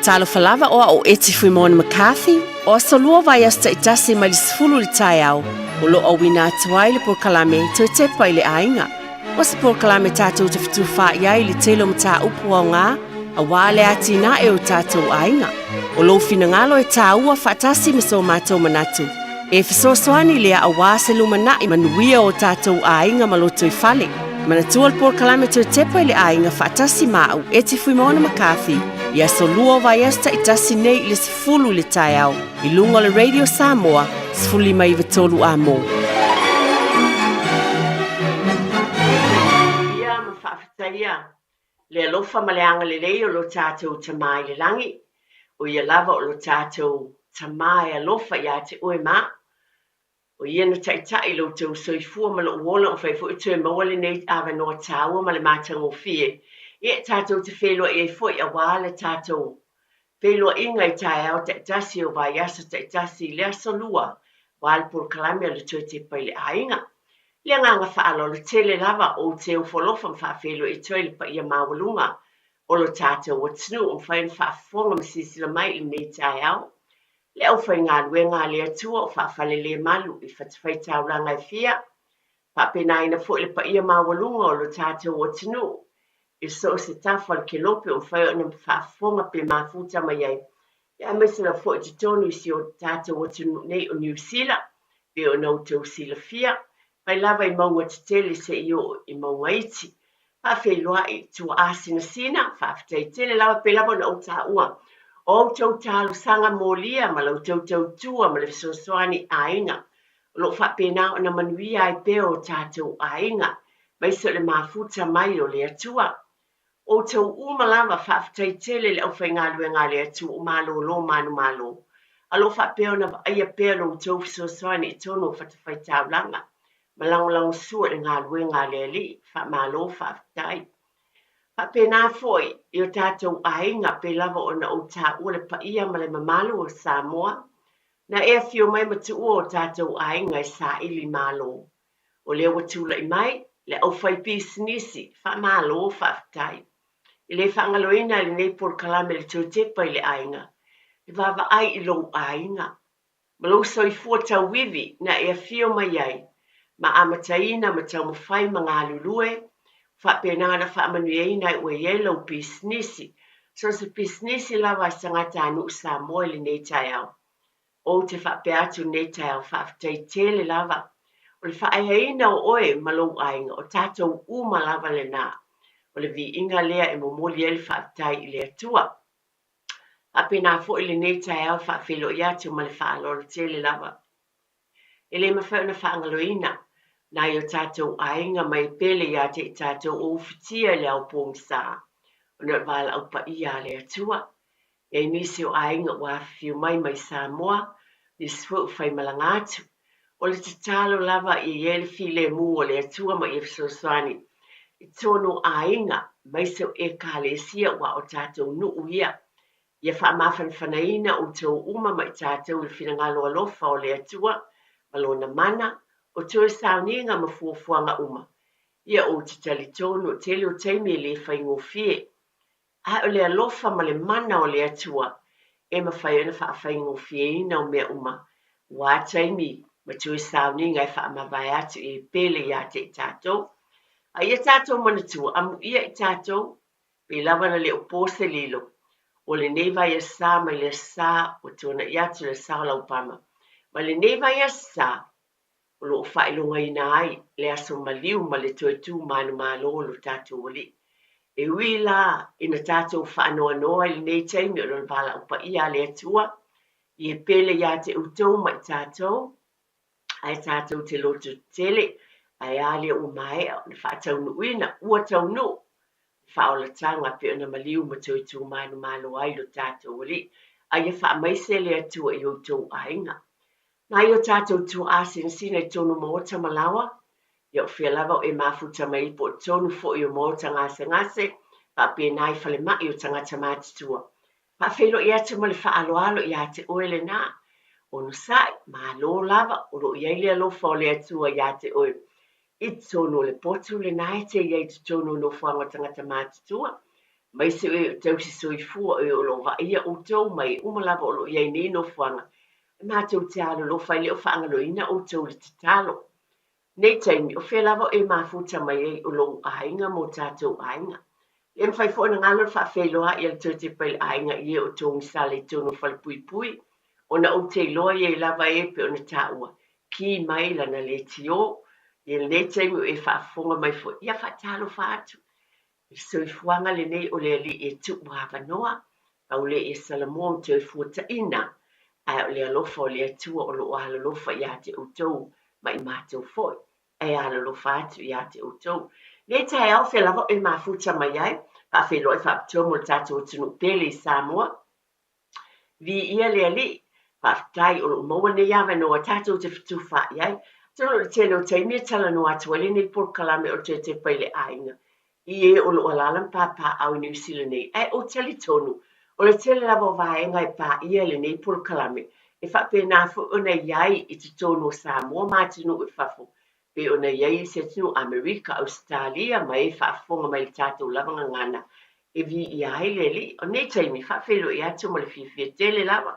Talofa lava o au o Eti Fuimoana McCarthy, o aso lua vaiaso taitasi mai le 10 i le taeao, o lo o auina atu ai le polokalame Toe Tepa i le Aiga. O se polokalame tatou te fetufaai ai i le tele o mataupu aoga aua le atinae o tatou aiga. O lou finagalo e tāua faatasi ma so matou manatu, e fesoasoani lea aua se lumanai manuia o tatou aiga ma lotoifale. Manatua le polokalame Toe Tepa i le Aiga faatasi ma au, Eti Fuimaono McCarthy, i aso lua o vaiaso taitasi nei i le 10 i le taeao i luga o le Radio Samoa 15 93 A mo. Ia ma faafetaia le alofa ma le agalelei o lo tatou Tama i le lagi, o ia lava o lo tatou Tama e alofa ia te oe ma au. O ia na taitai i lo outou soifua ma lou ola ua mafai foi toe maua lenei avanoa taua ma le matagofie e tatou te feiloai ai foi aua le tatou feiloaiga i taeao taitasi o vaiaso taitasi i le aso lua aua le polokalame o le Toe Tepa i le Aiga. I le agaga faaaloalo tele lava ou te ofoalofa ma faafeiloai atu ai i le paia maualuga o lo tatou atunuu ua mafai ona faafofoga ma silasila mai i lenei taeao. Le aufaigaluega a le Atua o faafalelemalu i fatafaitaulaga e fia, faapenaina foi le paia maualuga o lo tatou atunuu i so o se tafa o le kelope o mafai ona faafofoga pe mafuta mai ai, aemaise lava foi i totonu i si o tatou atunuu nei o Niu Sila, pei ona outou silafia, mai lava i mauga tetele seia oo i mauga iti. Faafeiloai, tuaasinasina, faafetai tele lava pei lava ona ou taua o outou talosaga molia ma la outou tautua ma le fesoasoani i aiga o lo o faapena ona manuia ai pea o tatou aiga, aemaise o le mafuta mai o le Atua. Outou uma lava, faafetai tele i le aufaigaluega a le Atua o malolo manumalo, a o lo o faapea ona vaaia pea lo outou fesoasoani i totonu o fatafaitaulaga ma lagolagosua i le galuega a le Alii. Faamalo faafetai. Faapena foi i o tatou aiga, pei lava ona ou taua le paia ma le mamalu o Samoa, na e afio mai ma tuua o tatou aiga e saili malo. O lea ua tulai mai le aufaipisinisi, faamalo faafetai. E le faagaloina e lenei polokalame le toe tepa i le aiga, le vaavaai i lou aiga, ma lou soifua tauivi na e afio mai ai, ma amataina ma taumafai ma galulue, faapena ona faamanuiaina ai ua i ai lau pisinisi, so o se pisinisi lava a se tagatanuu Samoa i lenei taeao. Ou te faapea atu i lenei taeao, faafetai tele lava. O le faaeaina o oe ma lou aiga, o tatou uma lava lena. O le viiga lea e momoli ai le faafetai i le Atua. Faapena foi lenei taeao e faafeiloai atu ma le faaaloalo tele lava. E le mafai ona faagaloina nai o tatou aiga mai pele ia te i tatou o ufitia i le ao pogisa ona o le valaau paia a le Atua. E i ai nisi o aiga ua afifio mai mai Samoa, nisi foi ua faimalaga atu. O le tatalo lava ia i ai le filemu o le Atua ma ia fesoasoani i totonu o aiga, aemaise o Ekalesia aua o tatou nuu ia. Ia faamafanafanaina outou uma ma i tatou i le finagalo alofa o le Atua ma Lona mana, o toe sauniga ma fuafuaga uma. Ia ou te talitonu o tele o taimi e le faigofie. A o le alofa ma le mana o le Atua e mafai ona faafaigofieina o mea uma, ua taimi ma toe sauniga e faamavae atu i e pele ia te i tatou. A ia tatou manatua, amuia i tatou, pei lava na le o po se lilo, o lenei vaiaso sa mai le aso Sa ua tuanai atu le aso Sa o Laupama, ma lenei vaiaso sa, o lo o faailogaina ai le aso maliu ma le toe tu manumalo o lo tatou Alii. E ui la ina tatou faanoanoa i lenei taimi ona o le valaau paia a le Atua, i e pele ia te outou ma i tatou, ae tatou te lototetele, ae a lea ua maea ona faataunuuina, ua taunuu le faaolataga pei ona maliu ma toe tu manumalo ai lo tatou Alii. A ia faamaise le Atua i outou aiga. Nai o tatou tuaasinasina i totonu o maota ma laoa, ia o fea lava o e mafuta mai ai po o totonu foi o maota gasegase, faapena i falemai o tagata matutua. Faafeiloai atu ma le faaaloalo ia te oe lena. Onosai, malo lava, o lo o i ai le alofa o le Atua ia te oe. I totonu o le potu lena e te i ai i totonu o nofoaga o tagata matutua. Aemaise o e o tausi soifua, o e o lo o vaaia outou ma e uma lava o lo o i ai nei nofoaga, e matou te alolofa e le o faagaloina outou i le tatalo. Nei taimi, o fea lava o e mafuta mai ai o lou aiga ma o tatou aiga. E le mafai foi ona galo le faafeiloai a le Toe Tepa i le aiga i e o togisala i totonu o falepuipui, ona ou te iloa e i ai lava e pei ona taua, ki mai lana leitio. I lenei taimi o e faafofoga mai foi, ia faatalofa atu. I le soifuaga lenei o le Alii e tuu avanoa, pau lea ia Salamoa ma toe fuataina, ae o le alofa o le Atua o lo o alolofa ia te outou ma i matou foi, ae alolofa atu ia te outou. Nei taeao, fea lava o e mafuta mai ai, faafeiloai faapitoa mo le tatou atunuu pele i Samoa. Viia le Alii, faafetai o lo o maua nei avanoa tatou te fetufaai ai. Atonu o le tele o taimi e talanoa atu ai lenei polokalame o le Toe Tepa i le Aiga i e o lo o alaala ma papaaao i Niu Sila nei, ae ou te talitonu o le tele lava o vaega e paia e lenei polokalame e faapena foi ona i ai i totonu o Samoa ma atunuu i fafo pei ona i ai isi atunuu, Amerika, Ausetalia ma e faafofoga mai i le tatou lava gagana e viia ai le Alii. O nei taimi, faafeiloai atu ma le fiafia tele lava.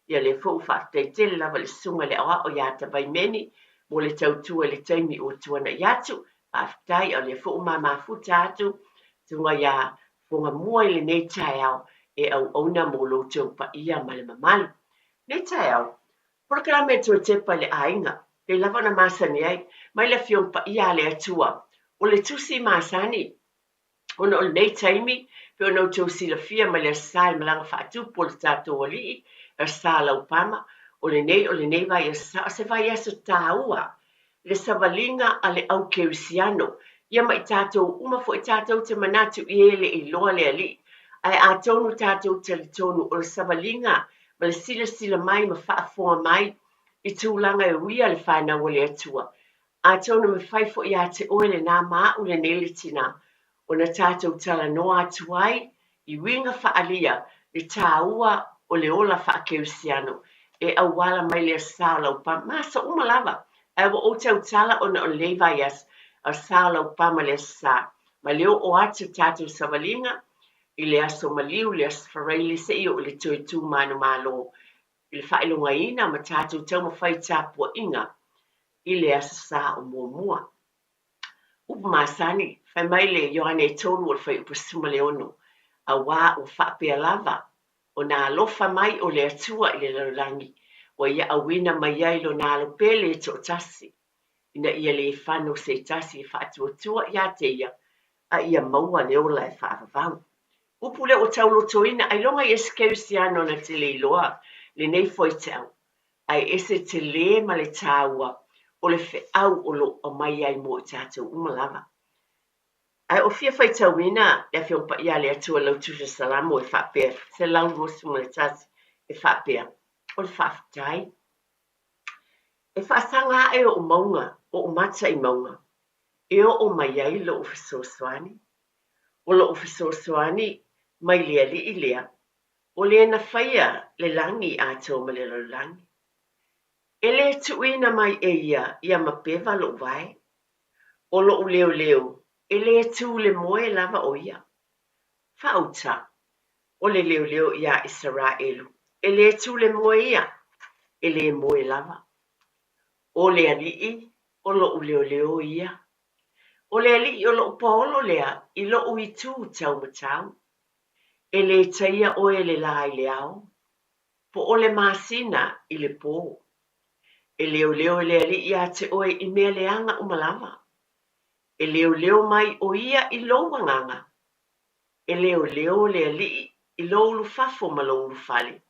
Ia lea foi ua faafetai tele lava i le Susuga i le Aoao ia Tavaimeni mo le tautua i le taimi ua tuanai atu. Faafetai, a o lea foi ua mamafuta atu Susuga ia Fogamua i lenei taeao e auauna mo lo outou paia ma le mamalu. Nei taeao, Polokalame e toe tepa i le aiga, pei lava ona masani ai, mai le Afioga Paia a le Atua, o le tusi masani, ona o lenei taimi, pei ona outou silafia mai le Aso Sa i le malaga faatupu o le tatou Alii, Aso Sa Laupama, o lenei o lenei vaiaso sa, o se vaiaso taua le savaliga a le au kerisiano, ia ma i tatou uma foi tatou te manatu i e le i iloa le Alii, ae atonu tatou talitonu o le savaliga ma le silasila mai ma faafofoga mai i tulaga e uia le fanau a le Atua, atonu e mafai foi ia te oe lena ma a'u lenei le tina ona tatou talanoa atu ai i uiga faaalia le taua o le ola faakerisiano e auala mai le Aso Sa o Laupama, ma aso uma lava, ae ua ou tautala ona o lenei vaiaso, Aso Sa o Laupama le Aso Sa, ma le oo atu tatou savaliga i le Aso Maliu, le Aso Faraile seia oo i le toe tu manumalo i le faailogaina ma tatou taumafai tapuaiga i le Aso Sa o Muamua. Upu masani, fai mai le Ioane 3 o le fuaiupu 16, Auā ua faapea lava ona alofa mai o le Atua i le lalolagi, ua ia auina mai ai Lona Alo pele e toatasi, ina ia le fano se tasi e faatuatua ia te ia, a ia maua le ola e faavavau. Upu lea ua taulotoina, ailoga i ese kerisiano na te le iloa lenei faitau, ae ese telē ma le tāua o le feau o lo o aumai ai mo i tatou uma lava. Ae o fia faitauina le Afioga Paia a le Atua lau Tusi Salamo e faapea, 121 e faapea, o le faafetai. E faasaga ae oʻu mauga, oʻu mata i mauga, e oo mai ai loʻu fesoasoani. O loʻu fesoasoani mai le Alii lea, o le na faia le lagi atoa ma le lalolagi. E le tuuina mai e ia ia mapeva loʻu vae. ʻO loʻu leoleo, e le tū le moe lava ʻo ia. Faauta, ʻo le leoleo iā ʻIsaraʻelu, e le tū le moe ia, e le moe lava. ʻO le Alii o loʻu leoleo ia. ʻO le Alii o loʻu paolo lea i loʻu itū taumatau. E le taia ʻoe e le lā i le ao, po o le masina i le pō. E leoleo e le Alii iā te ʻoe i mea leaga uma lava. E leoleo mai ʻo ia i lou agaga. E leoleo le Alii i lou ulufafo ma lou ulufale.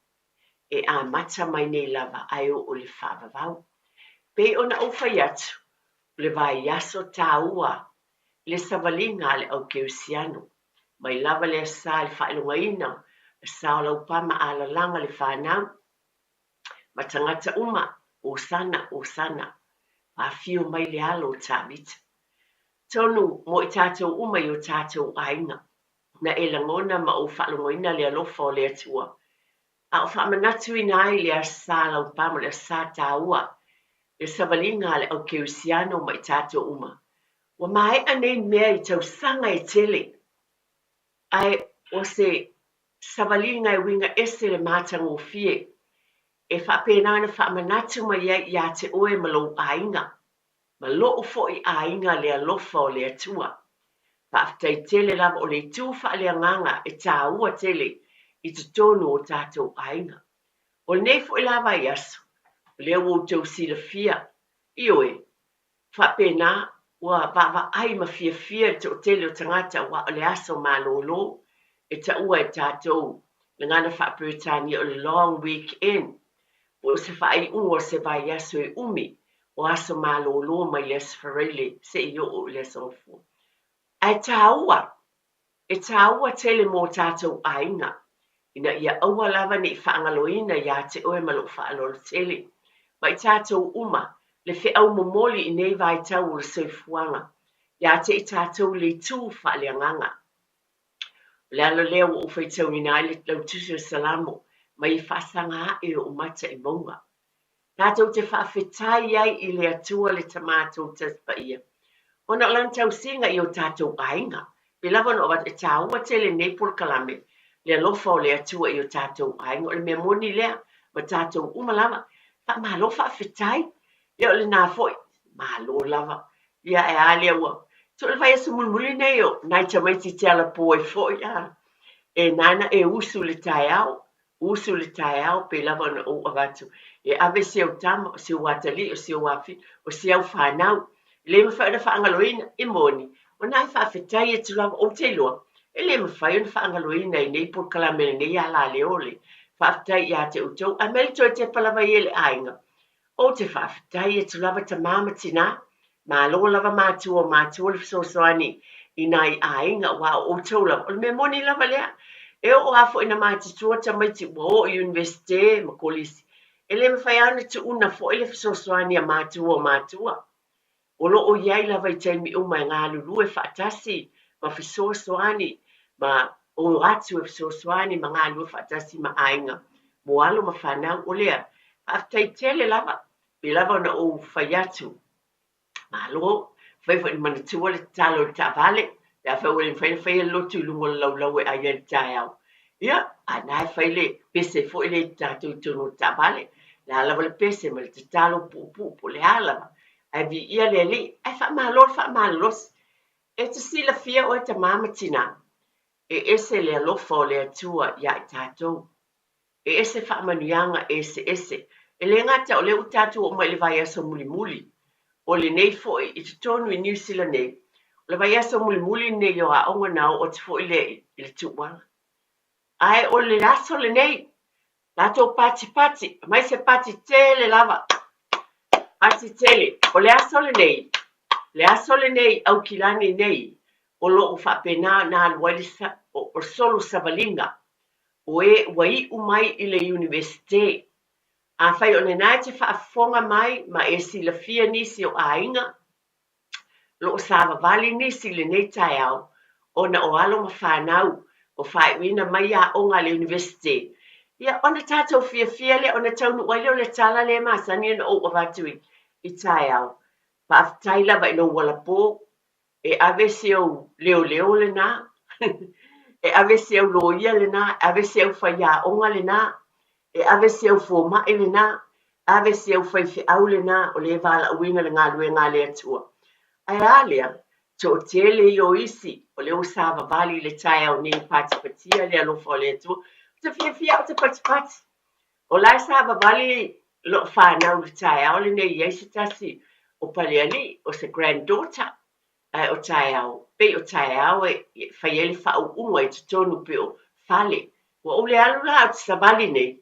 E amata mai nei lava a e oo i le faavavau. Pei ona ou fai atu, o le vaiaso tāua i le savaliga a le au kerisiano. Mai lava le Aso Sa i le faailogaina, Aso Sa o Laupama a lalaga le fanau ma tagata uma, Hosana, Hosana, ua afio mai le alo o Tavita. Tonu mo i tatou uma i o tatou aiga, na e lagona ma ou faalogoina le alofa o le Atua, a o faamanatuina ai le Aso Sa Laupama, o le Aso Sa taua, le savaliga a le au kerisiano ma i tatou uma. Ua maea nei mea i tausaga e tele, ae O se savaliga e uiga ese le matagofie e faapena ona faamanatu mai ai ia te oe ma lou aiga, ma lou foi aiga le alofa o le Atua. Faafetai tele lava o le itu faaleagaga e taua tele i totonu o tatou aiga. O lenei foi la vaiaso, o lea ua outou silafia, ioe, faapena ua vaavaai ma fiafia le toatele o tagata aua o le aso malolo e taua e tatou gagana faa-Peretania o le long weekend, po o se faaiuga o se vaiaso e umi o aso malolo mai le Aso Faraile seia oo i le Aso Gafua. Ae taua, e taua tele mo tatou aiga, ina ia aua lava ne i faagaloina ia te oe ma lou faaaloalo tele, ma i tatou uma, le feau momoli i nei vaitau o le soifuaga, ia te i tatou le itu faaleagaga. O le ala lea ua ou faitauina ai le lautusi o Salamo, mai e faasaga ae ou mata i mauga. Tatou te faafetai ai i le Atua le Tama Tausi Paia, ona o Lana tausiga i o tatou aiga. Pei lava ona ou avatu, e taua tele lenei polokalame, le alofa o le Atua i o tatou aiga. O le mea moni lea, ma tatou uma lava. Faamalo faafetai. Ia o lena foi, malo lava. Ia ae a lea ua... So o le vaiaso mulimuli lenei o nai tamaiti te alapo ai foi, a. E nana e usu i le taeao, usu i le taeao pei lava ona ou avatu e ave si au tama, o si ou atalii, o si ou afafine, o si au fanau. E le mafai ona faagaloina, e moni, o na e faafetai atu lava, ou te iloa, e le mafai ona faagaloina i nei polokalame i lenei alaleo le faafetai ia te outou, ae mai le toe tepa lava ia i le aiga. Ou te faafetai atu lava tama ma tinā, malo lava matua o matua le fesoasoani i nai aiga aua o outou lava, o le mea moni lava lea. E oo lava foi ina matutua tamaiti ua oo i Iunivesite ma Kolisi, e le mafai lava ona tuuna foi le fesoasoani a matua o matua. O lo o i ai lava i taimi uma e galulue faatasi ma fesoasoani ma o atu e fesoasoani ma galulue faatasi ma aiga mo alo ma fanau. O lea, faafetai tele lava, pei lava ona ou fai atu, malo, fai foi ina manatua le tatalo i le taavale, pe afai ua le mafai ona faia le lotu i luga o le laulau e ai ai i le taeao. Ia, a na e fai le pese foi lea i tatou i totonu o le taavale, le a lava le pese ma le tatalo puupuu po o le a lava, ae viia le Alii, ae faamalo le faamalolosi. E te silafia oe tama ma tinā, e ese le alofa o le Atua iā i tatou. E ese faamanuiaga eseese. E le gata o lea ua tatou oo mai i le vaiaso mulimuli o lenei foi i totonu i Niu Sila nei, o le vaiaso mulimuli lenei o aoga ona oo atu foi lea i le tuuala. Ae o le aso lenei, tatou patipati, aumai se pati tele lava, pati tele. O le aso lenei, le aso lenei i Aukilani nei, o lo o faapena ona alu ai le solo savaliga o e ua iu mai i le Iunivesite. Afai o lena e te faafofoga mai ma e silafia nisi o aiga, o lo o savavali nisi i lenei taeao ona o alo ma fanau ua faaiuina mai aoga a le Iunivesite, ia ona tatou fiafia lea, ona taunuu ai lea o le tala lea e masani ona ou avatu i taeao. Faafetai lava i lou alapō, e ave si ou leoleo lena, e ave si au loia lena, e ave si au faiaoga lena, e ave si au fomai lena, ave si au faifeau lena o lea e valaauina le galuega a le Atua. Ae a lea? Toatele ia o isi o lea ua savavali i le taeao nei e patipatia le alofa o le Atua. Ou te fiafia au ou te patipati. O la e savavali lou fanau i le taeao lenei e i ai se tasi o Palealii, o se granddaughter, ae o taeao, pei o taeao e fai ai le faauuga i totonu pei o fale. Ua ou le alu la ou te savali nei,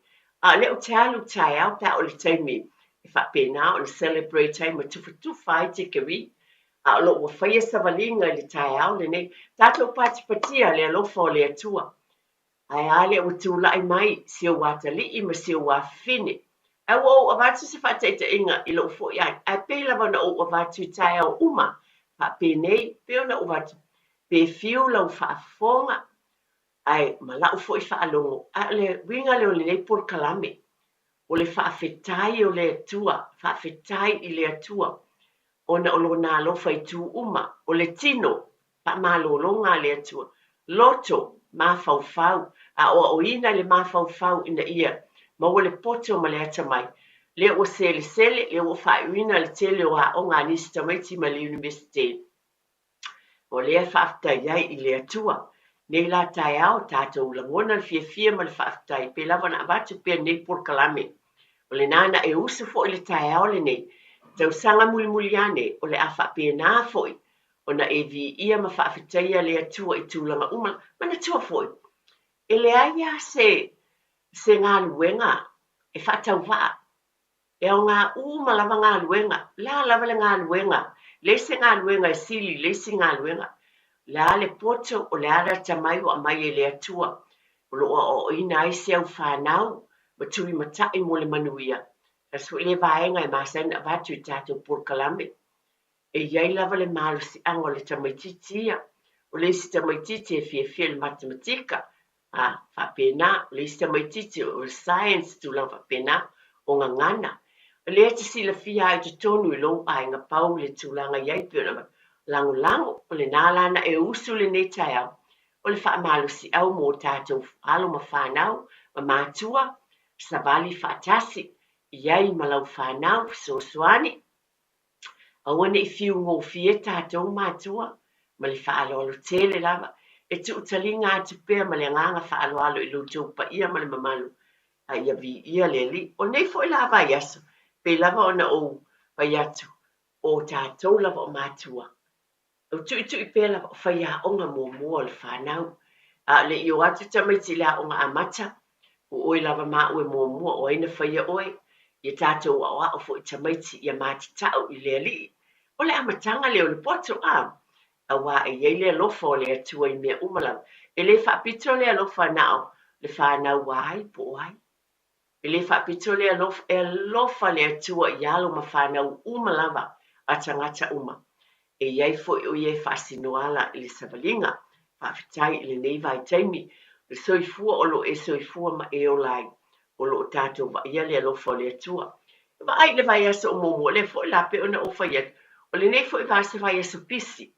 a o lea ou te alu taeao pe a oo i le taimi e faapena ona celebrate ai ma tufatufa ai tikeri, a o lo o ua faia savaliga i le taeao lenei. Tatou patipatia le alofa o le Atua. Ae a lea ua tulai mai si ou atalii ma si ou afafine? Ae ua ou avatu se faataitaiga i lou foi aiga, ae pei lava ona ou avatu i taeao uma, faapenei, pei ona ou avatu, pe fiu lau faafofoga, ae ma lau foi faalogo, ae o le uiga lea o lenei polokalame, o le faafetai o le Atua, faafetai i le Atua, ona o Lona alofa i itu uma, o le tino, faamalologa a le Atua, loto. mafaufau, aoaoina i le mafaufau ina ia maua le poto ma le atamai. Lea ua selesele, lea ua faaiuina le tele o aoga a nisi tamaiti mai le Iunivesite. O lea e faafetai ai i le Atua. Nei la taeao, tatou lagona le fiafia ma le faafetai, pei lava ona avatu pea lenei polokalame. O lena na e usu foi i le taeao lenei, tausaga mulimuli ane, o le a faapena foi ona e viia ma faafetaia le Atua i tulaga uma. Manatua foi, e leai lava se, se galuega e faatauvaa. E aoga uma lava galuega, o le a lava le galuega, leai se galuega e sili i le isi galuega. O le a le poto, o le a le atamai ua aumai e le Atua, o lo o aoaoina ai si au fanau ma tulimatai mo le manuia. Tasi foi lea vaega e masani ona avatu i tatou polokalame. E i ai lava le malosiaga o le tamaitiiti ia. O le isi tamaitiiti e fiafia i le matematika, a faapena, o le isi tamaitiiti o le science, tulaga faapena, o gagana. O lea e te silafia lava i totonu i lou aiga pau le tulaga i ai pei ona lagolago. O lena la na e usu lenei taeao, o le faamalosiau mo tatou alo ma fanau ma matua, savali faatasi i ai ma lau fanau, fesoasoani. Aua ne i fiu gofie tatou matua ma le faaaloalo tele lava. E tuutaliga atu pea ma le agaga faaaloalo i lo outou paia ma le mamalu, a ia viia le Alii. O lenei foi la vaiaso, pei lava ona ou fai atu, o tatou lava o matua, O tuitui pea lava o faiaoga muamua o le fanau. A o le i o atu tamaiti i le aoga amata, o oe lava ma au e muamua o ai na faia oe, ia tatou aoao foi tamaiti ia matatau i le Alii. O le amataga lea o le poto, a? Auā e i ai le alofa o le Atua i mea uma lava. E le faapito le alofa na o le fanau a ai po o ai. E le faapito le alofa, e alofa le Atua i alo ma fanau uma lava a tagata uma. E i ai foi o ia e faasinoala i le savaliga. Faafetai i lenei vaitaimi, le soifua o lo o e soifua ma e ola ai, o lo o tatou vaaia le alofa o le Atua. E vaai i le vaiaso o muamua, lea foi la pei ona ou fai atu, o lenei foi se vaiaso pisi,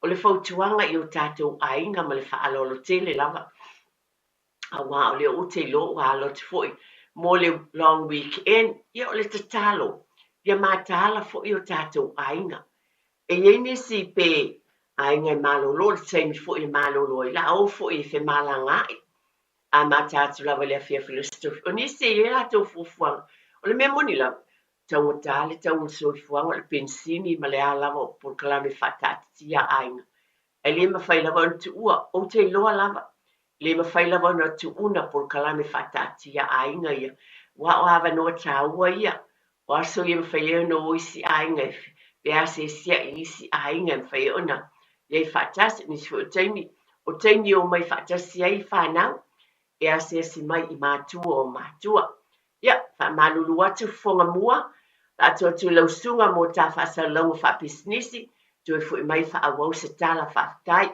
o le fautuaga i o tatou aiga ma le faaaloalo tele lava. Aua o lea ou te iloa ua alo atu foi mo le long weekend, ia o le tatalo, ia mataala foi o tatou aiga. E i ai nisi pe aiga e malolo, o le taimi foi e malolo ai, la o foi e femalagaai, a mata atu lava i le afiafi o le Aso Tofi. O nisi e i ai latou fuafuaga, o le mea moni lava, taugata le tau o le soifuaga, o le penisini ma le a lava o polokalame faataatitia a aiga, Ae le mafai lava ona tuua, ou te iloa lava, le mafai lava ona tuuna polokalame faataatia aiga ia, aua o avanoa taua ia, o aso ia e mafai ai ona o isi aiga e feasiasia'i i isi aiga e mafai ai ona i ai faatasi. O nisi foi o taimi, o taimi e omai faatasi ai fanau e asiasi mai i matua o matua. Ia, faamalulu atu fofoga mua, la atu atu i lau susuga mo ta faasalalauga faapisinisi, toe foi mai faaauau se tala faafetai.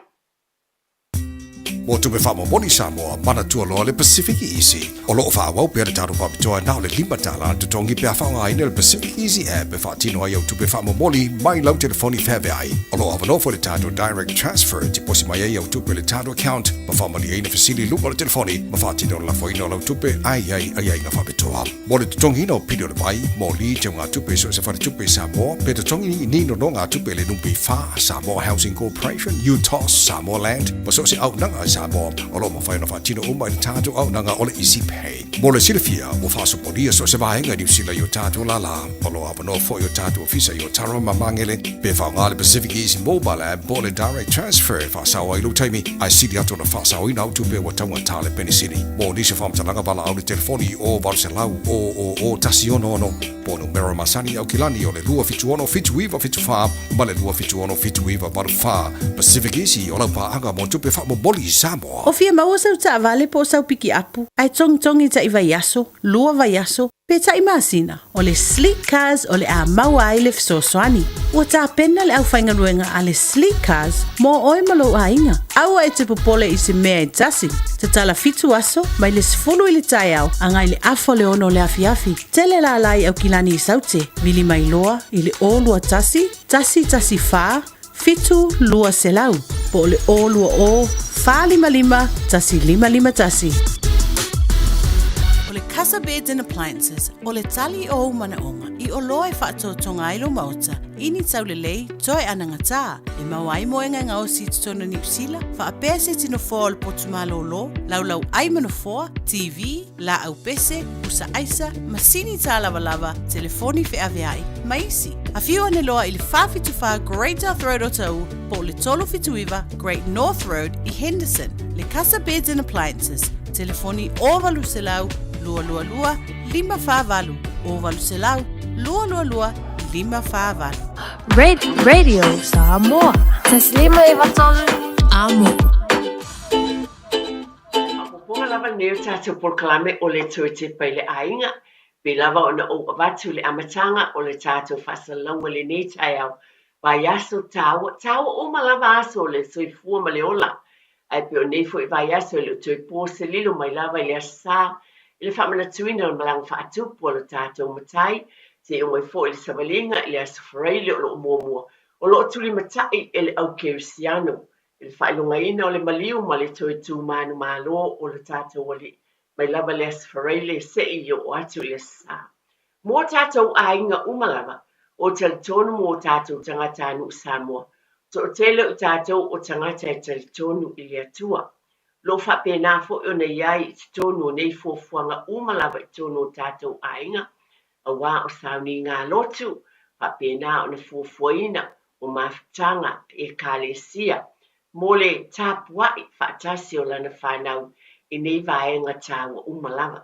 Mo tupe faamomoli Samoa, manatua loa le Pacific Easy. O lo o faaauau pea le tatou faapitoa na o le $5 le totogi pe a faaaogaina le Pacific Easy app e faatino ai au tupe faamomoli mai lau telefoni feaveai. O lo o avanoa foi le tatou Direct Transfer e tiposi mai ai au tupe i le tatou account ma faamalieina fesili i luga o le telefoni ma faatino le lafoina o lau tupe a i ai aiaiga faapitoa. Mo le totogiina o pili o le vai, moli, teugatupe i so o se faletupe i Samoa, pe totogi ni nonogatupe i le NPF, Samoa Housing Corporation, UTOS, Samoa Land, ma so o se auaunaga i Samoa, o lo o mafai ona faatino uma i le tatou auaunaga o le Easy Pay. Mo le silafia, ua faasopolia so o se vaega i Niu Sila i o tatou lālā. O lo o avanoa foi o tatou ofisa i Otaru ma Magele, pe faaaoga le Pacific Easy Mobile App po o le Direct Transfer e faasao ai lou taimi, ae sili atu ona faasaoina au tupe ua taugata le penisini. Mo nisi o faamatalaga valaau le telefoni i o 800 000 166 po o numera masani i Aukilani o le 276 7974 ma le 276 7984. Pacific Easy o lau paaga mo tupe faamomoli i Samoa. O fia maua sau taavale po o sau pikiapu, ae togitogi taʻi vaiaso, lua vaiaso, pe taʻi masina, o le Sleek Cars o le a maua ai le fesoasoani. Ua tapena le aufaigaluega a le Sleek Cars mo oe ma lou aiga. Aua e te popole i se mea e tasi. Tatala fitu aso, mai le 10 i le taeao agai le afa o le ono o le afiafi. Tele lala i Aukilani i Saute, vili mai loa i le 0 21 1 1 4. 7 200 po o le 020 455 1551. O le Casa Beds and Appliances, o le tali o ou manaoga i oloa e faatotoga ai lou maota i ni taulelei toe anagatā e maua ai moega e gaosi i totonu o Niu Sila, faapea se tino foa o le potu malōlō, laulau ai ma nofoa, TV, laau pese, pusa aisa, masini tālavalava, telefoni feaveai, ma isi. Afio ane loa i le 474 Great South Road o Taʻu po o le 379 Great North Road i Henderson. Le Casa Beds and Appliances, telefoni 0800 222 548, 0800 222 548. Red Radio Samoa. Taslima i Vatolu. Amo. Faaopoopoga lava lenei o tatou polokalame o le Toe Tepa i le Aiga, pei lava ona ou avatu i le amataga o le tatou faasalalauga i lenei taeao, vaiaso taua, taua uma lava aso o le soifua ma le ola, ae pei o nei foi vaiaso e le o toe po se lilo mai lava i le Aso Sa i le faamanatuina o le malaga faatupu a lo tatou Matai, seia oo mai foi i le savaliga i le Aso Faraile o lo o muamua, o lo o tulimatai e le au kerisiano i le faailogaina o le maliu ma le toe tu manumalo o lo tatou Alii mai lava le Aso Faraile seia oo atu i le Aso Sa. Mo tatou aiga uma lava, o talitonu mo tatou tagatanuu Samoa, toatele o tatou o tagata e talitonu i le Atua. Lo o faapena foi ona i ai i totonu o nei fuafuaga uma lava i totonu o tatou aiga, aua o sauniga lotu, faapena ona fuafuaina o mafutaga Ekalesia mo le tapuai faatasi o lana fanau i nei vaega taua uma lava.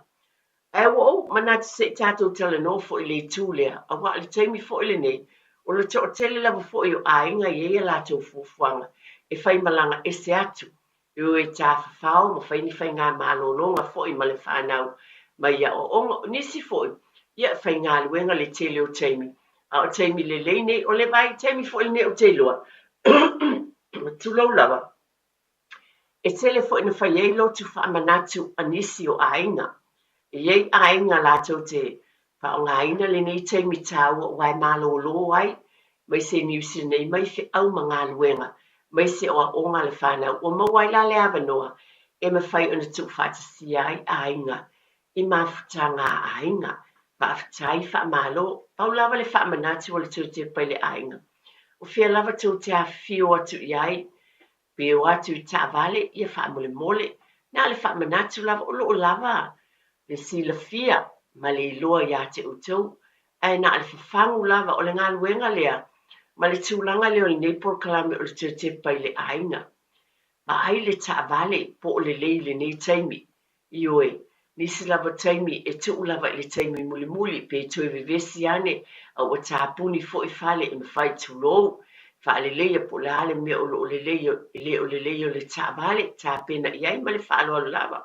Ae ua ou manatu se i tatou talanoa foi i le itu lea, aua o le taimi foi lenei, o le toatele lava foi o aiga e i ai a latou fuafuaga e fai malaga ese atu e o e tafafao ma fai ni faigamalologa foi ma le fanau mai aoaoga. O nisi foi, ia, e faigaluega le tele o taimi, a o taimi lelei nei, o le vaitaimi foi lenei ou te iloa, tulou lava, e tele foi ina fai ai lotu faamanatu a nisi o aiga. E i ai aiga latou te faaaogaina lenei taimi taua aua e malōlō ai mai se Niu Sila nei mai feau ma galuega mai se o aoga a le fanau. Ua maua ai la le avanoa e mafai ona tuufaatasia ai aiga i mafutaga a aiga. Faafetai, faamalo. Pau lava le faamanatu o le Toetepa i le aiga. O fea lava tou te afifio atu i ai, Pe o atu i taavale, ia faamolemole, na o le faamanatu lava, o lo o lava le silafia ma le iloa ia te outou, ae na o le fafagu lava o le galuega lea ma le tulaga lea o lenei polokalame o le toe tepa i le aiga. Vaai le taavale po o lelei i lenei taimi, Ioe, nisi lava taimi e tuu lava i le taimi mulimuli pe toe vevesi ane a ua tapuni foi fale e mafai tulou, faaleleia po o le a le mea o lo o lelei e le o lelei o le taavale, tapena i ai ma le faaaloalo lava.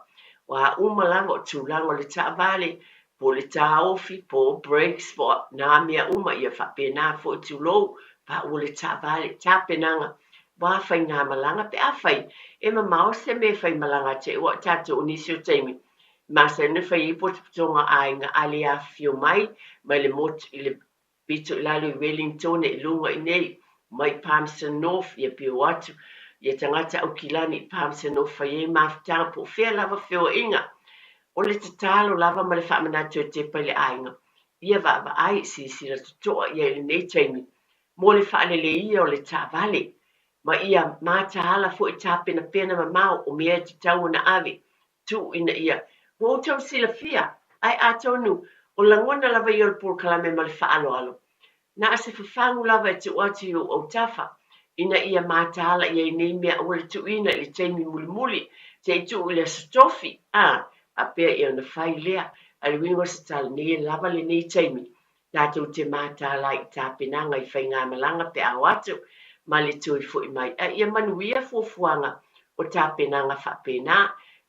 O a uma lava o tulaga o le taavale, po o le taofi, po o brakes, po o nā mea uma ia faapena foi tulou, paua le taavale, tapenaga wā faigamalaga pe afai e mamao se mea e faimalaga atu ai aua o tatou o nisi o taimi e masani ona fai ai potopotoga a aiga a le afifio mai mai le motu i le pito i lalo i Wellington i luga i nei mai Palmerston North ia pe o atu ia tagata Aukilani i Palmerston North fai ai mafutaga po o fea lava feoaiga o le tatalo lava ma le faamanatu e tepa i le aiga ia vaavaai silasila totoa i ai i lenei taimi mo le faaleleia o le taavale, ma ia mataala foi tapenapena mamao o mea e tatau ona ave, tuu ina ia ua outou silafia, ae atonu o lagona lava ia o le polokalame ma le faaaloalo, na o se fafagu lava e tuu atu i ou autafa, ina ia mataala i ai nei mea aua le tuuina i le taimi mulimuli, se i tuu i le aso tofi, a, faapea ia ona fai lea, a o le uiga o se tala nei e lava lenei taimi Tatou te mataala ai i tapenaga i faigamalaga pe a o atu ma le toe foi mai, a ia manuia fuafuaga o tapenaga faapena.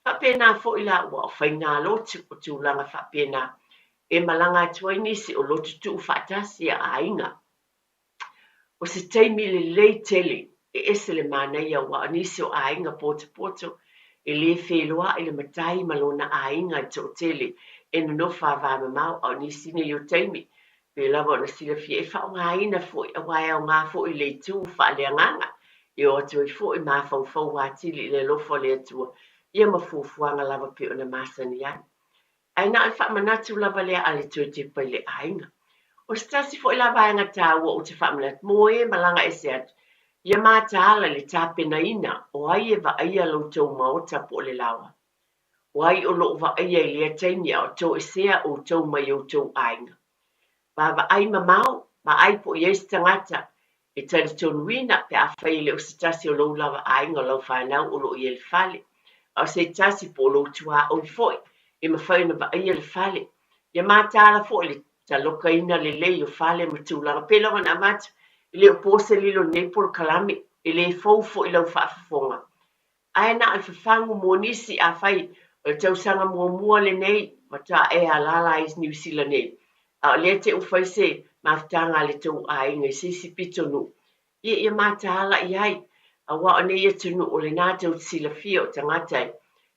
Faapena foi la ua o faigalotu o tulaga faapena e malaga atu ai nisi o lotu tuufaatasi a aiga. O se taimi lelei tele e ese le manaia aua o nisi o aiga potopoto e le feiloai le matai ma lona aiga e toatele e nonofo a va mamao a o nisi nei o taimi Pei lava ona silafia e faaaogaina foi aua e aoga foi le itu faaleagaga e o atu ai foi mafaufau atili i le alofa o le Atua ia ma fuafuaga lava pei ona masani ai. Ae na o le faamanatu lava lea a le toe tepa i le aiga. O se tasi foi la vaega taua ou te faamanatu mo e malaga ese atu, ia mataala i le tapenaina o ai e vaaia lo outou maota po o le laoa. O ai o lo o vaaia i lea taimi a o toesea outou mai outou aiga? Vaavaai mamao, vaai po o i ai se tagata e talitonuina pe afai e le o se tasi o lou lava aiga o lau fanau o lo o i ai i le fale, a o se tasi po o lou tuaoi foi e mafai ona vaaia le fale. Ia mataala foi le talokaina lelei o fale ma tulaga pei lava ona avatu, e le o po se lilo i lenei polokalame, e le fou foi i lau faafofoga. Ae na o le fafagu mo nisi, afai o le tausaga muamua lenei faatoa e alaala ai i Niu Sila nei, a o lea te ua fai se mafutaga a le tou aiga i se isi pitonuu, ia ia mataala i ai, aua o nei atunuu o lena tou te silafia o tagata e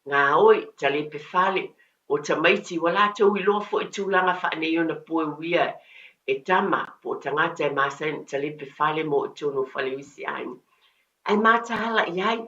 gaoi, talepe fale, o tamaiti ua latou iloa foi tulaga faaneionapo e uia e tama po o tagata e masani ona talepe fale mo i totonu o fale o isi aiga. Ae mataala i ai,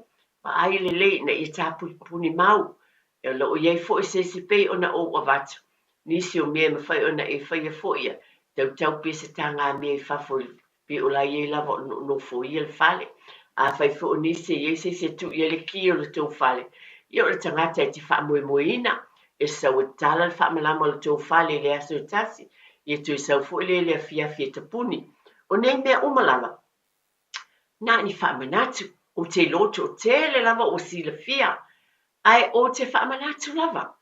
vaai lelei ina ia tapunipuni mau. E o lo o i ai foi se isi pei ona ou avatu nisi o mea e mafai ona e faia foi ia tautau pe se tagamea i fafo i pei o la i ai lava o nofoia le fale. Afai foi o nisi e i ai se isi e tuu i ai le ki o le tou fale, ia o le tagata e te faamoemoeina e sau e tatala le faamalama o le tou fale i le aso e tasi, ia toe sau foi lea i le afiafi e tapuni. O nei mea uma lava, Na ni faamanatu, ou te iloa toatele lava ua silafia, ae ou te faamanatu lava.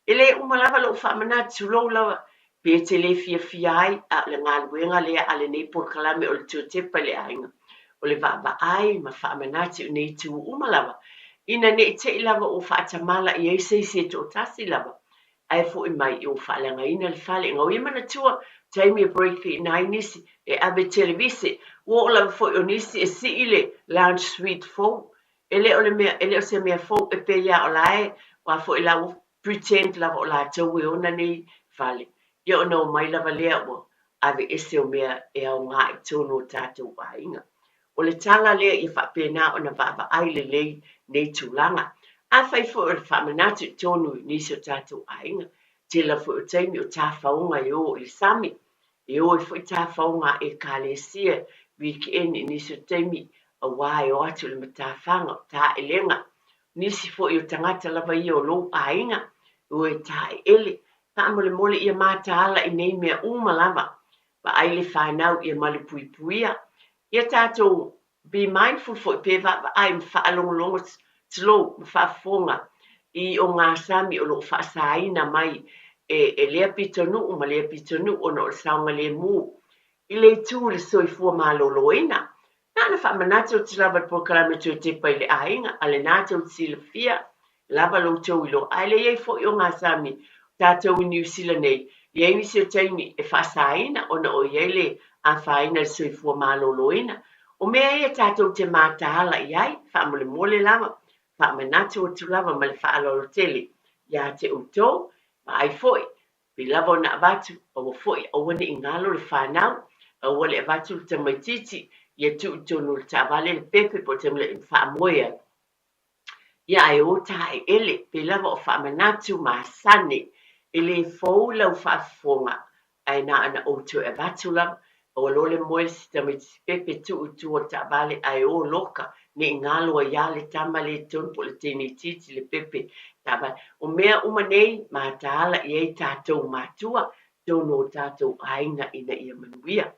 E le uma lava lou faamanatu, tulou lava, pe te le fiafia ai, a o le galuega lea a lenei polokalame o le Tuatepa i le Aiga, o le vaavaai ma faamanatu i nei itu uma lava, ina ne i te i lava ua faatamala i ai se isi e toatasi lava, ae foi mai i ua faaleagaina le fale. Gau ia manatua, taimi e break-ina ai nisi, e ave i televise. Ua oo lava foi o nisi e sii le lounge suite fou. E le o le mea, e le o se mea fou, e pei lava o la e, aua foi la ua pretend lava o latou e ona nei fale. Ia ona omai lava lea ua aveese o mea e aoga i totonu o tatou aiga. O le tala lea ia faapena ona vaavaai lelei nei tulaga. Afai foi o le faamanatu i totonu i nisi o tatou aiga, tele lava foi o taimi o tafaoga e o i le sami, e o ai foi tafaoga a Ekalesia wikeeni i nisi o taimi aua e o atu i le matafaga o taelega. Nisi foi o tagata lava ia o lou aiga, e o e taeele. Faamolemole ia mataala i nei mea uma lava. Vaai le fanau ia malupuipuia. Ia tatou be mindful foi pe vaavaai ma faalogologo tulou ma faafofoga i ogasami o lo o faasaina mai e lea pitonuu ma lea pitonuu ona o le saogalemu i le itu i le soifua maloloina. Na ona faamanatu atu lava i le polokalame toe tepa i le aiga, a lena tou te silafia lava lo outou iloa. Ae le i ai foi ogasami o tatou i Niu Sila nei, i ai nisi o taimi e faasaina ona o i ai le afaina i le soifua maloloina. O mea ia tatou te mataala i ai, faamolemole lava, faamanatu atu lava ma le faaaloalo tele ia te outou, vaai foi Pei lava ona avatu, aua foi, aua ne i galo le fanau, aua le avatu le tamaitiiti ia tuu i totonu o le taavale le pepe po o le taimi e faamoe ai. Ia ae o taeele, pei lava o faamanatu masani, e le fou lau faafofoga, ae na ona ou toe avatu lava, aua loa le moe si tamaitiiti pepe tuu i tua o le taavale ae o loka, ne i galo ai lava le tama lea i totonu po o le teine itiiti le pepe taavale. O mea uma nei, mataala i ai tatou matua, totonu o tatou aiga ina ia manuia.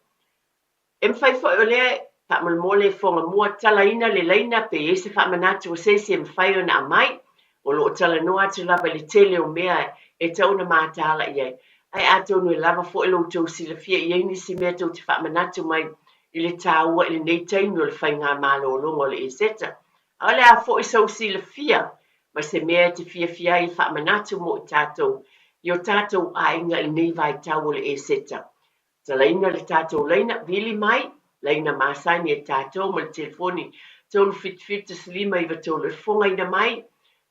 E mafai foi o lea faamolemole e fofoga mua talaina le laina pe i ai se faamanatu o se isi e mafai ona aumai. O lo o talanoa atu lava i le tele o mea e tatau ona mataala i ai. Ae atonu e lava foi lo outou silafia i ai nisi mea tou te faamanatu mai i le taua i lenei taimi o le faigamalologa o le Eseta. A o le a foi sou silafia ma se mea e te fiafia ai e faamanatu mo i tatou i o tatou aiga i lenei vaitau o le Eseta. Talaina le tatou laina, vili mai, laina masani e tatou ma le telefoni 377 1593 e fofogaina mai.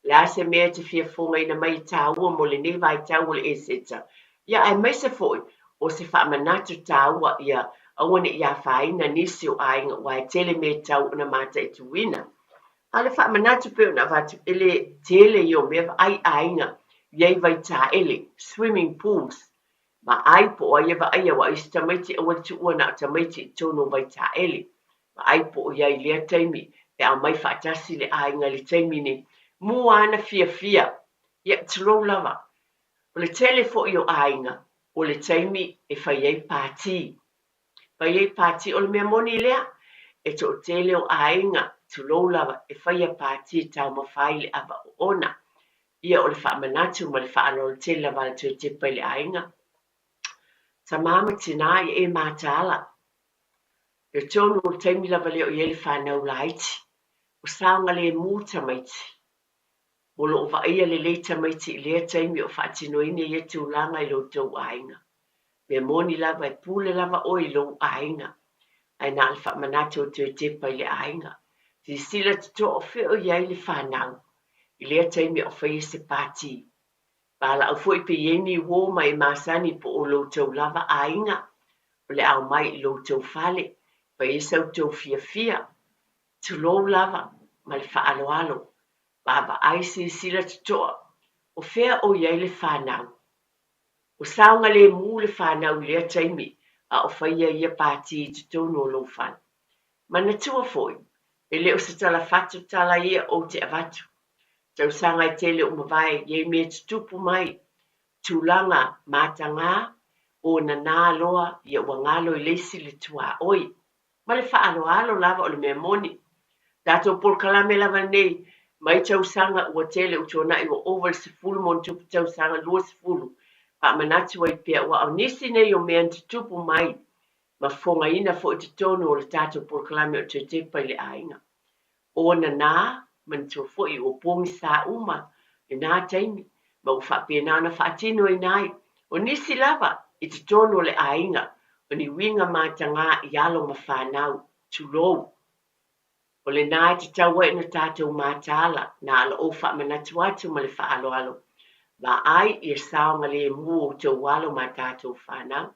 Le a se mea e te fia fofogaina mai e taua mo lenei vaitau o le Eseta? Ia aemaise foi O se faamanatu tāua ia aua ne i afaina nisi o aiga aua e tele mea e tatau ona mataituina. A o le faamanatu pei ona avatu, e le tele ia o mea vaai aiga i ai vaitaele, swimming pools, vaai po o ai e vaaia aua o isi tamaiti aua le tuua na o tamaiti i totonu o vaitaele. Vaai po o i ai i lea taimi pe a omai faatasi le aiga i le taimi nei. Mua lava ona fiafia, ia tulou lava. O le tele foi o aiga, o le taimi e fai ai pati. Fai ai pati, o le mea moni lea, e toatele o aiga, tulou lava, e faia pati e taumafa ai le ava oona. Ia o le faamanatu ma le faaaloalo tele lava a le toe tepa i le aiga. Tama ma tina, ia e mataala. I totonu o le taimi lava lea o i ai le fanau laiti, o saogalemu tamaiti. O lo o vaaia lelei tamaiti i lea taimi o faatinoina ia tulaga i lo outou aiga. Mea moni lava e pule lava oe i lou aiga, ae na o le faamanatu o toe tepa i le aiga. Silasila totoa o fea o i ai le fanau i lea taimi a o faia se pati. Valaau foi pe i ai ni uō ma e masani po o lo outou lava aiga o le a omai i lo outou fale, fai ai sa outou fiafia. Tulou lava ma le faaaloalo. Vaavaai silasila totoa o fea o i ai le fanau. O saogalemu le fanau i lea taimi a o faia ia pati i totonu o lou fale. Manatua foi, e le o se tala fatu tala ia ou te avatu. Tausaga e tele ua mavae, i ai mea tutupu mai, tulaga matagā, o nanā loa ia ua galo i le isi le tuaoi. Ma le faaaloalo lava o le mea moni. Tatou polokalame lava lenei, mai tausaga ua tele ua tuanai ua ova i le 10 ma ona tupu tausaga 20, faamanatu ai pea aua o nisi nei o mea na tutupu mai ma fofogaina foi i totonu o le tatou polokalame o Toe Tepa i le Aiga. O nanā, manatua foi ua pogisa uma lena taimi ma ua faapena ona faatinoina ai. O nisi lava i totonu o le aiga, o ni uiga matagā i alo ma fanau, tulou. O lena e tatau ai ona tatou mataala, na ala ou faamanatu atu ma le faaaloalo, vaai ia saogalemu outou alo ma tatou fanau.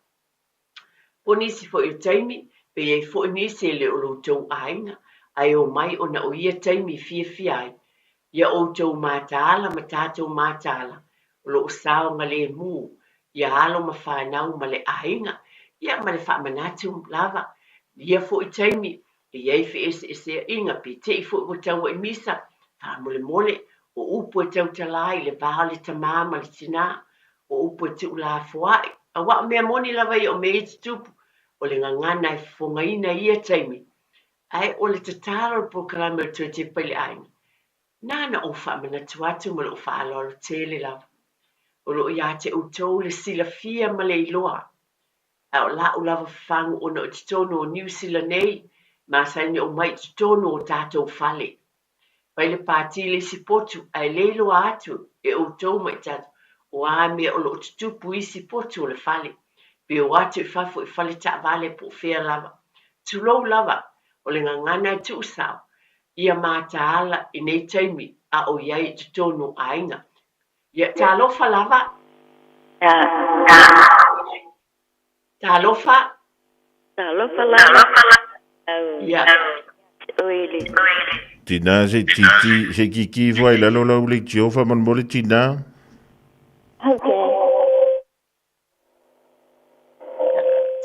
Po o nisi foi o taimi, pe i ai foi nisi e le o lo outou aiga, ae omai ona o ia taimi e fiafia ai, ia outou mataala ma tatou mataala, o lo o saogalemu ia alo ma fanau ma le aiga, ia ma le faamanatu lava i ia foi taimi e i ai feeseeseaiga pe te i foi ua taua i misa, faamolemole, o upu e tautala ai i le va o le tamā ma le tinā, o upu e tuulafoai, aua o mea moni lava ia o mea ia e tutupu, o le gagana e fofogaina i ia taimi, ae o le tatalo o le polokalame o le Toe Tepa i le Aiga, na ona ou faamanatu atu ma lou faaaloalo tele lava. O lo o ia te outou le silafia ma le iloa, ae o la'u lava fafagu ona o totonu o Niu Sila nei, masani omai i totonu o tatou fale. Fai le pati i le isi potu, ae le iloa atu e outou ma i tatou o a mea o lo o tutupu i isi potu o le fale, pe o atu i fafo i fale taavale po o fea lava. Tulou lava, o le gagana e tuusao ia mataala i nei taimi a o i ai i totonu o aiga. Ia, talofa lava. Talofa. Talofa lava. Ia. Tina se titi se kiki ifo ai lalo lau leitio faamolemole Tina. Okay.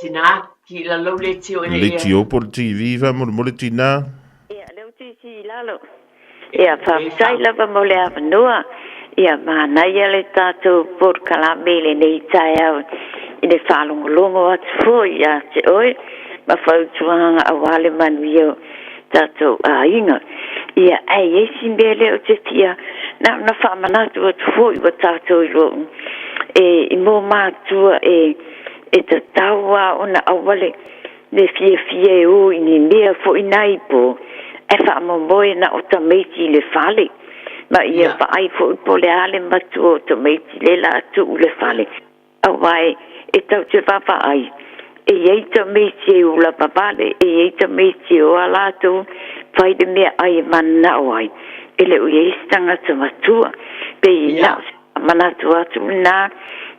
Tina, ki i lalo leitio ina ia. Leitio po le TV faamolemole Tina. Ia, lea ua tuisi i lalo. Ia, faafetai lava mo le avanoa. Ia, manaia le tatou polokalame i lenei taeao i le faalogologo atu foi ia te oe ma fautuaga aua le manuia o tatou aiga. Ia, ae i ai si mea lea ou te fia na ona faamanatu atu foi ua tatou iloa e i mo matua e e tatau lava ona aua le Le fiafia e o i ni mea foi nai po, ae faamomoe na o tamaiti i le fale. Ma ia vaai foi po le a le matua o tamaiti le la tuu le fale. Aua e tau te vaavaai, e i ai tamaiti e ula vavale, e i ai tamaiti e o a latou fai le meaai e mananao ai, e le o i ai se tagata matua. Pei na o se faamanatu atu lena,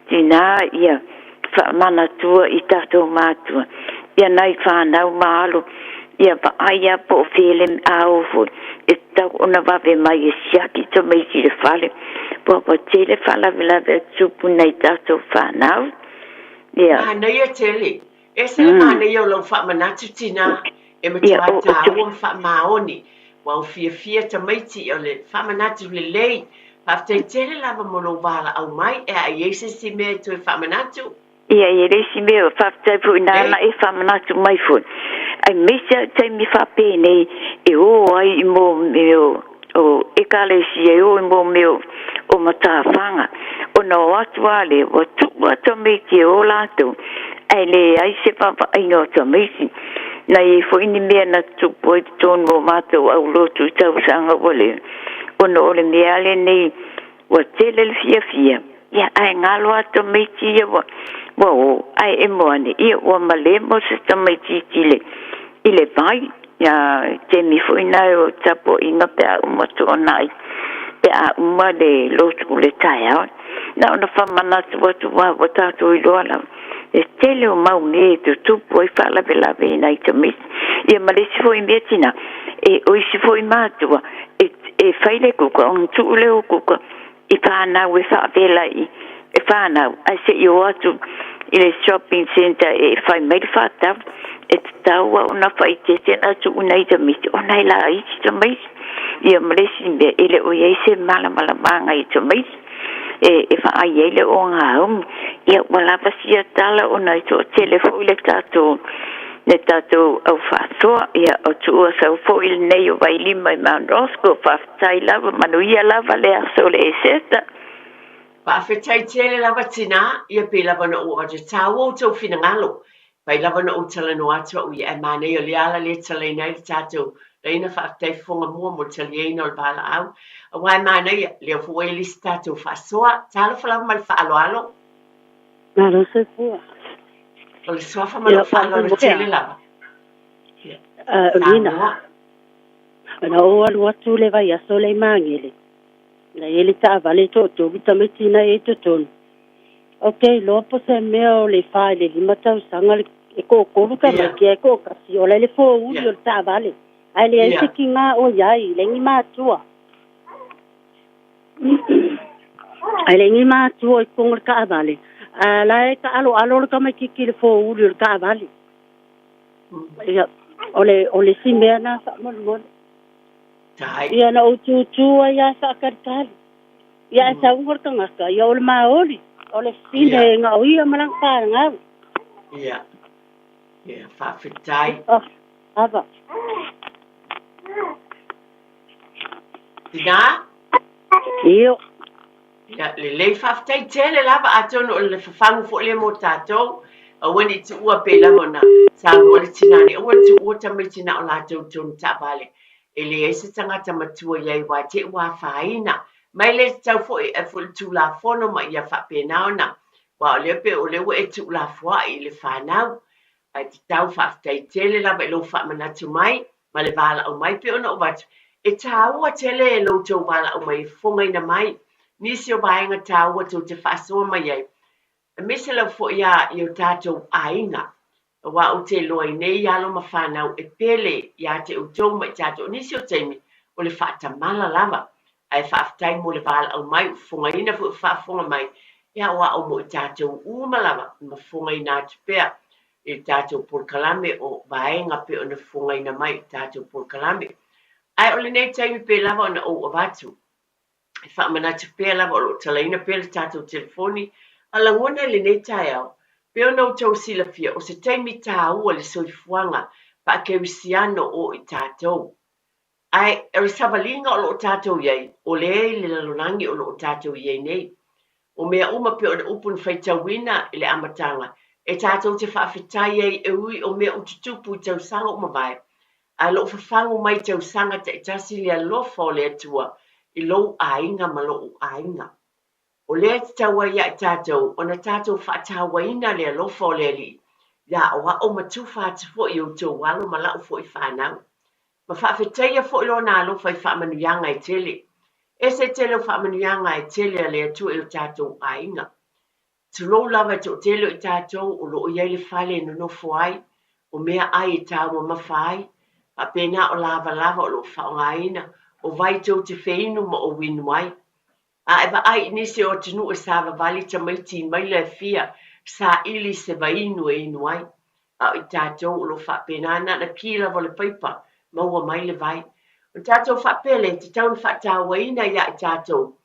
tina ia. Faamanatua i tatou matua, ia nai fanau ma alo, ia vaai lava po o fea le a o foi, e tatau ona vave mai e siaki tamaiti i le fale, po ua tele faalavelave a tutupu i nai tatou fanau. Ia. Manaia tele. Ese le manaia o lau faamanatu tinā, e matua taua ma faamaoni. Ua au fiafia tamaiti o le faamanatu lelei. Faafetai tele lava mo lou valaau mai. E a i ai se isi mea e toe faamanatu? Ia, e le isi mea, faafetai foi nāna e faamanatu mai foi. Aemaise lava i taimi faapenei e o ai i mō mea o Ekalesia, e o i mō mea o matafaga, ona o atu lava lea, ua tuu lava tamaiti e o latou, ae leai se vaavaaiga o tamaiti. Na i ai foi ni mea na tutupu ai i totonu o matou aulotu i tausaga ua leva, ona o le mea lava lenei, Ua tele le fiafia, ia, ae galo lava tamaiti ia ua, ua o, ae emo ane, ia, ua malemo se tamaitiiti i le, i le vai. Ia, taimi foi na o tapuaiga pe a uma tuanai, pe a uma le lotu i le taeao. Na ona faamanatu atu aua ua tatou iloa lava, le tele o mau mea e tutupu ai faalavelave i nai tamaiti. Ia ma le isi foi mea tina, e, o isi foi matua, e, e fai le kuka, ona tuu lea o kuka i fanau e faavela i e fanau, ae se i o atu i le shopping centre e fai mai le faatau, e tatau lava ona faaeteete ona tuu nai tamaiti ona e laiti tamaiti. Ia ma le isi mea, e le o i ai se malamalamaaga i tamaiti e, e vaai ai le ogāumu. Ia ua lava sia tala ona e toatele foi le tatou le tatou au faasoa. Ia o tuua sau foi lenei o Vailima i Mount Roskill. Faafetai lava, manuia lava le aso o le Eseta. Faafetai tele lava tinā, ia pei lava ona ou avatu e tāua outou finagalo. Pai lava ona ou talanoa atu au ia ae manaia o le ala lea e talaina ai le tatou laina faafetai fofoga mua mo le taliaina o le valaau. Aua e manaia, lea foi ua i ai le isi tatou faasoa. Talofa lava ma le faaaloalo. Malo soifua. O le suafa ma lou faaaloalo tele lava. Lina. Ona ou alu atu le vaiaso lea i Magele, na i ai le taavale e toatolu tamaiti na i ai i totonu. Ou te iloa po o se mea o le fa i le lima tausaga le e toatolu tamaiti ae toatasi o la e le fouli o le taavale ae leai se tiga o i ai, leai ni matua. Ae leai ni matua i totonu o le taavale, a la e taaloalo le tamaititi i le fouli o le taavale. Ia, o le, o le isi mea na faamolemole. Ia, na ou tutu ai lava faatalitali. Ia, ae sauga le tagata, ia o le maoli, o le fine na o ia ma lana fanau. Ia, ia, faafetai. Ava. Tina? Io. Ia, lelei, faafetai tele lava, atonu o le fafagu foi lea mo tatou, aua ne i tuua pei lava ona saunoa le tina nei, aua le tuua tamaiti na o latou tonu taavale, e leai se tagata matua i ai aua te i ua afaina. Ma e le tatau foi e foi le Tulafono ma ia faapena ona, aua o lea pei o lea ua e tuulafoai i le fanau, ae tatau faafetai tele lava i lou faamanatu mai ma le valaau mai pei ona ou avatu, e taua tele lo outou valaau mai e fofogaina mai nisi o vaega taua tou te faasoa mai ai, aemaise lava foi a i o tatou aiga, aua ou te iloa ai nei alo ma fanau e pele ia te outou ma i tatou, o nisi o taimi o le faatamala lava, ae faafetai mo le valaau mai, ua fofogaina foi ua faafofoga mai, e aoao mo i tatou uma lava ma fofogaina atu pea i le tatou polokalame o vaega pei ona fofogaina mai i le tatou polokalame. Ae o lenei taimi pei lava ona ou avatu, e faamanatu pea lava o lo o talaina pea le tatou telefoni, a lagona i lenei taeao, pei ona outou silafia, o se taimi taua le soifuaga faakerisiano o i tatou. Ae o le savaliga o lo o tatou i ai, o lea i le lalolagi o lo o tatou i ai nei. O mea uma pei o le upu na faitauina i le amataga, e tatou te faafetai ai e ui o mea ututupu i tausaga ua mavae, ae o lo o fafagu mai tausaga taitasi le alofa o le Atua i lou aiga ma lo'u aiga. O lea e tatau ai ia i tatou ona tatou faatauaina le alofa o le Alii, ia aoao ma tufa atu foi i outou alo ma la'u foi fanau. Ma faafetaia foi Lona alofa i faamanuiaga e tele. Ese tele o faamanuiaga e tele a le Atua i o tatou aiga. Tulou lava e toatele o i tatou o lo o i ai le fale e nonofo ai, o meaai e taumamafa ai, faapena o lavalava o lo o faaaogaina, o vai tou te feinu ma ou inu ai. A e vaai i nisi o atunuu e savavali tamaiti i maila e fia saili se vaiinu e inu ai, a o i tatou o lo o faapena na ona ki lava o le paipa maua mai le vai. Ona tatou faapea lea, e tatau ona faatauaina ia i tatou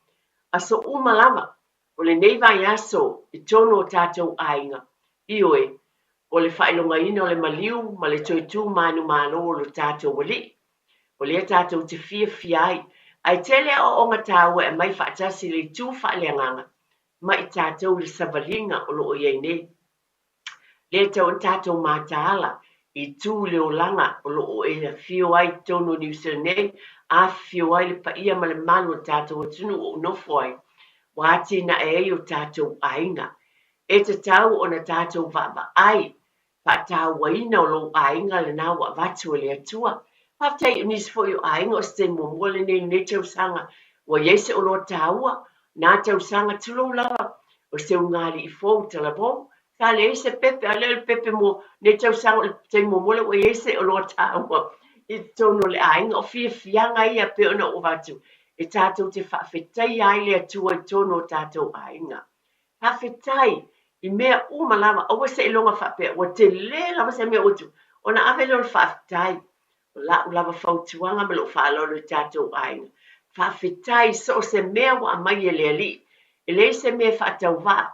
aso uma lava o lenei vaiaso i totonu o tatou aiga, ioe, o le faailogaina o le maliu ma le toe tu manumalo o lo tatou Alii. O lea tatou te fiafia ai, ae tele aoaoga taua e aumai faatasi i le itu faaleagaga ma i tatou i le savaliga o lo o i ai nei. Lea e tatau ona tatou mataala i itu i le olaga o lo o e afio ai i totonu o Niu Sila nei, afifio ai le paia ma le mamalu o le tatou atunuu o nofo ai, ua atinae ai o tatou aiga. E tatau ona tatou vaavaai faatauaina o lou aiga lena ua avatu e le Atua. Faafetai i nisi foi o aiga o se taimi muamua lenei i lenei tausaga ua i ai se oloa taua, na tausaga tulou lava o se ulugalii fou talavou, sa leai se pepe, a lea o le pepe mo nei tausaga o le taimi muamua lea ua i ai se oloa taua i totonu o le aiga. O fiafiaga ia pei ona ou avatu e tatou te faafetaia ai le Atua i totonu o tatou aiga. Faafetai i mea uma lava, aua seiloga faapea ua tele lava se mea ua tupu, ona ave lea o le faafetai. O la'u lava fautuaga ma lo'u faaaloalo i tatou aiga, faafetai i so o se mea ua aumai e le Alii. E leai se mea e faatauvaa,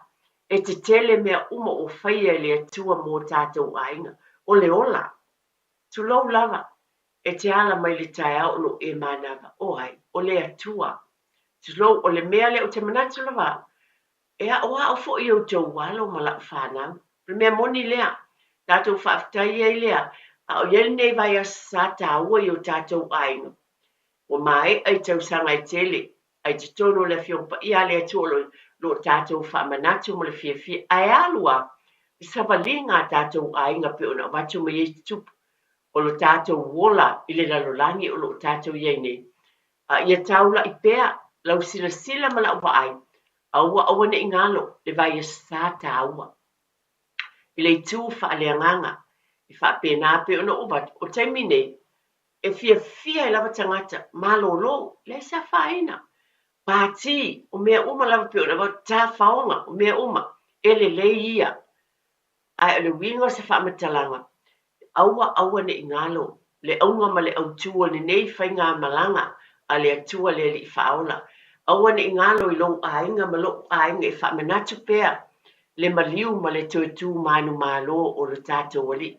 e tetele mea uma ua faia e le Atua mo tatou aiga. O le ola. Tulou lava, e te ala mai le taeao o lou e manava, o ai? O le Atua. Tulou, o le mea lea ou te manatu lava au, e aoao foi i outou alo ma lau fanau. O le mea moni lea, tatou faafetai ai lea, a o i ai lenei vaiaso sa taua i o tatou aiga. Ua maea i tausaga e tele, a i totonu o le Afioga Paia a le Atua o lo o tatou faamanatu ma le fiafia, ae alu a le savaliga a tatou aiga pei ona avatu mai ai tupu o lo tatou ola i le lalolagi o lo o tatou i ai nei. A ia taula'i pea lau silasila ma lau vaai, aua aua ne i galo le vaiasa taua i le itu faaleagaga e faapena pei ona ou avatu, o taimi nei, e fiafia ai lava tagata malolo, leai se afaina, pati, o mea uma lava pei ona avatu, tafaoga, o mea uma, e lelei ia. Ae o le uiga o se faamatalaga, aua aua ne i galo le auga ma le autu o lenei faigamalaga a le Atua le Alii Faaola. Aua ne i galo i lou aiga ma lo'u aiga e faamanatu pea le maliu ma le toe tu manumalo o lo tatou Alii.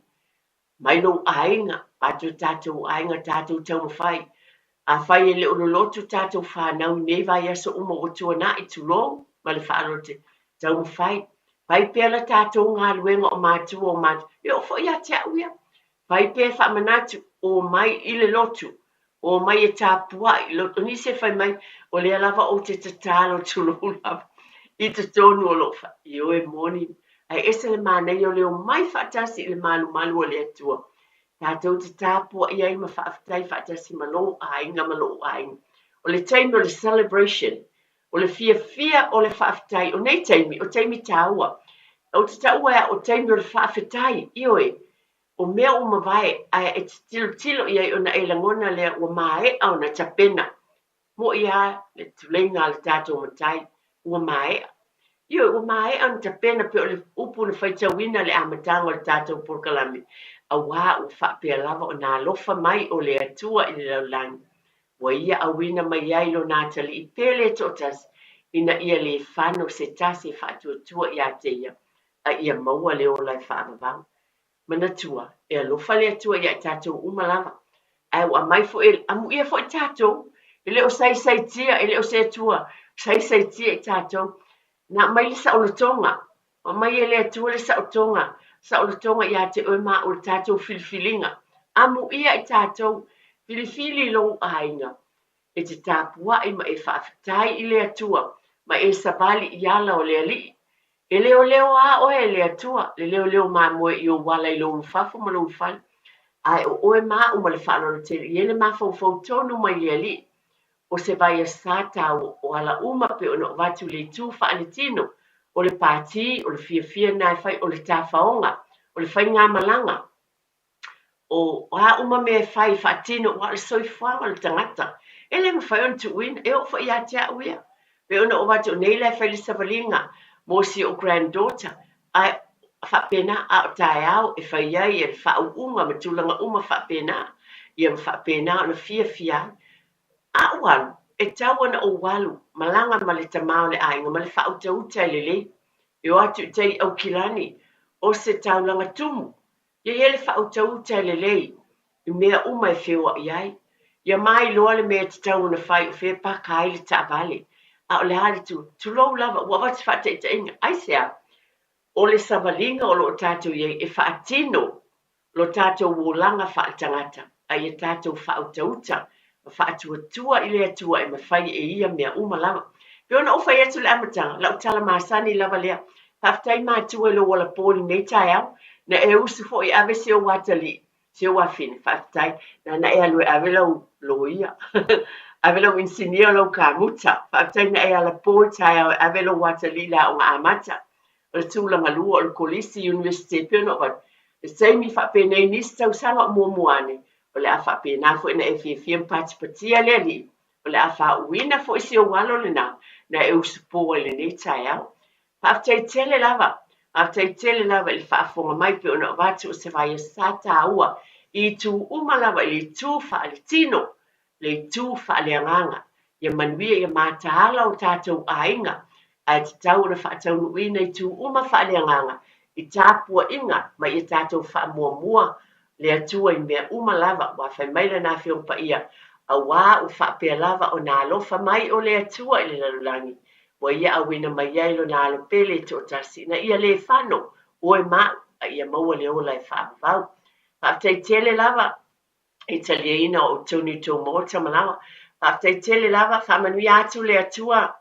Mai lou aiga, atu o tatou aiga tatou taumafai. Afai e le o lolotu tatou fanau i nei vaiaso uma ua tuanai, tulou, ma le faaaloalo tele, taumafai. Fai pea la tatou galuega o matua o matua, e oo foi ia te au ia. Fai pea e faamanatu, omai i le lotu, omai e tapuai i lotu. O nisi e fai mai, o lea lava ou te tatalo, tulou lava, i totonu o lou fale. Ioe moni, ae ese le manaia o le omai faatasi i le malumalu o le Atua. Tatou te tapuai ai ma faafetai faatasi ma lou aiga ma lo'u aiga. O le taimi o le celebration, o le fiafia o le faafetai, o nei taimi, o taimi taua. Ou te taua e au o taimi o le faafetai, ioe, o mea ua mavae, ae e te tilotilo i ai ona e lagona lea ua maea ona tapena. Mo'i lava le tuleiga a le tatou Matai, ua maea. Ioe, ua maea ona tapena pei o le upu na faitauina i le amataga o le tatou polokalame, auā ua faapea lava ona alofa mai o le Atua i le lalolagi, ua Ia auina mai ai Lona atalii pele e toatasi, ina ia le fano se tasi e faatuatua iā te Ia, a ia maua le ola e faavavau. Manatua, e alofa le Atua ia i tatou uma lava. Ae ua aumai foi e, amuia foi tatou, e le o saisaitia, e le o se Atua saisaitia i tatou. Na aumai le saolotoga, ua aumai e le Atua le saotoga, saolotoga ia te oe ma au i le tatou filifiliga. Amuia i tatou, filifili i lou aiga, e te tapuai ma e faafetai i le Atua, ma e savali i ala o le Alii. E leoleo a oe e le Atua, le leoleo mamoe i ou ala i lou ulufafo ma lou ulufale. Ae o oe ma a'u ma le faaaloalo tele i ai le mafaufau tonu mai le Alii. O se vaiasa taua o ala uma pei ona avatu i le itu faaletino O le pātī, o le fiafia lena e fai, o le tafaoga, o le faigamalaga, o a uma mea e fai e faatino, aua o le soifuaga o le tagata e le mafai ona tuuina, e oo foi ia te au ia. Pei ona ou avatu, o nei la e fai le savaliga mo si ou granddaughter, ae faapena, a o taeao e fai ai le faauuga ma tulaga uma faapena, ia ma faapena ona fiafia ai. A ou alu, e tatau ona ou alu malaga ma le tama o le aiga ma le faautauta e lelei, e o atu i tai i Aukilani, o se taulaga tumu, Ia i ai le faautauta e lelei i mea uma e feoai ai. Ia mailoa le mea e tatau ona fai o fea e paka ai le taavale, a o le a le tu, tulou lava, ua avatu faataitaiga. Aisea? O le savaliga o lo o tatou i ai e faatino lo tatou olaga faaletagata, a ia tatou faautauta ma faatuatua i le Atua e mafai e ia mea uma lava. Pei ona ou fai atu i le amataga, lau tala masani lava lea, Faafetai matua i lou alapo i lenei taeao, na e usu foi e ave si ou atalii, si ou afine, faafetai, nana e alu e ave lau loia, ave lau inisinia o lau kamuta, faafetai na e alapo i le taeao e ave lou atalii i le aoga amata. O le tulaga lua o le kolisi, Iunivesite, pei ona ou avatu, le taimi faapenei nisi tausaga o muamua ane, o le a faapena foi ona e fiafia ma patipatia le Alii, o le a faauuina foi si ou alo lena na e usupo ai i lenei taeao. Faafetai tele lava, faafetai tele lava i le faafofoga mai pei ona avatu o se vaiasa taua i itu uma lava i le itu faaletino, le itu faaleagaga. Ia manuia, ia mataala o tatou aiga, ae tatau ona faataunuuina itu uma faaleagaga i tapuaiga ma ia tatou faamuamua le Atua i mea uma lava, ua fai mai Lana Afioga Paia, Auā ua faapea lava ona alofa mai o le Atua i le lalolagi, ua Ia auina mai ai Lona Alo pele e toatasi, ina ia le fano oe ma au, a ia maua le ola e faavavau. Faafetai tele lava i taliaina o outou ni outou maota malaga. Faafetai tele lava, faamanuia atu le Atua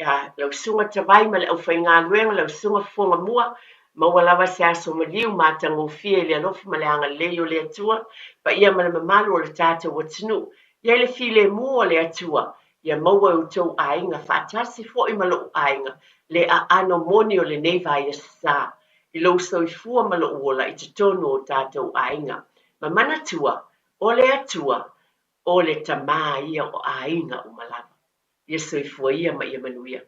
Ia, lau Susuga Tavai ma le aufaigaluega, lau Susuga Fofoga Mua, maua lava se aso maliu matagofie i le alofa ma le agalelei o le Atua, paia ma le mamalu o le tatou atunuu. Ia i le filemu o le Atua, ia maua e outou aiga faatasi foi ma lou aiga le aano moni o lenei vaiaso sa i lou soifua ma lou ola i totonu o tatou aiga. Ma manatua, o le Atua, o le Tama ia o aiga uma lava. Ia soifua ia ma ia manuia.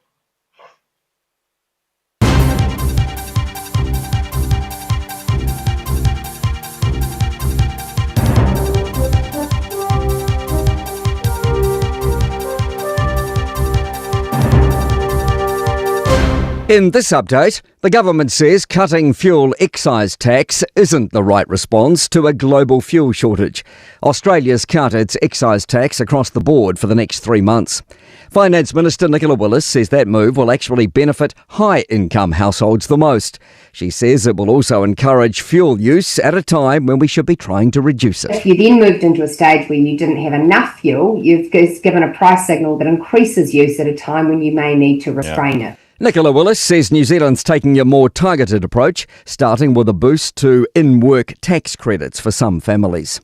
In this update, the government says cutting fuel excise tax isn't the right response to a global fuel shortage. Australia's cut its excise tax across the board for the next three months. Finance Minister Nicola Willis says that move will actually benefit high income households the most. She says it will also encourage fuel use at a time when we should be trying to reduce it. If you then moved into a stage where you didn't have enough fuel, you've given a price signal that increases use at a time when you may need to restrain yeah. it. Nicola Willis says New Zealand's taking a more targeted approach, starting with a boost to in work tax credits for some families.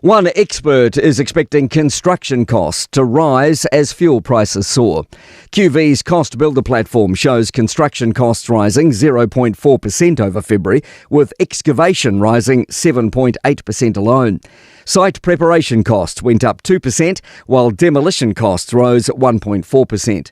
One expert is expecting construction costs to rise as fuel prices soar. QV's Cost Builder platform shows construction costs rising 0.4% over February, with excavation rising 7.8% alone. Site preparation costs went up 2%, while demolition costs rose 1.4%.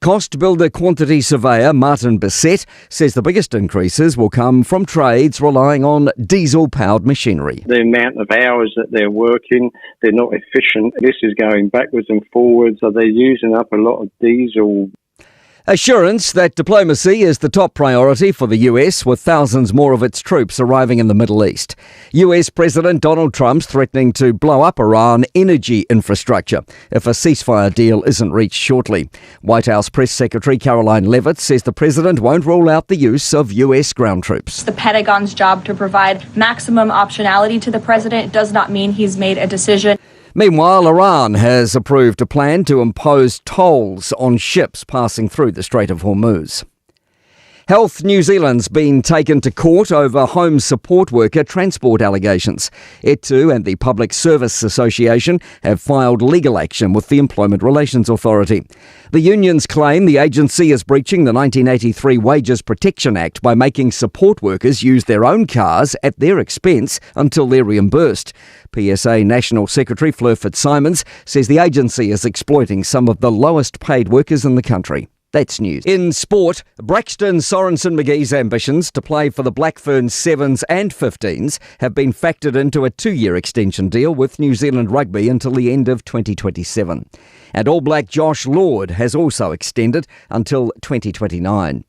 Cost builder quantity surveyor Martin Bissett says the biggest increases will come from trades relying on diesel powered machinery. The amount of hours that they're working, they're not efficient. This is going backwards and forwards, so they're using up a lot of diesel. Assurance that diplomacy is the top priority for the US, with thousands more of its troops arriving in the Middle East. US President Donald Trump's threatening to blow up Iran energy infrastructure if a ceasefire deal isn't reached shortly. White House Press Secretary Karoline Leavitt says the president won't rule out the use of US ground troops. The Pentagon's job to provide maximum optionality to the president does not mean he's made a decision. Meanwhile, Iran has approved a plan to impose tolls on ships passing through the Strait of Hormuz. Health New Zealand's been taken to court over home support worker transport allegations. ETU and the Public Service Association have filed legal action with the Employment Relations Authority. The unions claim the agency is breaching the 1983 Wages Protection Act by making support workers use their own cars at their expense until they're reimbursed. PSA National Secretary Fleur Fitzsimons says the agency is exploiting some of the lowest paid workers in the country. That's news. In sport, Braxton Sorensen McGee's ambitions to play for the Black Ferns 7s and 15s have been factored into a two year extension deal with New Zealand Rugby until the end of 2027. And All Black Josh Lord has also extended until 2029.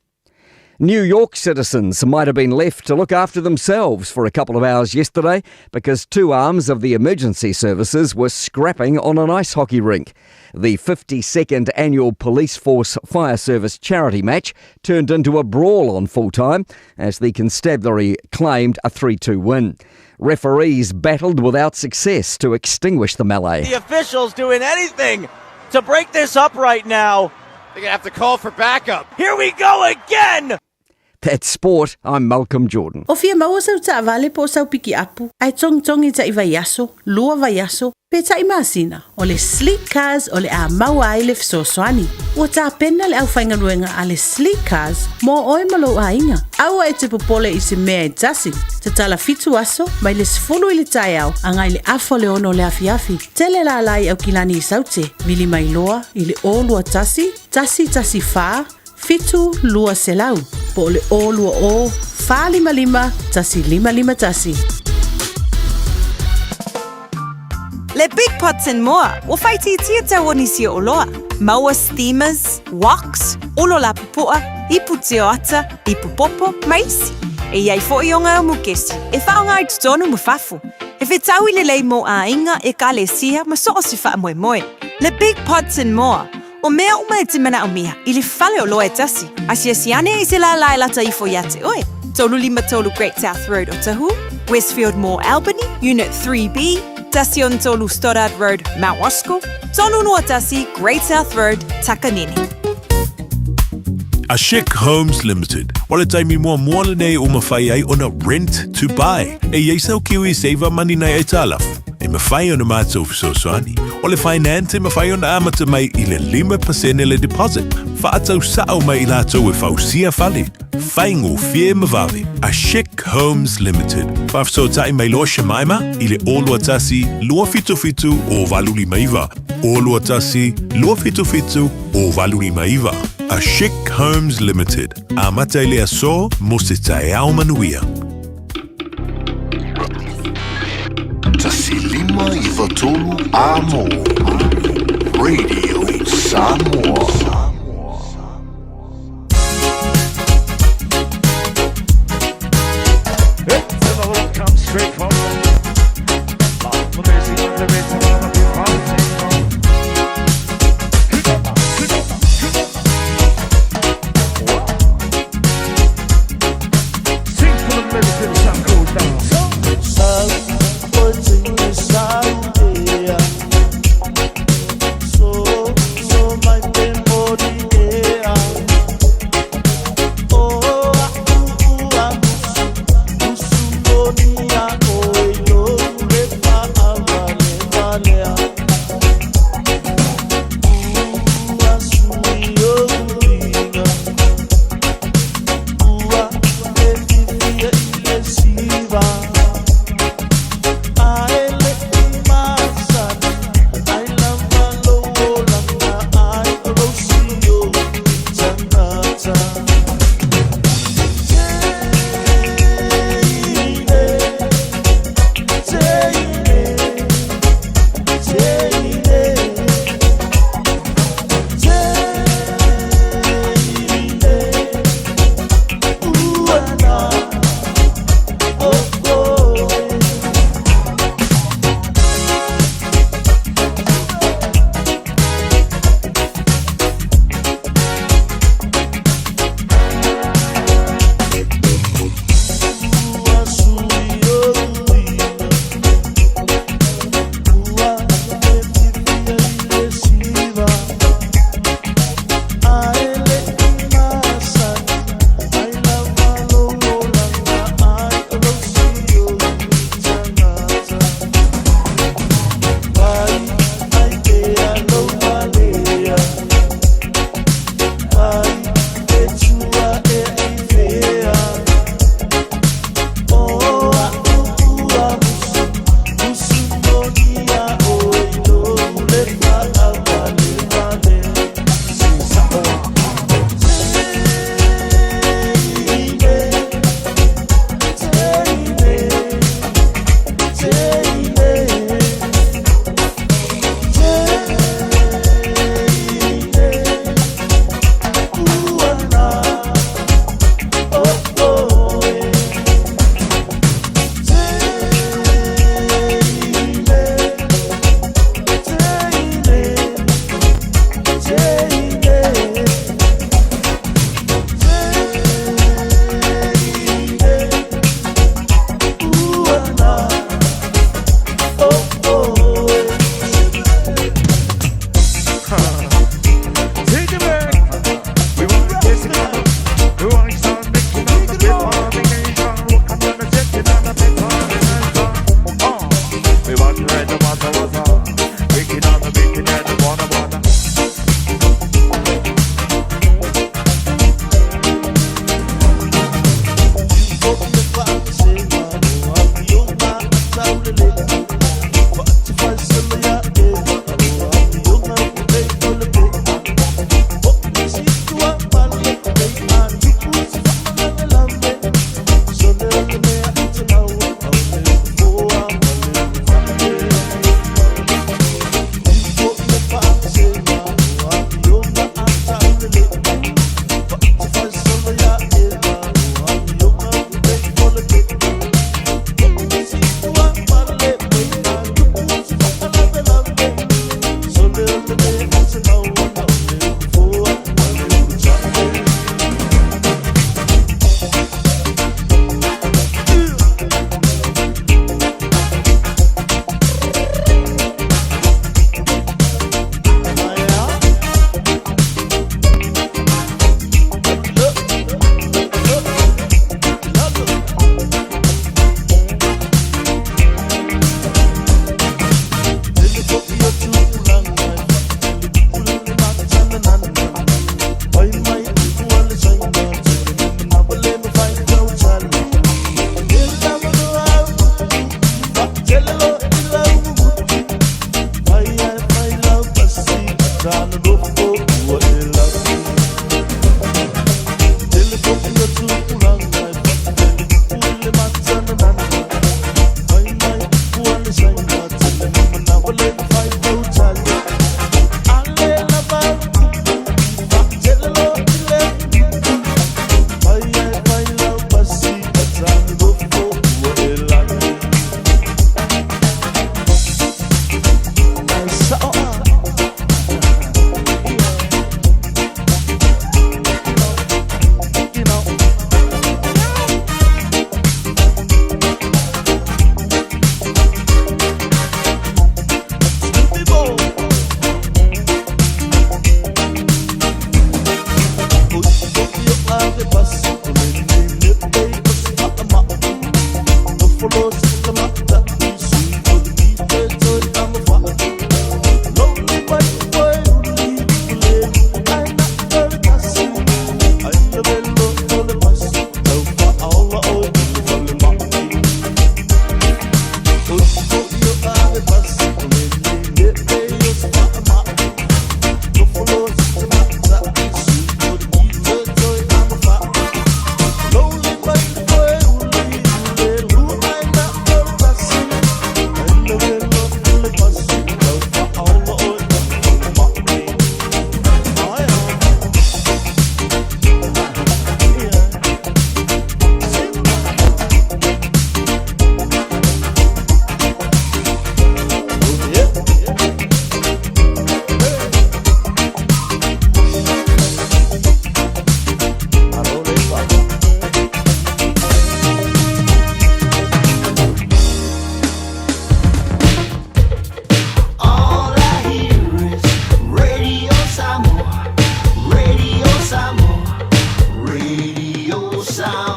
New York citizens might have been left to look after themselves for a couple of hours yesterday because two arms of the emergency services were scrapping on an ice hockey rink. The 52nd annual Police Force Fire Service charity match turned into a brawl on full time as the constabulary claimed a 3 2 win. Referees battled without success to extinguish the melee. The officials doing anything to break this up right now. They're going to have to call for backup. Here we go again. That's sport. I'm Malcolm Jordan. O fia maua sau taavale po o sau pikiapu, ae togitogi ta'i vaiaso, lua vaiaso, pe ta'i masina, o le Sleek Cars o le a maua ai le fesoasoani. Ua tapena le aufaigaluega a le Sleek Cars mo oe ma lou aiga. Aua e te popole i se mea e tasi. Tatala fitu aso, mai le 10 i le taeao agai le afa o le ono o le afiafi. Tele lala i Aukilani i Saute, vili mai loa i le 021 114 7 200 po o le 020 455 1551. Le Big Pots and More, ua faaitiitia tau o nisi o oloa. Maua steamers, woks, olo lapupoa, ipu tioata, ipu popo, ma isi. E i ai foʻi oga mukesi, e faaaoga i totonu ma fafo. E fetaui lelei mo aiga, ekalesia, ma so o se faamoemoe. Le Big Pots and More, o mea uma e te manaomia, i le fale oloa e tasi. Asiasi ane i se lālā e lata ifo ia te oe. 33 Great South Road Otahuhu, Westfield Mall Albany, Unit 3B, 13 Stoddard Road, Mount Roskill, 31 Great South Road, Takanini. Ashik Homes Limited. O le taimi muamua lenei ua mafai ai ona rent to buy. E i ai sau KiwiSaver ma ni nai aitalafu. E mafai ona matou fesoasoani. O le finance e mafai ona amata mai i le 5% le deposit. Faatau sao mai i latou e fausia fale. Faigofie ma vave. Ashik Homes Limited. Faafesootai mai loa Shemaima i le 021 277 0859. 021 277 0859. Ashik Homes Limited. Amata i le aso mo se taeao manuia. 1 5 9 3 Amo. Radio Samoa. Straight from the music of the rhythm of the party. Sing for the minute till the sun goes down.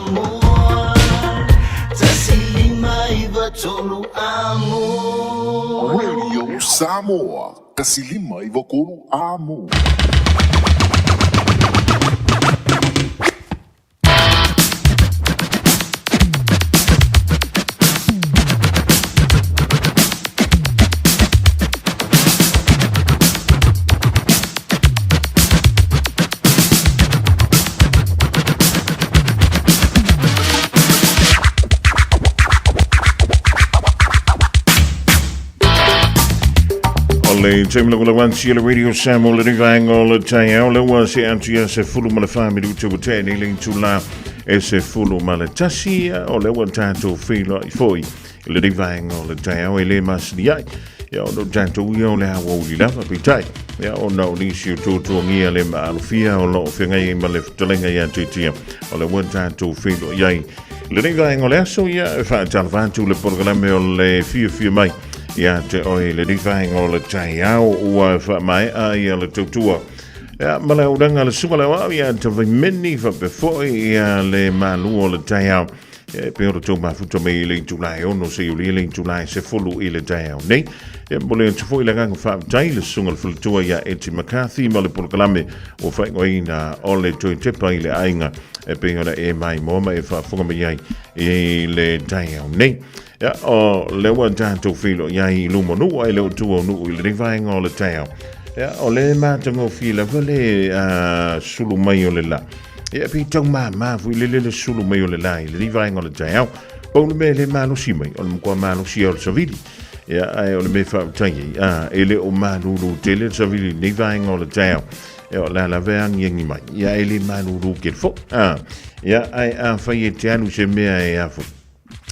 Samoa 1593 Amoa. Radio Samoa, 1593 Amoa. O le taimi lagolagoansi o le Radio Samoa le vaega o le taeao le ua se atu ia se fulu ma le wha minutu ua tea nei le itula e se fulu ma le tasi o le ua tātou wheiloai foi i le vaega o le taeao e le masani ai ia ona o tatou ia o le aoauli lava peitai ia ona o nisi o tuatuagia le maalofia o loo feagai ai ma le fetalaiga ia te tia o le ua tatou feiloai ai i lenei vaega o le aso ia e faatalofa atu le polokalame o le fiafia mai ia te oe i lenei vaega o le taeao ua faamaea ia le tautua ia ma le aulaga le suka le au ia te vaimeni faapea foi ia le malu o le taeao E pei ona tou mafuta mai i le itula e 6 seia ulia le itula e 10 i le taeao nei. E momoli atu foi le agaga faafetai i le susuga i le faletua ia Eti McCarthy ma le polokalame ua faaigoaina o le Toe Tepa i le Aiga e pei ona e maimoa ma e faafofoga mai ai i le taeao nei. Ia, o lea ua tatou feiloai ai i luma o nuu ae le o tua o nuu i lenei vaega o le taeao. Ia, o le matagofie lava le sulu mai o le la. Ia, pei tau māmā foi le lele sulu mai o le la i lenei vaega o le taeao. Pau le mea e le malosi mai, o le matua malosi o le savili. Ia, ae o le mea faafetai ai, e le o malulu tele le savili i lenei vaega o le taeao. Ia, o le a lava e agiagi mai. Ia, e le malulu tele foi. Ia, ae afai e te alu se mea e a foi,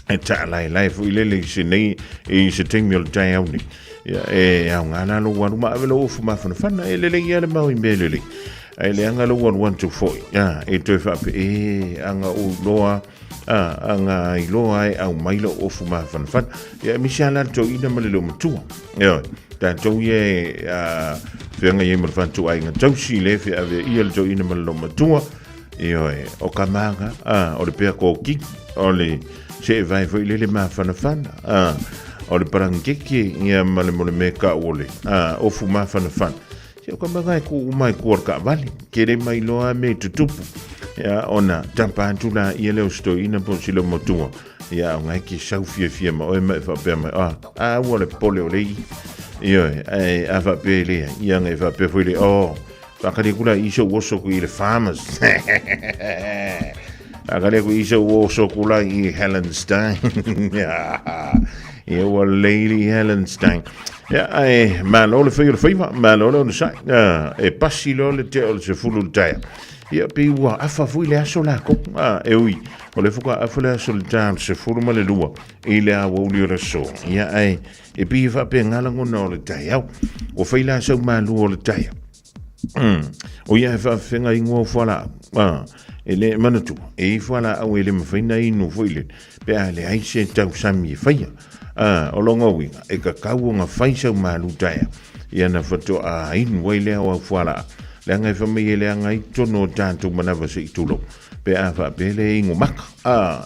e taalaelae foi lele i se nei i se taimi o le taeao nei. Ia, e aoga la lou alu ma ave lou ofu mafanafana e lelei ia le mau i mea lelei. Ae leaga lou alu atu foi, a, e toe faape, e, aga ou iloa, a, aga iloa e au mai lou ofu mafanafana. Ia, e misi ala le toeaina ma le loomatua. Ioe, tatou ia e, a, feagai ai ma le fatuaiga tausi le feavea ia le toeaina ma le loomatua. Ioe, o ka maga, a, o le pea kōki, o le seevae foi lele mafanafana, a, o le parangeke, ia ma le mole me ka ole, a, ofu mafanafana. Se o ka maga e ku uma e kua le kaavale, ke le mai loa me tutupu. Ia, ona tapa atu la ia leo stoina po silo motua. Ia, o ngai ke sau fia fia ma oe mai whapea mai, a, a ua le pole o lei. Ioe, e, a whapea lea, ia ngai whapea foi le, oh, Whakari aku la i so oso ku i le farmers. Whakari aku i so oso ku la i Helen Stein. Ia ua Lady Helen Stein. Ia, ai, malo le whai o le whaiwa, malo le ona sai. E pasi loa le tea o le sefulu le taea. Ia, pe ua afa fui le aso la ko. E ui, o le fuka afa le aso le taea o le sefulu ma le lua i le awauli o le aso. Ia, ai, E pei e faapena lagona o le taeao. Ua fai la sau malu o le taeao. O ia e faafefega ingoa o fualaau. Ah, e le manatua, e i fualaau e le mafai na inu foi le, pe a leai se tausami e faia. Ah, o lona uiga, e kakau ona fai sau malu taeao. Ia na faatoa inu ai lea o au fualaau. Leaga e fai mai e leaga ai totonu o tatou manava se i tulou. Pe a faapea le ingo maka. Ah.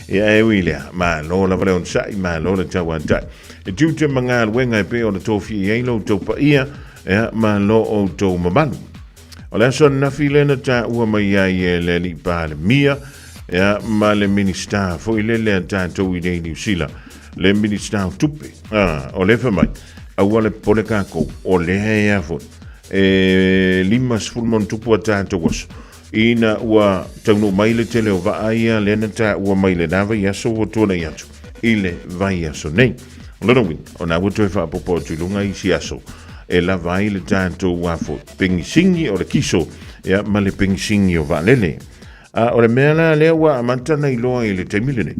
Ia e ui lea, malo lava le onosai, malo le tauatai. E tiute ma galuega e pei ona tofia i ai lo outou paia, ia, ma lo outou mamalu. O le aso ananafi lea na taua mai ai e le alii Palemia, ia, ma le Minista foi lele a tatou i nei Niu Sila, le Minista o Tupe. Ah, o le fai mai, aua le popole kākou, o lea e a foi. E 50 ma ono tupu a tatou aso. Ina ua taunuu mai le tele o vaa ia lea na taua mai lena vaiaso ua tuanai atu i le vaiaso nei. O lona uiga, o na ua toe faaopoopo atu i luga isi aso e lava ai le tatou afo pegisigi o le kiso ia, ma le pegisigi o vaalele. A o le mea la lea ua amata ona iloa i le taimi lenei,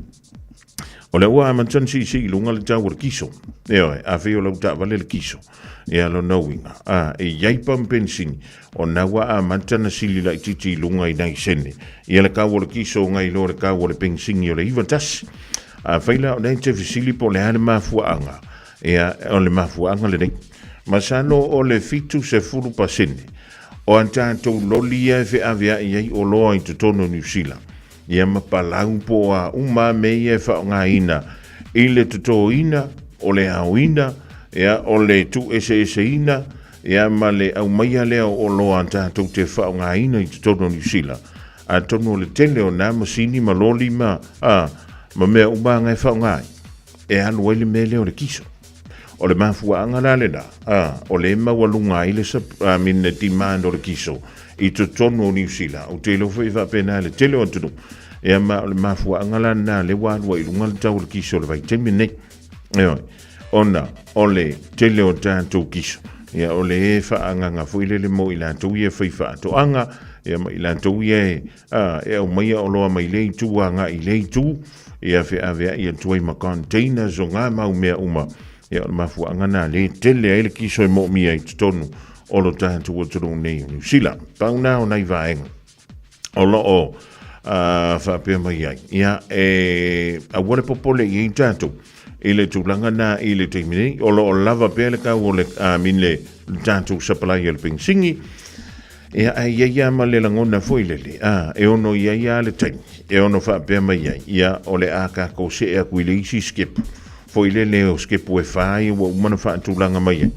O lea ua amata ona siisii i luga le tau o le kiso. Ioe, afai o lau taavale le kiso. Ia lona uiga, a, e i ai pamu penisini, ona ua amata ona sili laitiiti i luga i nai sene. Ia le kau o le kiso ngai loa le kau o le penisini o le 91. Afai la o lea e te fesili po o le a le mafuaaga, ia, o le mafuaaga lenei. Masalo o le 70% O a tatou loli ia e feaveai ai oloa i totonu o Niu Sila, ia ma palau po o a uma lava mea ia e faaaogaina i le totoina, o le aoina, ia, o le tuueseeseina, ia ma le aumaia lea o oloa tatou te faaaogaina i totonu o Niu Sila. Atonu o le tele o nā masini ma loli ma, a, ma mea uma lava e faaaoga ai, e alu ai le mea lea o le kiso. O le mafuaaga la lena, a, o lea e maualuga ai le, I mean, le demand o le kiso i totonu o Niu Sila. Ou te iloa foi e faapena i le tele o atunuu. Ia ma o le mafuaaga la lena lea ua alu ai i luga le tau o le kiso i le vaitaimi lenei. Ioe, ona o le tele o tatou kiso, ia o le faaagaga foi lele mo i latou ia e fai faatoaga, ia ma i latou ia e, a, e aumaia oloa mai lea itu agai i lea itu, ia feaveai atu ai ma containers o ngā mau mea uma. Ia o le mafuaaga nā lea e tele ai le kiso e moomia i totonu o lo tatou atunuu nei o Niu Sila. Pau nā o nai vaega o lo o faapea mai ai. Ia, e aua le popole i ai tatou i le tulaga nā i le taimi nei. O lo o lava pea le kau o le, I mean, le, le tatou supply o le penisini. Ia, ae i ai lava ma le lagona foi lele, a, e ono i ai lava le taimi, e ono faapea mai ai, ia, o le a tatou see atu i le isi sikepu, foi lele o sikepu e fa ia ua uma ona faatulaga mai ai,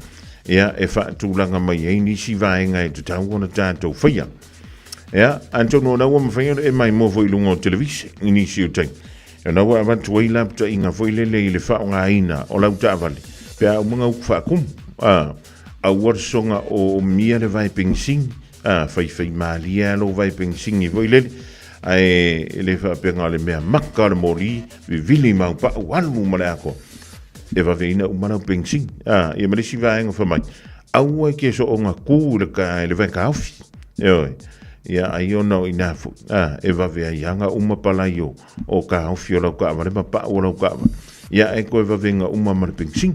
ia, e faatulaga mai ai nisi vaega e tatau ona tatou faia. Ia, atonu o la ua mafai ona e maimoa foi i luga o televise i nisi o taimi. O la ua avatu ai lapataiga foi lele i le faaaogaina o lau taavale pe a uma gauku faakumu. A, aua le soga o omia le vae penisini, a, faifai malie lava lou vae penisini foi lele, ae e le faapea o le mea maka o le moli, vivili mau pau, alu ma le atoa. E vaveina uma lau penisini. A, ia ma le isi vaega fai mai, aua e te soona ku i le, ka, i le vae taofi. Ioe. Ia, ai ona o inā foi, a, e vave ai aga uma palai o, o taofi o lau taavale ma pau o lau taavale. Ia, e toe vavega uma ma le penisini.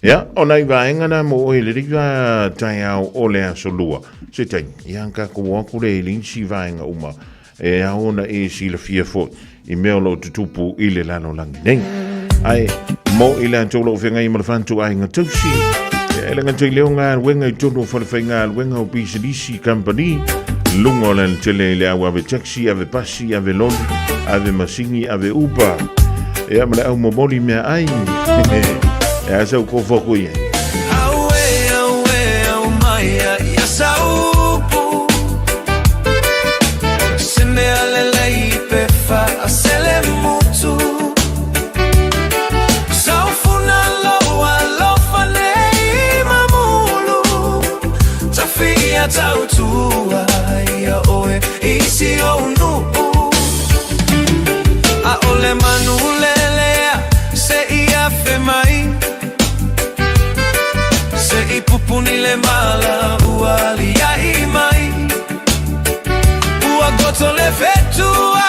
Ia, o nai vaega na mo oe le riva taeao o le aso lua. Se taimi, ia tatou o atu lea i le isi vaega uma e ao ona e silafia foi i mea o lo o tutupu i le lalolagi nei. Ae, mo i latou lo o feagai ma le fatuaiga tausi, e le gata i lea o galuega i totonu o falefaigaluega o pisinisi, kamupani, luga o le alatele i le au ave taxi, ave pasi, ave loli, ave masini, ave Uber, ia ma le au momoli meaai. E a sau kofa aku i ai. Auē, auē, au mai ia ia saupu. Se mea lelei pe faasele mutu. Saufuna loa alofa nei mamulu. Tafia tautua ia oe i si ou nuu. ʻAʻole manu lelea se i afe mai. Se i pupuni le mala ua aliaʻi mai. Ua goto le fetua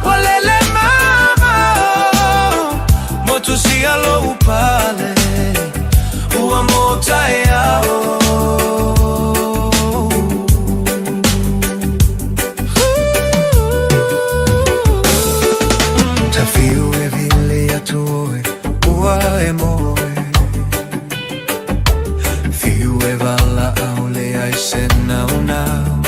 ua lele mamao. Motu sia lou pale ua mōtaeao. Tafiu e vili atu oe ua e moe. Fiu e valaau leai se naunau.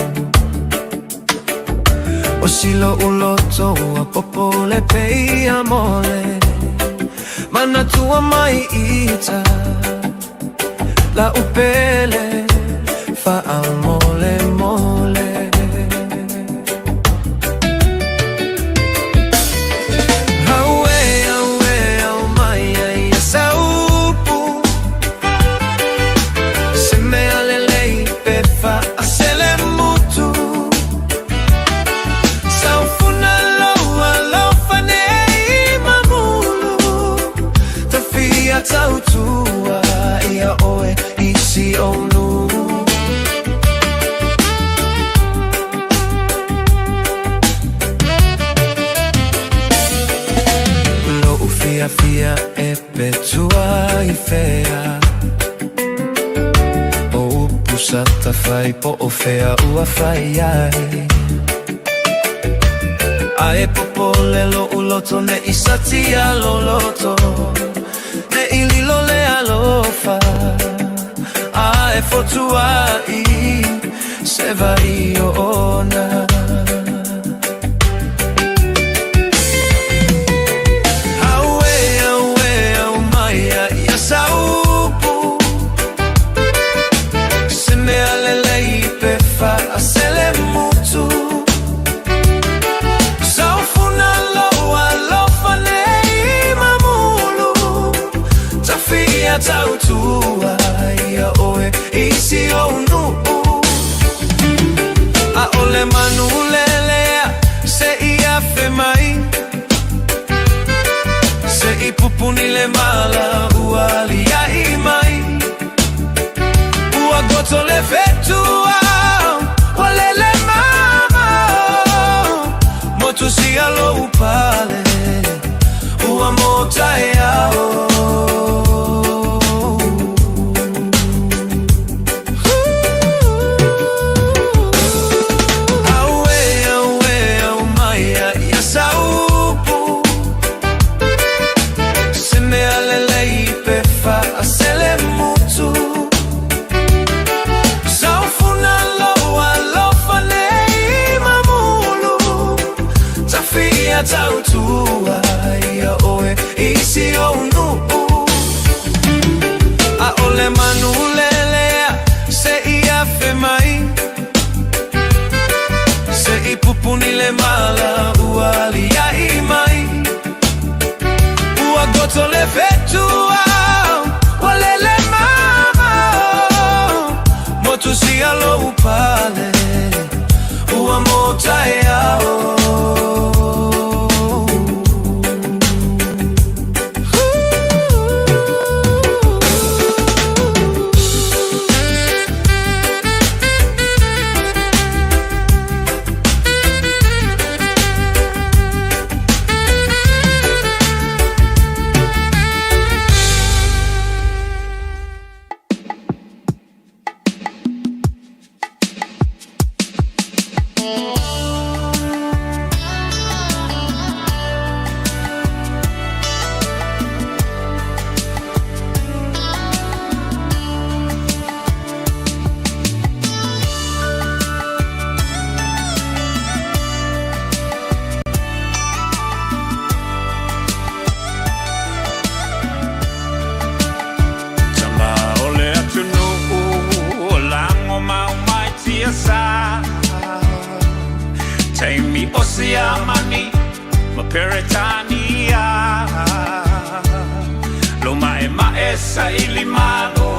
O silo uloto ua popole pei a mole. Manatua mai ita la upele faamolemole. Auē, auē, au mai ai ia saupu. Se mea lelei pe faasele mutu. Saufuna lou alofa nei mamulu. Tafia tautua ia oe i si ou nuu. Lou fiafia e petua i fea. O upu sa tafai po o fea ua fai ai. A e popole loʻu loto ne i satia loloto. Ne i lilo le alofa a e fotuaʻi. Se vai o ona. Aue, aue, au mai a ia saupu. Se mea lelei pe faasele mutu. Saufuna loa lofa nei mamulu. Tafia tautua ia oe isi o nuu. A ole manu lelea se i afe mai. Se i pupuni le mala ua alia'i mai. Ua goto le fetua ua lele mamao. Motu sia lou pale ua motaeao. Aue, aue, au mai a ia saupu. Se mea lelei pe faasele mutu. Saufuna loa lofa nei mamulu. Tafia tautua ia oe isi o nuu. A ole manu lelea se i afe mai. Se i pupuni le mala ua alia'i mai. Ua goto le fetua ua lele mamao. Motu sia lou pale ua motaeao. Tama o le atunuu o lago mau mai tiasa. Taimi o Siamani ma Peretania. Lo ma'ema'e saili malo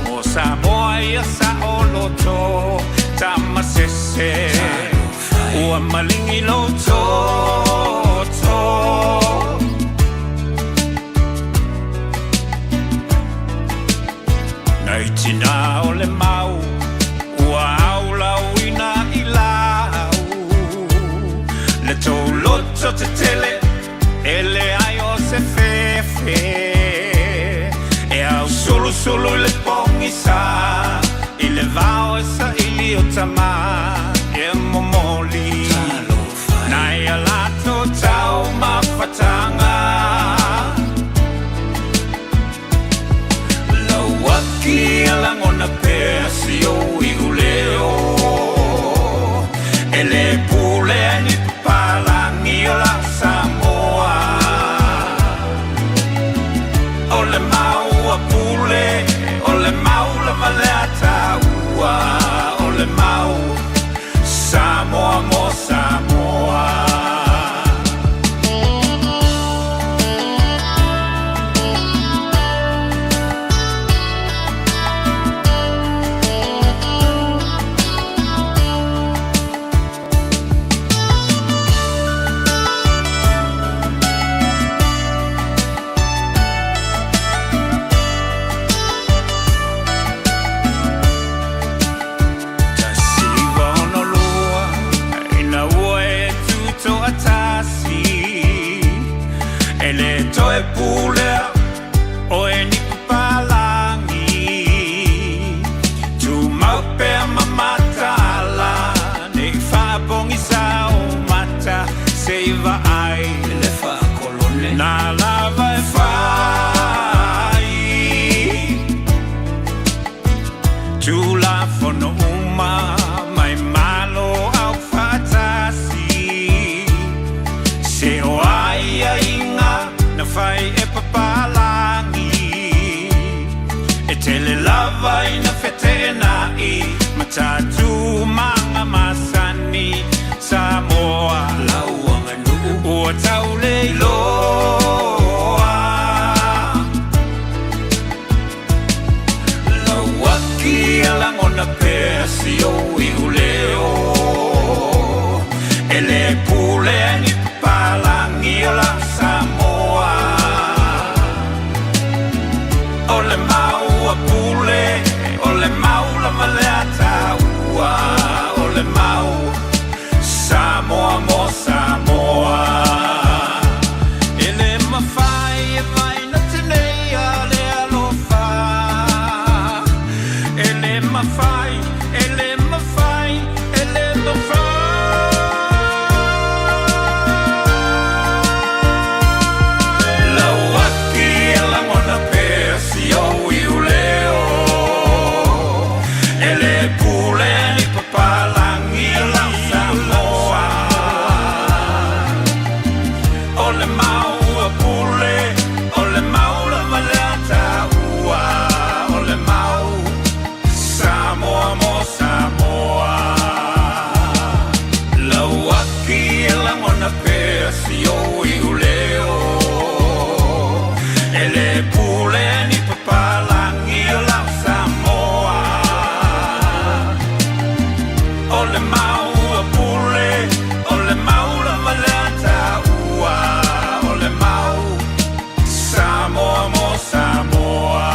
mo Samoa ia saoloto. Tama sese ua maligi lou toto. Nai tina o le mau ua aulauina i lau. Le tou loto tetele e leai o se fefe. E ausulusulu i le pogisa i le vao e saili o tama e momoli. Nai a latou taumafataga. Lauaki a lagona pea si ou iuleo. E le pule ai ni papalagi o la Samoa. O le mau a pule, o le mau lava lea taua. O le mau Samoa mo. mafai e papalagi E tele lava ina feteenai Ma tatumaga masani Samoa lau aganuu ua tauleiloa Lau aki e lagona pea si ou iuleo E le pule ai ni papalagi o lau Samoa O le mau a Pule, o le mau lava lea a taua O le mau Samoa mo Samoa E le mafai e vaina tenei a le alofa E le mafai, e le mafai, e le mafai Lau aki e lagona pea si ou iuleo E le pule ni papalagi lau Samoa O le mau a Pule, o le mau lava lea a taua O le mau Samoa mo Samoa Lau aki e lagona pea si ou iuleo E le pule ni papalagi o lau Samoa O le mau a Pule, o le mau lava lea a taua O le mau Samoa mo Samoa.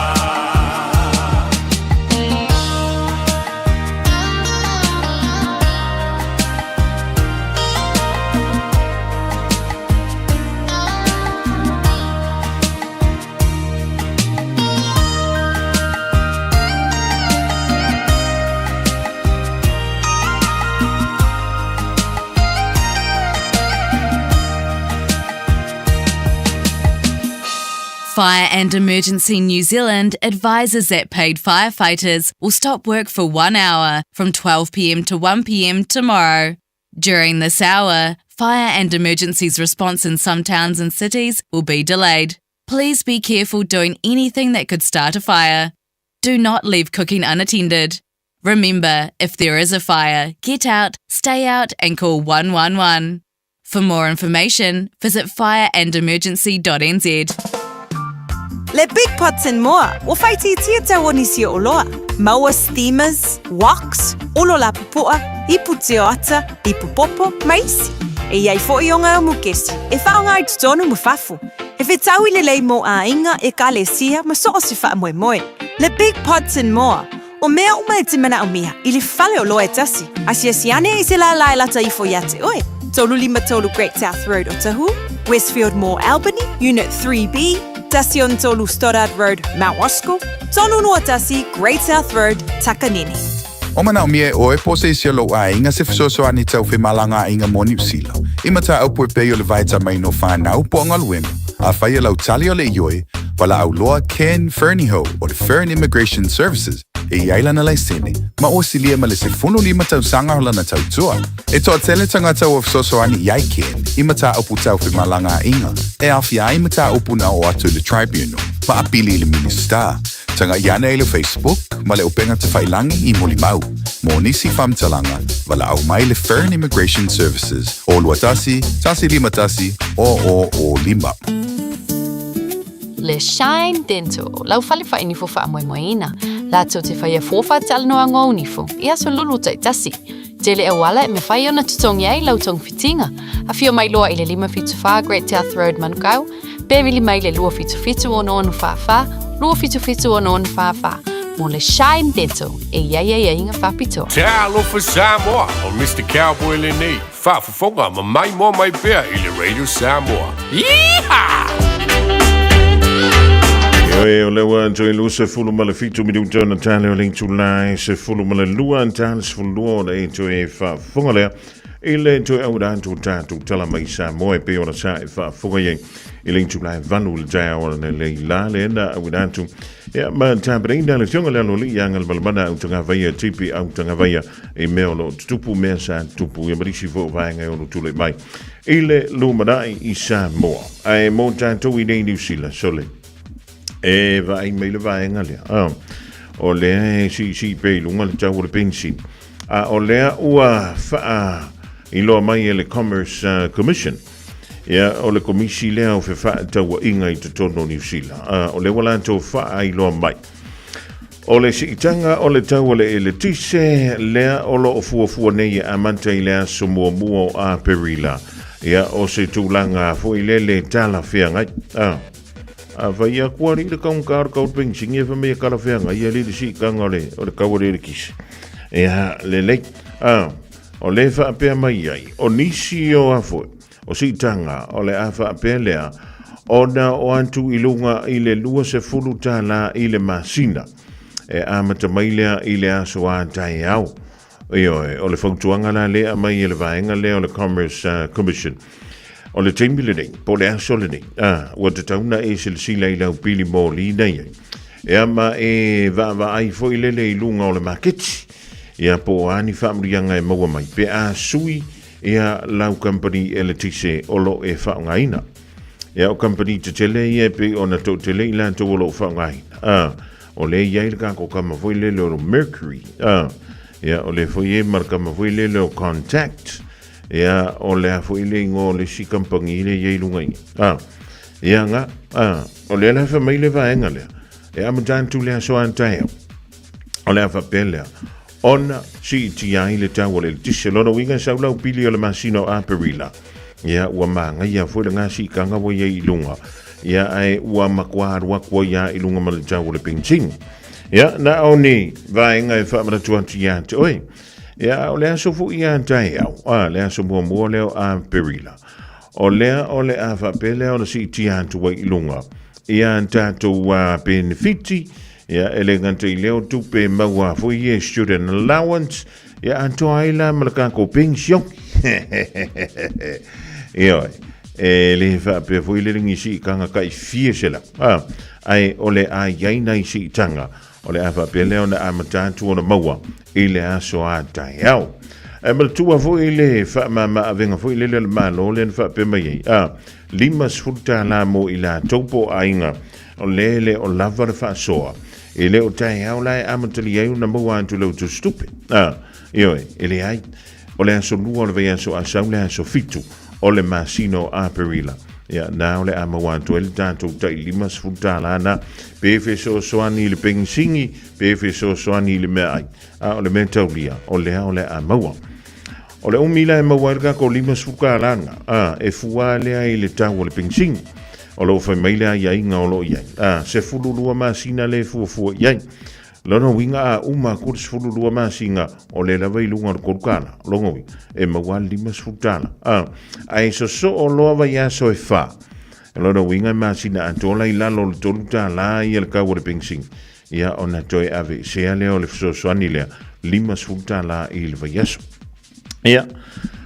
Fire and Emergency New Zealand advises that paid firefighters will stop work for one hour from 12pm to 1pm tomorrow. During this hour, fire and emergencies response in some towns and cities will be delayed. Please be careful doing anything that could start a fire. Do not leave cooking unattended. Remember, if there is a fire, get out, stay out, and call 111. For more information, visit fireandemergency.nz. Le Big Pots and More, ua faaitiitia tau o nisi o oloa. Maua steamers, woks, olo lapupoa, ipu tioata, ipu popo, ma isi. E i ai foʻi o ngā mukesi e faaaoga i totonu ma fafo. He fetaui lelei mo aiga, ekalesia ma so o se faamoemoe. Le Big Pots and More, o mea uma e te manaomia i le fale oloa e tasi. Asiasi ane i se lālā e lata ifo iā te oe. 33 Great South Road Otahuhu, Westfield Mall Albany, Unit 3B, tasi ono tolu Stoddard Road, Mount Roskill, tolu lua tasi Great South Road, Takanini. O manaomia e ʻoe po o se isi o lou ʻaiga se fesoasoani tau femalagaaiga mo Niu Sila. I mataupu e pei o le vaetamaina o whanau po o galuega. Afai e lau tali o le ioe, valaau loa Ken Fernihough o le Fern Immigration Services e i ai lana laisene, ma ua silia ma le 15 tausaga o lana tautua. E toatele tagata ua fesoasoani i ai Ken i mataupu tau femalagaaiga e aofia ai mataupu na oo atu i le Tribunal ma apili i le Minisita. Taga'i ane i le Facebook ma le upega tafailagi i molimau. Mo nisi faamatalaga, valaau mai le Fern Immigration Services o 21 151 0005. Le Shine Dental, lau fale faainifo faamoemoeina, latou te faia fua faatalanoaga o nifo i aso lulu taitasi. Tele auala e mafai ona totogi ai lau togafitiga. Afio mai loa i le 574 Great South Road Manukau, pe vili mai le 277 6644, 277 6644, mo le Shine Dental e i ai aiaiga faapitoa. Talofa Samoa, o Mr. Cowboy lenei, faafofoga ma maimoa mai pea i le Radio Samoa. Yeehaw! Ioe, o lea ua toe 27 minuta ona tale o le itula e 12 tale 12 ona e toe faafofoga lea. I le toe auina atu o tatou tala mai Samoa e pei ona sa e faafofoga i ai i le itula e 8 i le taeao ananei la lea na auina atu ia ma tapenaina le Afioga i le Aloalii ia Galumalemana Autagavaia Tipi Autagavaia i mea o lo o tutupu mea sa tutupu ia ma nisi foi o vaega e ono tulai mai i le lumanai i Samoa. Ae mo tatou i nei Niu Sila, sole, e vaai mai le vaega lea. Ah, o lea e siisii pea i luga le tau o le penisini. A o lea ua faailoa mai e le Commerce Commission, ia, o le komisi lea o fefaatauaiga i totonu o Niu Sila. Ah, o lea ua latou faailoa mai. O le siitaga o le tau o le eletise lea o lo o fuafua nei e amata i le aso muamua o Aperila. Ia, o se tulaga foi lele talafeagai. Ah, a fai aku ari le kaunga o le kau penisini e whamea kalafeagai ia le siitaga o le, o le kau o le eletise. Ia, lelei. Ah, o le faapea mai ai, o nisi o afoe, O siitaga o le a faapea lea ona o atu i luga i le $20 i le masina e amata mai lea i le aso a taeao. Ioe, o le fautuaga la lea aumai e le vaega lea o le Commerce Commission. O le taimi lenei, po o le aso lenei, a, ua tatau ona e silasila i lau pili moli na i ai. Ea ma e vaavaai foi lele i luga o le maketi, ia po o a ni faamanuiaga e maua mai pe a sui Ia lau kamupani eletise o lo o e faaaogaina. Ia o kamupani tetele ia e pei ona toatele i latou o lo o faaaogaina. A, o lea e i ai le kako kama foi lele o le Mercury. A, ia o lea foi e i ai ma le kama foi lele o Contact. Ia o le a foi le igoa o le isi kamupani lea e i ai i luga i i. A, ia nga, a, o lea la e fai mai le vaega lea, e amata atu le aso a taeao. O le a faapea lea, ona siitia ai le tau o le eletise. Lona uiga e sau lau pili o le masina o Aperila, ia ua magaia foi le gasiikaga ua i ai i luga, ia ae ua matua alu atu ai lava i luga ma le tau o le penisini. Ia, na o ni vaega e faamanatu atu ia te oe. Ia, a o le aso foi ia taeao, a, le aso muamua lea o Aperila, o lea o le a faapea lea ona siitia atu ai i luga ia tatou penefiti, Ia, e le gata i lea o tupe e maua foi ia student allowance, ia atoa ai la ma le kākou pension. Ioe, e le faapea foi le lengi siitaga tai fia se lau. Ah, ae o le a i ai nai siitaga, o le a faapea lea ona amata atu ona maua i le aso a taeao. Ae manatua foi le faamama-avega foi lele a le Malo lea na faapea mai ai, ah, $50 mo i latou po o aiga O lea e le o lava le faasoa. E le o taeao la e amatalia ai ona maua atu lau tusitupe. A, ioe, e leai. O le aso 2 o le vaiaso a sau le aso 7 o le masina o Aperila. Ia, na o le a maua atu ai le tatou tai $50 na, pe fesoasoani i le penisini, pe fesoasoani i le meaai. A o le mea taulia, o lea o le a maua. O le umi la e maua ai le tatou $50 na, a, e fua lea i le tau o le penisini. O lo o fai mai le aiaiga o lo o i ai, a, 12 masina le fuafua i ai. Lona uiga a uma atu le 12 masina, o lea lava i luga o le $3. Lona uiga, e maua le $50. A, ae sosoo loa vaiaso e fa. Lona uiga e masina atoa la i lalo o le $3 ia le tau o le penisini. Ia ona toe aveesea lea o le fesoasoani lea, $50 i le vaiaso. Ia,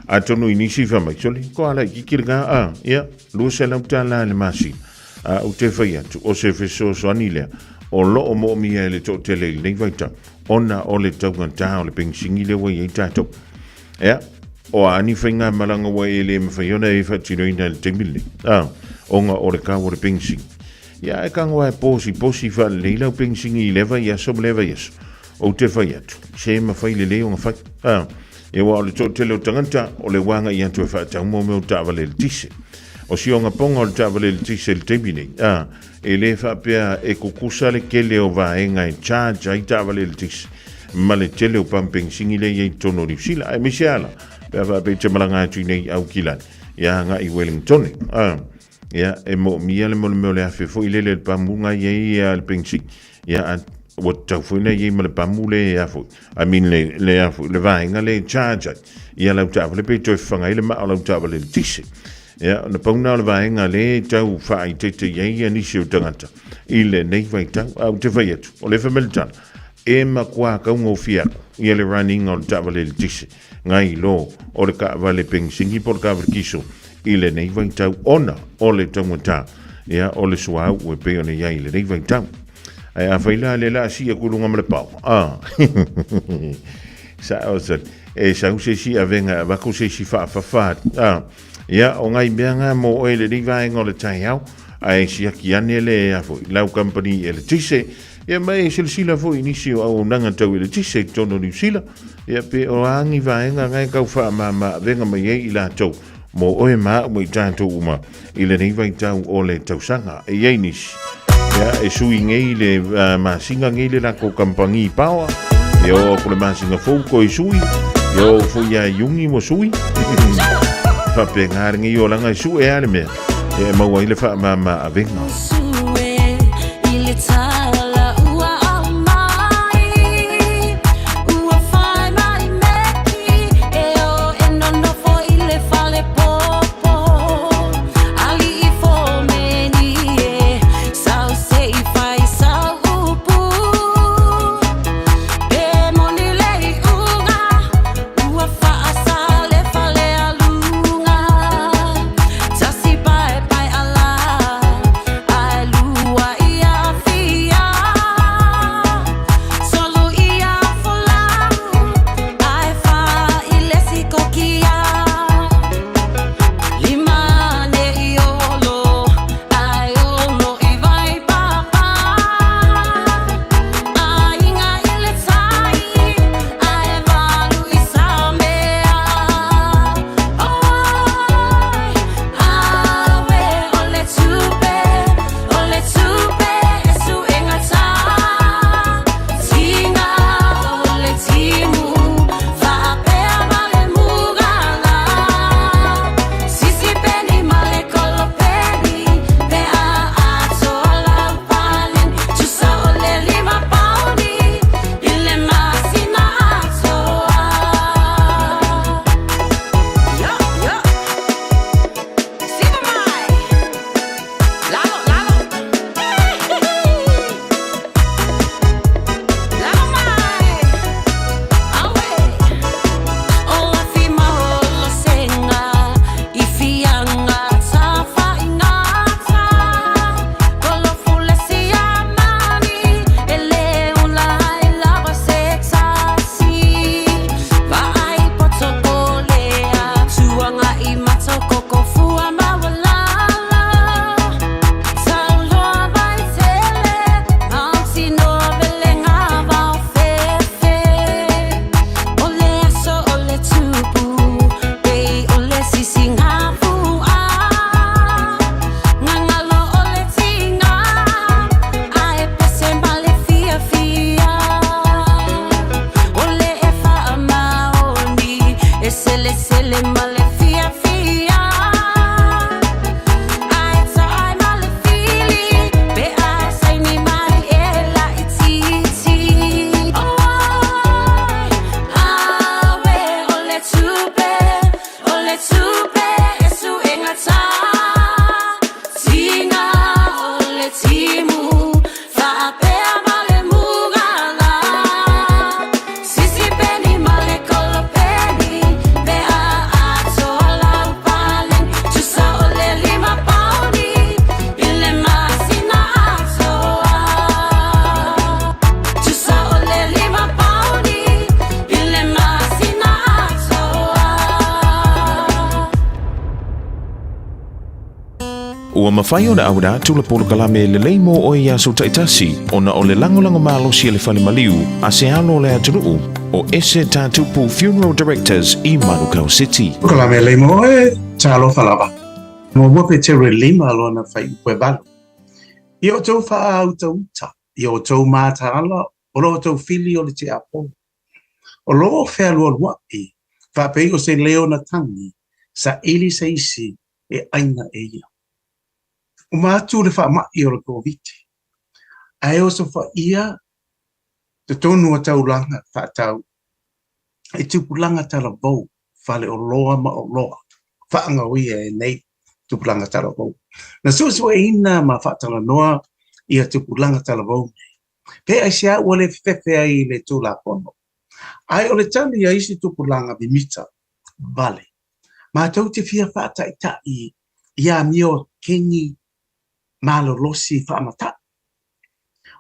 atonu i nisi fai mai, sole, ko ala itiiti lena, a, ia, $200 i le masina. A ou te fai atu, o se fesoasoani lea, o lo o moomia e le toatele i lenei vaitau, ona o le taugata o le penisini lea ua i ai tatou. Ia, o a ni faigamalaga ua e le mafai ona e faatinoina i le taimi lenei, a, ona o le kau o le penisini. Ia, e tago lava e posiposi faalelei lau penisini i lea vaiaso ma lea vaiaso. Ou te fai atu, se mafai lelei ona fai. A, ia aua o le toatele o tagata, o le ua agai atu e faatau mo mea o taavale eletise. O si ogapoga o le taavale eletise i le taimi nei, a, e le faapea e kukusa le tele o vaega e charge ai taavale eletise ma le tele o pamu penisini lea e i ai i totonu o Niu Sila. Aemaise lava la, pe a faapea e te malaga atu i nei i Aukilani, ia agai i Wellingtone. A, Ia, e moomia le mea o le afe foi lele le pamu nga i ai ia le penisini. Ia, a, ua tatau foi ona i ai ma le pamu le a foi. I mean le, le a foi, le vaega le charge ai. Ia lau taavale pe toe fafaga ai le maa o lau taavale i le tise. Ia, ona pau na o le vaega le tau faaeteete i ai ia nisi o tagata i lenei vaitau. A ou te fai atu, o le fai mai le tala, E matua taugofie atu ia le run-ina o le taavale eletise nai lo o le taavale penisini po o le taavale kiso i lenei vaitau ona o le taugata ia o le suauu e pei ona i ai i lenei vaitau. Ae afai la lea o le a sii atu i luga ma le pao, a sao sa e sau se isi avega e avatu se isi faafafa atu, a ia o nai mea na mo oe i lenei vaega o le taeao, ae siaki ane le a foi lau kamupani eletise. Ia ma e silasila foi i nisi o auaunaga tau eletise i totonu o Niu Sila, ia pe o a ni vaega na e tau faamama avega mai ai i latou mo oe ma au ma i tatou uma i lenei vaitau o le tausaga. E i ai nisi, ia, e sui nei le uh, masina nei le latou kamupani power, ia oo atu le masina fou toe sui, ia oo foi ia Iuni ua sui. Faapena lenei olaga e sue lava le mea. E maua ai le faamama avega. Ua mafai ona auina atu le polokalame lelei mo oe i aso taitasi ona o le lagolago malosi a le fale maliu a se alo o le atunuu o Ese Tatupu Funeral Directors i Manukau City. Polokalame lelei mo oe, talofa lava. Muamua Petero e lima lona fuaiupu e valu. Ia outou faautauta, ia outou mataala, o lo outou fili o le tiakono. O lo o fealualuaʻi, faapei o se leo na tagi, saili se isi e ʻaina e ia. Uma atu le faamaʻi o le Koviti, ae osofaia totonu o taulaga faatau i tupulaga talavou, faleoloa ma oloa faagaoia e nei tupulaga talavou. Na suesueina ma faatalanoa ia tupulaga talavou nei. Pe aisea ua le fefefe ai i le Tulafono? Ae o le tali a isi tupulaga mimita vale, matou te fia faataita'i i amio keni malolosi faamata'i.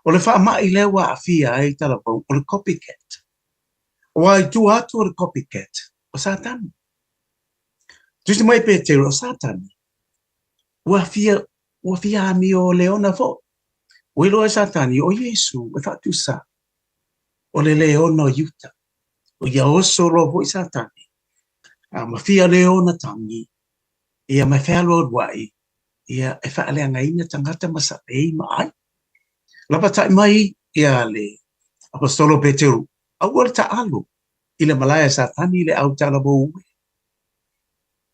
O le faama'i lea ua aafia ai talavou o le copycat. Aua i tua atu o le copycat, o Satani. Tusi mai Petero, o Satani, ua fia, ua fia amio leona foi. Ua iloa e Satani, o Iesu e faatusa o le leona o Iuta. O ia oso loa foi Satani, a ma fia leona tagi, ia ma fealualua'i, ia e faaleagaina tagata ma saʻei ma ʻai. Lapatai mai ia le Aposetolo Peteru, aua le taalo i le malae a Satani i le au talavou e.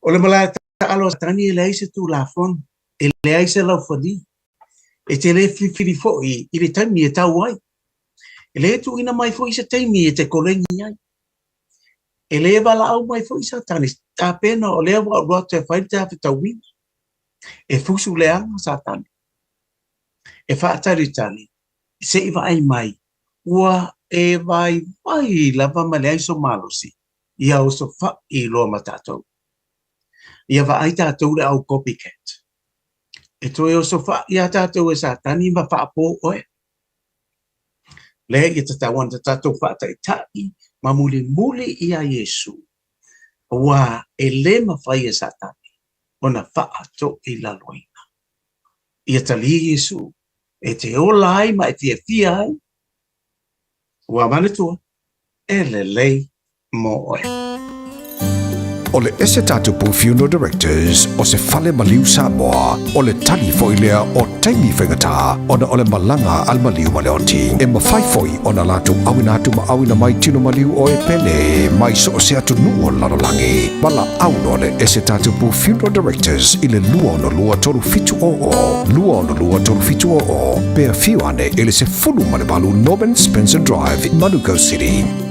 O le malae taalo a Satani e leai se tulafono, e leai se laufali, e te le filifili foi i le taimi e tau ai. E le tuuina mai foi se taimi e te koleni ai. E le valaau mai foi Satani, tapena o lea ua alu atu e fai le tafetauina. E fusu leaga Satani. E faatalitali se i vaai mai ua e vaivai lava ma leai so malosi ia osofaʻi loa ma tatou. Ia vaai tatou le au copycat. E toe osofaʻi iā tatou e Satani ma faapo oe. Lea ia tatau ona tatou faataitaʻi ma mulimuli iā Iesu, aua e le mafai e Satani ona faatoilaloina. Ia talia Iesu e te ola ai ma e fiafia ai, ua manatua, e lelei mo oe. O le ese tatou Pou Funeral Directors o se fale maliu Samoa, o le tali foi lea o taimi faigata ona o le malaga a le maliu ma le oti. E mafai foi ona latou auina atu ma auina mai tino maliu o e pele mai so o se atunuu o le lalolagi. Valaau loa le ese tatou Pou Funeral Directors i le 262 3700, 262 3700, pe afio ane i le 18 Norman Spencer Drive, Manukau City.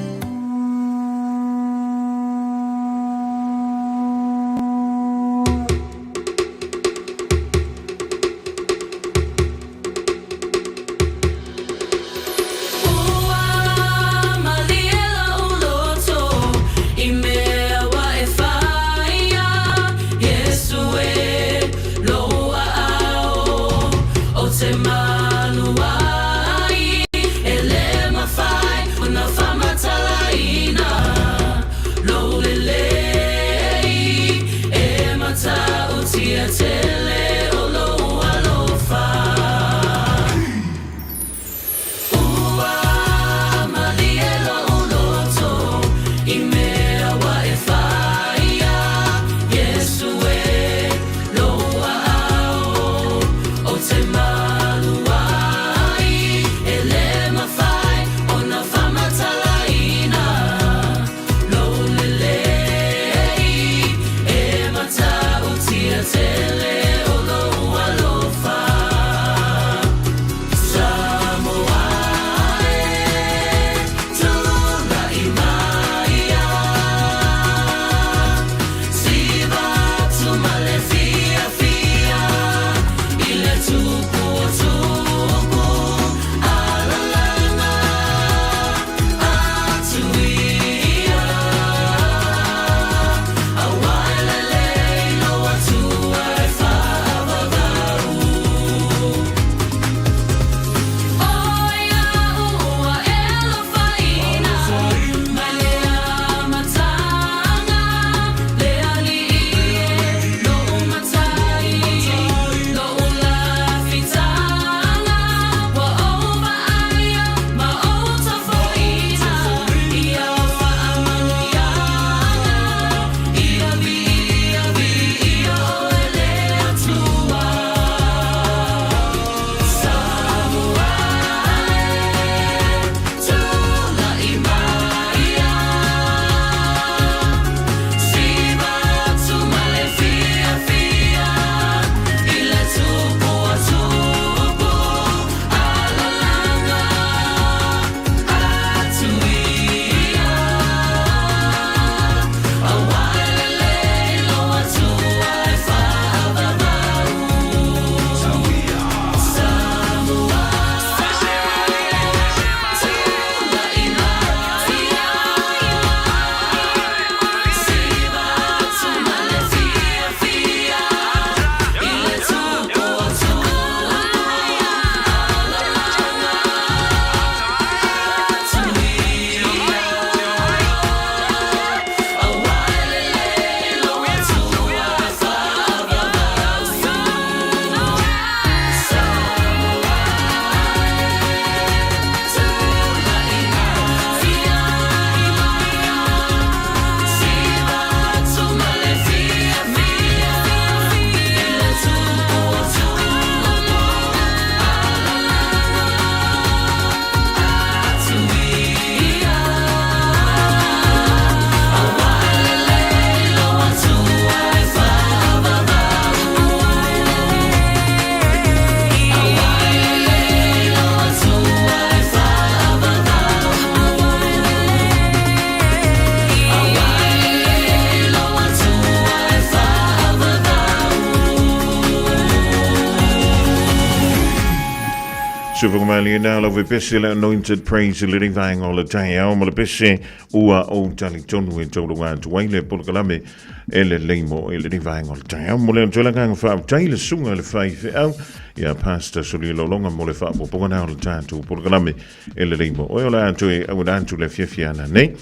Sufagamalie na lau pese le Anointed Praise le lenei vaega o le taeao ma le pese ua ou talitonu e taulaga atu ai le polokalame e lelei mo oe i lenei vaega o le taeao. Mo le atu ai le agaga faafetai i le susuga i le faifeau ia Pastor Solia Lolonga mo le faaopoopoga na o le tatou polokalame e lelei mo oe. O le a toe auina atu le afiafi a nanei.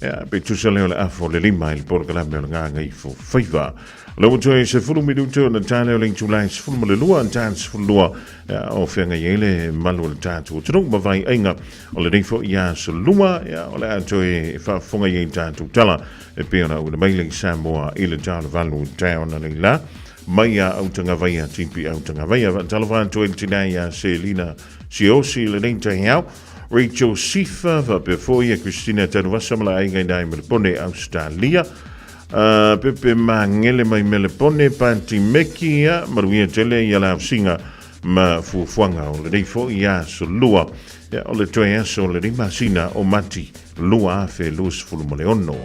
Ia, pe tusa lea o le afa o le lima i le polokalame o le Gagaifo Faiva. O lea ua toe 10 minute ona ta lea o le itula e 12, ta le 12 ia, o feagai ai le malu o le tatou atunuu ma vaiaiga o lenei foi aso lua, ia, o le a toe faafofoga i ai tatou tala e pei ona auina mai le Samoa i le ta o le valu i le taeao ananei la mai a Autagavaia TP Autagavaia. Faatalofa atu ai le tina ia Selina Siosi i lenei taeao, Rachel Sifa, faapea foi ia Christina Tanuvasa ma le aiga i nai Melepone, Australia. Pepe Magele mai Melepone, Pati Meki, ia, manuia tele ia le ausiga ma fuafuaga o lenei foi aso lua. Ia, o le toe aso o lenei masina o Mati 2026.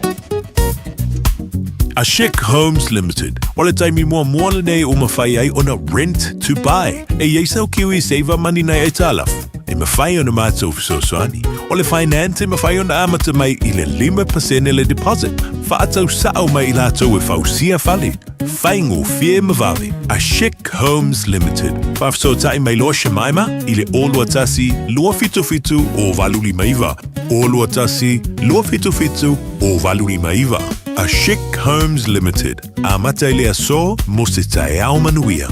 Ashik Homes Limited. O le taimi muamua lenei ua mafai ai ona rent to buy. E i ai sau Kiwi Saver Money nai aitalafu. E mafai ona matou fesoasoani. O le finance e mafai ona amata mai i le 5% le deposit. Faatau sao mai i latou e fausia fale. Faigofie ma vave. Ashik Homes Limited. Faafesootai mai loa Shemaima i le 021 277 0859. 021 277 0859. Ashik Homes Limited. Amata i le aso mo se taeao manuia.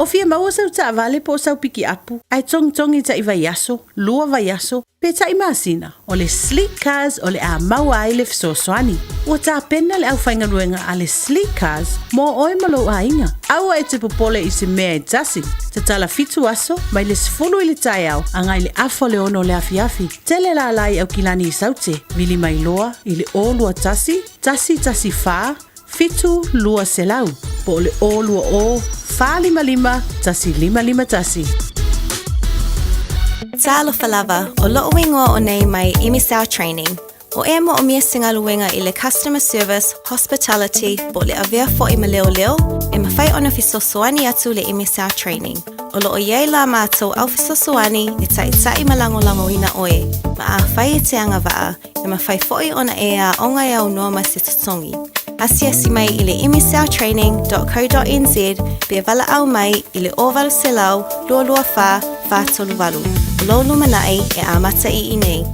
O fia maua sau taavale po o sau pikiapu, ae togitogi taʻi vaiaso, lua vaiaso, pe taʻi masina, o le Sleek Cars o le a maua ai le fesoasoani. Ua tapena le aufaigaluega a le Sleek Cars mo oe ma lou aiga. Aua e te popole i se mea e tasi. Tatala fitu aso, mai le 10 i le taeao agai le afa o le ono o le afiafi. Tele lala i Aukilani i Saute, vili mai loa i le 021 114 7200 po o le 020 455 1551. Talofa lava, o loʻu igoa o nei mai MSL Training. O e moʻomia se galuega i le customer service, hospitality, po o le avea foʻi ma leoleo, e mafai ona fesoasoani atu le MSL Training. O lo o i ai la mātou au fesoasoani e taʻitaʻi ma lagolagoina ʻoe, ma afai e te agavaa, E mafai foʻi ona e aoga e aunoa ma se totogi. Asiasi mai i le msltraining.co.nz pe valaau mai i le 0800 224 438. O lou lumanai e amata i inei.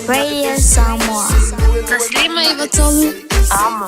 Radio Samoa. Taslima i Vatolu. Amo.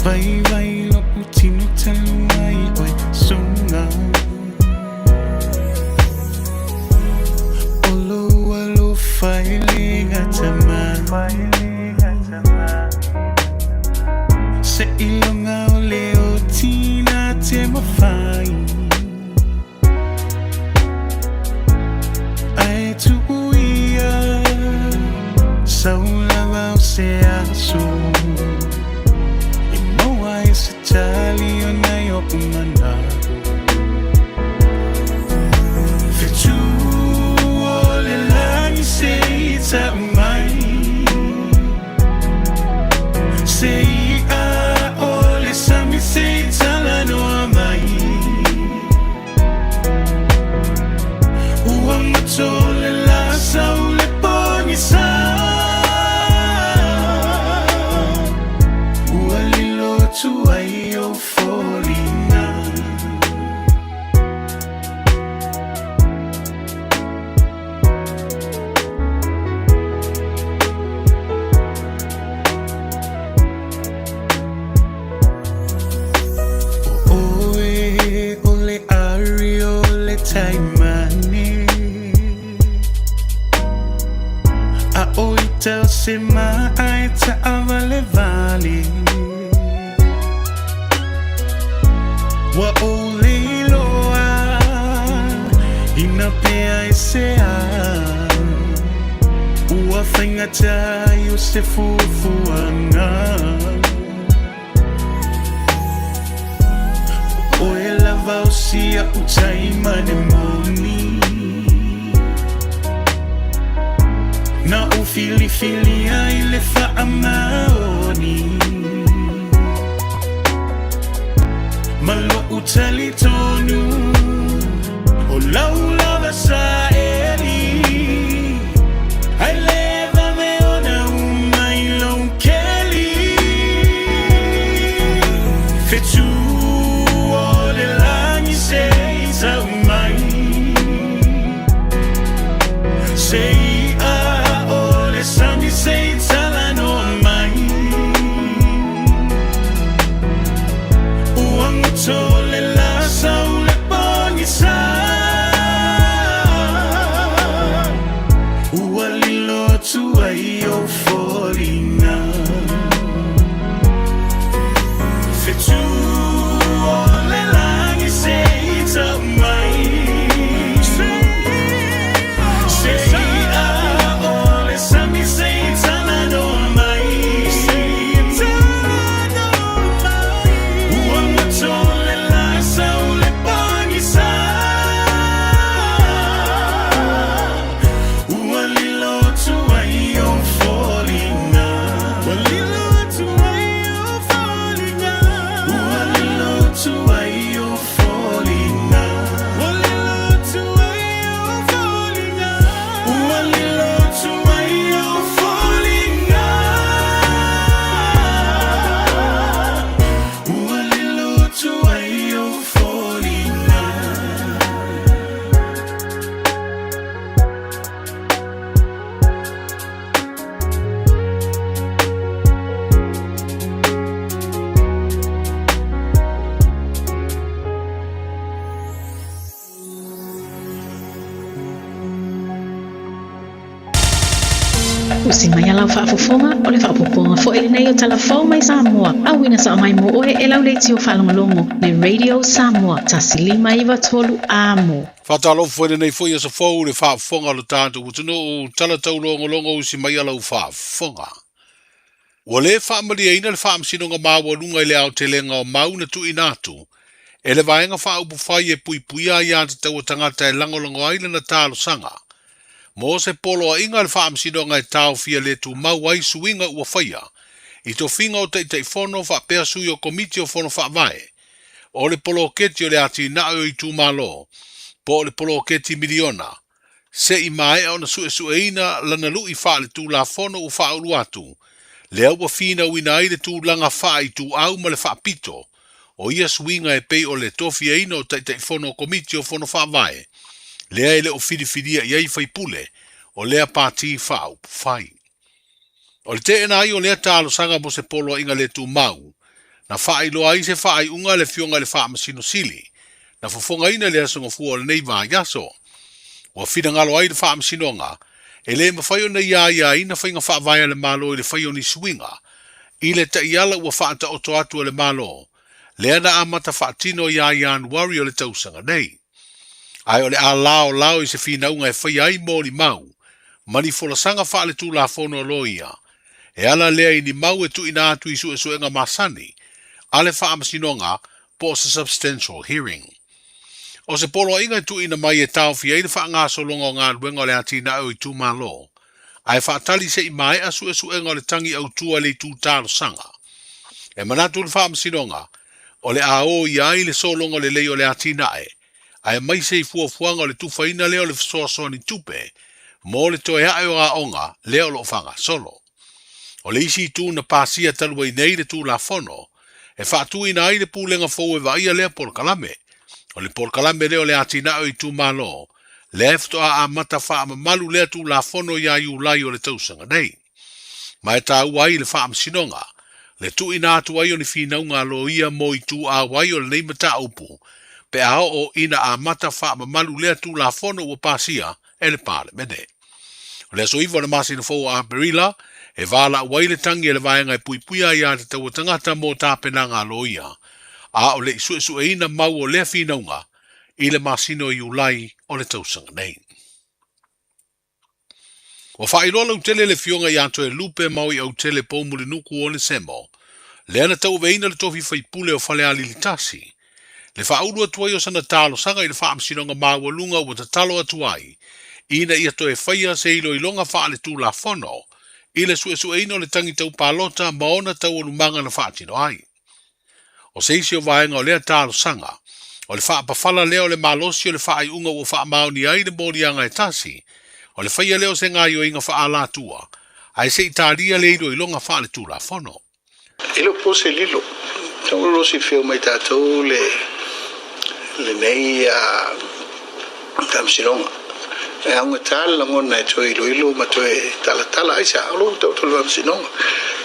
Vaivai lo'u tino talu ai oe suga. O lou alofa e le gata mai. Seiloga o le oti na te mafai. Ae tuu ia sau lava o se aso e maua ai se tali ona i o'u mana'o. Fetu o le lagi se i tau mai. Se i'a o le sami se i talanoa mai. Ua goto le la sau le pogisa. Ua lilo atu ai ou foliga. O oe o le ari o le taimane. A o ita o se ma'a e ta'avalevale. Ua ou le iloa ina pea e se a. Ua faigata ai o se fuafuaga. O oe lava o si a'u taimane moni. Na ou filifilia i le faamaoni. Ma lo'u talitonu o lau lava saeli. Ae le vave ona uma i lou keli. Fetu o le lagi se i tau mai. Se i'a o le sami se i talanoa mai. Ua goto le la sau le pogisa. Ua lilo atu ai ou foliga. Fetu o le lagi se i tau mai. Se i'a o le sami se i talanoa mai. Ua goto le la sau le pogisa. Ua lilo atu ai ou foliga. Ua lilo atu ai ou foliga. Ua lilo atu ai ou foliga. Ua lilo atu ai ou foliga. Ua lilo atu ai ou foliga. Ua lilo atu ai ou foliga. Usi mai a lau faafofoga, o le faaopoopoga foi lenei o Tala Fou mai Samoa, auina sao mai mo oe e lau leitio faalogologo, le Radio Samoa, 1593 Amo. Faatalofa foi lenei foi aso fou i le faafofoga o lo tatou atunuu, tala taulogologo usi mai a lau faafofoga. Ua le faamalieina le Faamasinoga Maualuga i le aotelega o mau na tuuina atu e le Vaega Faaupufai e puipuia aiatatau a tagata e lagolago ai lana talosaga mo se poloaiga a le Faamasinoga e taofia le tumau ai suiga ua faia i tofiga o Taitaifono faapea sui o Komiti o Fono Faavae o le Poloketi o le Atinae o Itumalo po o le Poloketi Miliona se i maea ona suesueina lana lu'i faaletulafono ua faaulu atu, lea ua finauina ai le tulaga faaituau ma le faapito o ia suiga e pei o le tofiaina o Taitaifono o Komiti o Fono Faavae, lea e le o filifilia i ai faipule o lea pati faaupufai. O le teena ai o lea talosaga mo se poloaiga le tumau, Na faailoa ai se faaiuga a le Afioga i le Faamasino Sili, na fofogaina i le Aso Gafua o lenei vaiaso. Ua finagalo ai le Faamasinoga, e le mafai ona ia aiaina faiga faavae a le Malo i le faia o ni suiga i le taiala ua faataoto atu e le Malo, lea na amata faatino ia Ianuari o le tausaga nei. Ae o le a laolao i se finauga e faia ai molimau ma ni folasaga faaletulafono a loia, e ala lea i ni mau e tuuina atu i suesuega masani a le Faamasinoga po o se substantial hearing. O se poloaiga e tuuina mai e taofia ai le faagasologa o galuega o le atinae o itumalo, ae faatali se i maea suesuega o le tagi autu a le itu talosaga. E manatu le Faamasinoga, o le a o ia ai le sologa lelei o le atinae, aemaise i fuafuaga o le tufaina lea o le fesoasoani tupe mo le toe ae o aoga lea o lo o faagasolo. O le isi itu na pasia talu ai nei le Tulafono e faatuina ai le Pulega fou e vaaia lea polokalame, o le polokalame lea o le atinae o itumalo, lea e faatoa amata faamamalu lea Tulafono ia Iulai o le tausaga nei. Ma e taua ai le Faamasinoga le tuuina atu ai o ni finauga a loia mo itu auai o lenei mataupu pe a oo ina amata faamamalu lea Tulafono ua pasia e le Palemene. O le aso 9 o le masina fou o Aperila, e valaau ai le tagi a le vaega e puipuia ai aiatatau a tagata mo tapenaga a loia, a o le i suesueina mau o lea finauga i le masina o Iulai o le tausaga nei. Ua faailoa lautele le Afioga ia Toelupe Maoiautele Poumulinuku Onesemo, lea na tauaveina le tofi faipule o Falealili Tasi, le faaulu atu ai o sana talosaga i le Faamasinoga Maualuga ua tatalo atu ai ina ia toe faia se iloiloga faaletulafono i le suesueina o le tagi tau palota ma ona taualumaga na faatino ai. O se isi o vaega o lea talosaga, o le faapafala lea o le malosi o le faaiuga ua faamaonia ai le moliaga e tasi, o le faia lea o se gaoioiga faaalatua, ae se i talia le iloiloga faaletulafono. E le o po se lilo, talu o lo silafia uma e tatou le lenei faamasinoga. E augata le lagona e toe iloilo ma toe talatala ai se a o lo taoto le faamasinoga.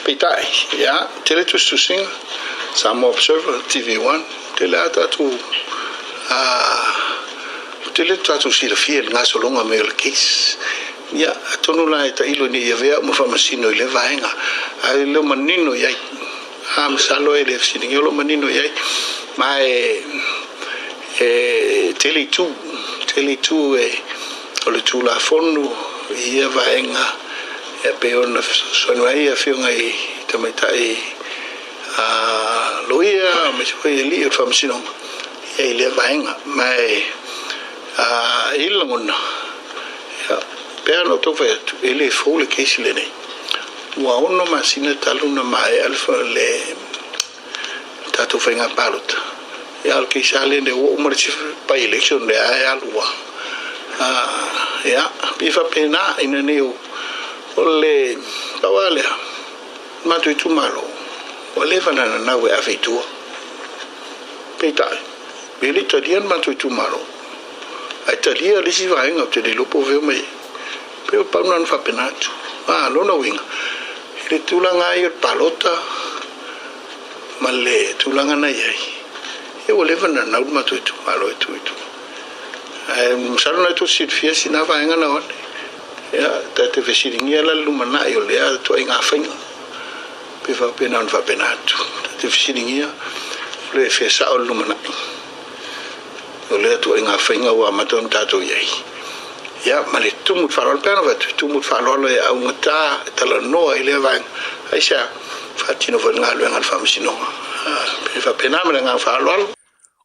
Peitai, ia, tele tusitusiga, Samoa Observer, TV1, tele a tatou ua tele tatou silafia i le gasologa mai o le case. Ia, atonu la e tailo ina ia avea au ma faamasino i lea vaega, ae le o manino i ai. A, masalo e le fesiligia o lo o manino i ai, ma e, e tele itu, tele itu e, o le Tulafono i ia vaega, e pei ona fesoasoani mai ai afioga i tamaitai a loia, aemaise foi alii o le Faamasinoga, ia i lea vaega. Ma e, a, e i ai le lagona, Ia, pei lava ona ou tau fai atu, e le fou le case lenei. Ua ono masina talu na maea le, le tatou faiga palota. Ia, o le case lava lenei, ua uma le by election lea e alu lava. Ia, pei e faapena ina nei o, o le pau lava lea, matou itumalo, ua leva ona nanau e ave i tua. Peitai, e le i talia le matou itumalo. Ae talia le isi vaega ou te le iloa po o fea mai ai. Pei o pau na ona faapena atu. A, lona uiga, i le tulaga ai o le palota ma le tulaga na i ai, ia ua leva ona nanau le matou itumalo e tu i tua. Ae masalo na tou silafia sina vaega na o ane. Ia, ta te fesiligia la le lumanai o lea ituaiga faiga. Pe faapena ona faapena atu. Ta te fesiligia o le fea sao le lumanai. O lea ituaiga faiga ua amata ona tatou i ai. Ia, ma le tumu i le faaaloalo, pe ana fai atu, e tumu i le faaaloalo e augata, e talanoa i lea vaega. Aisea? Faatino foi le galuega a le Faamasinoga. Pe faapena ma le agaga faaaloalo.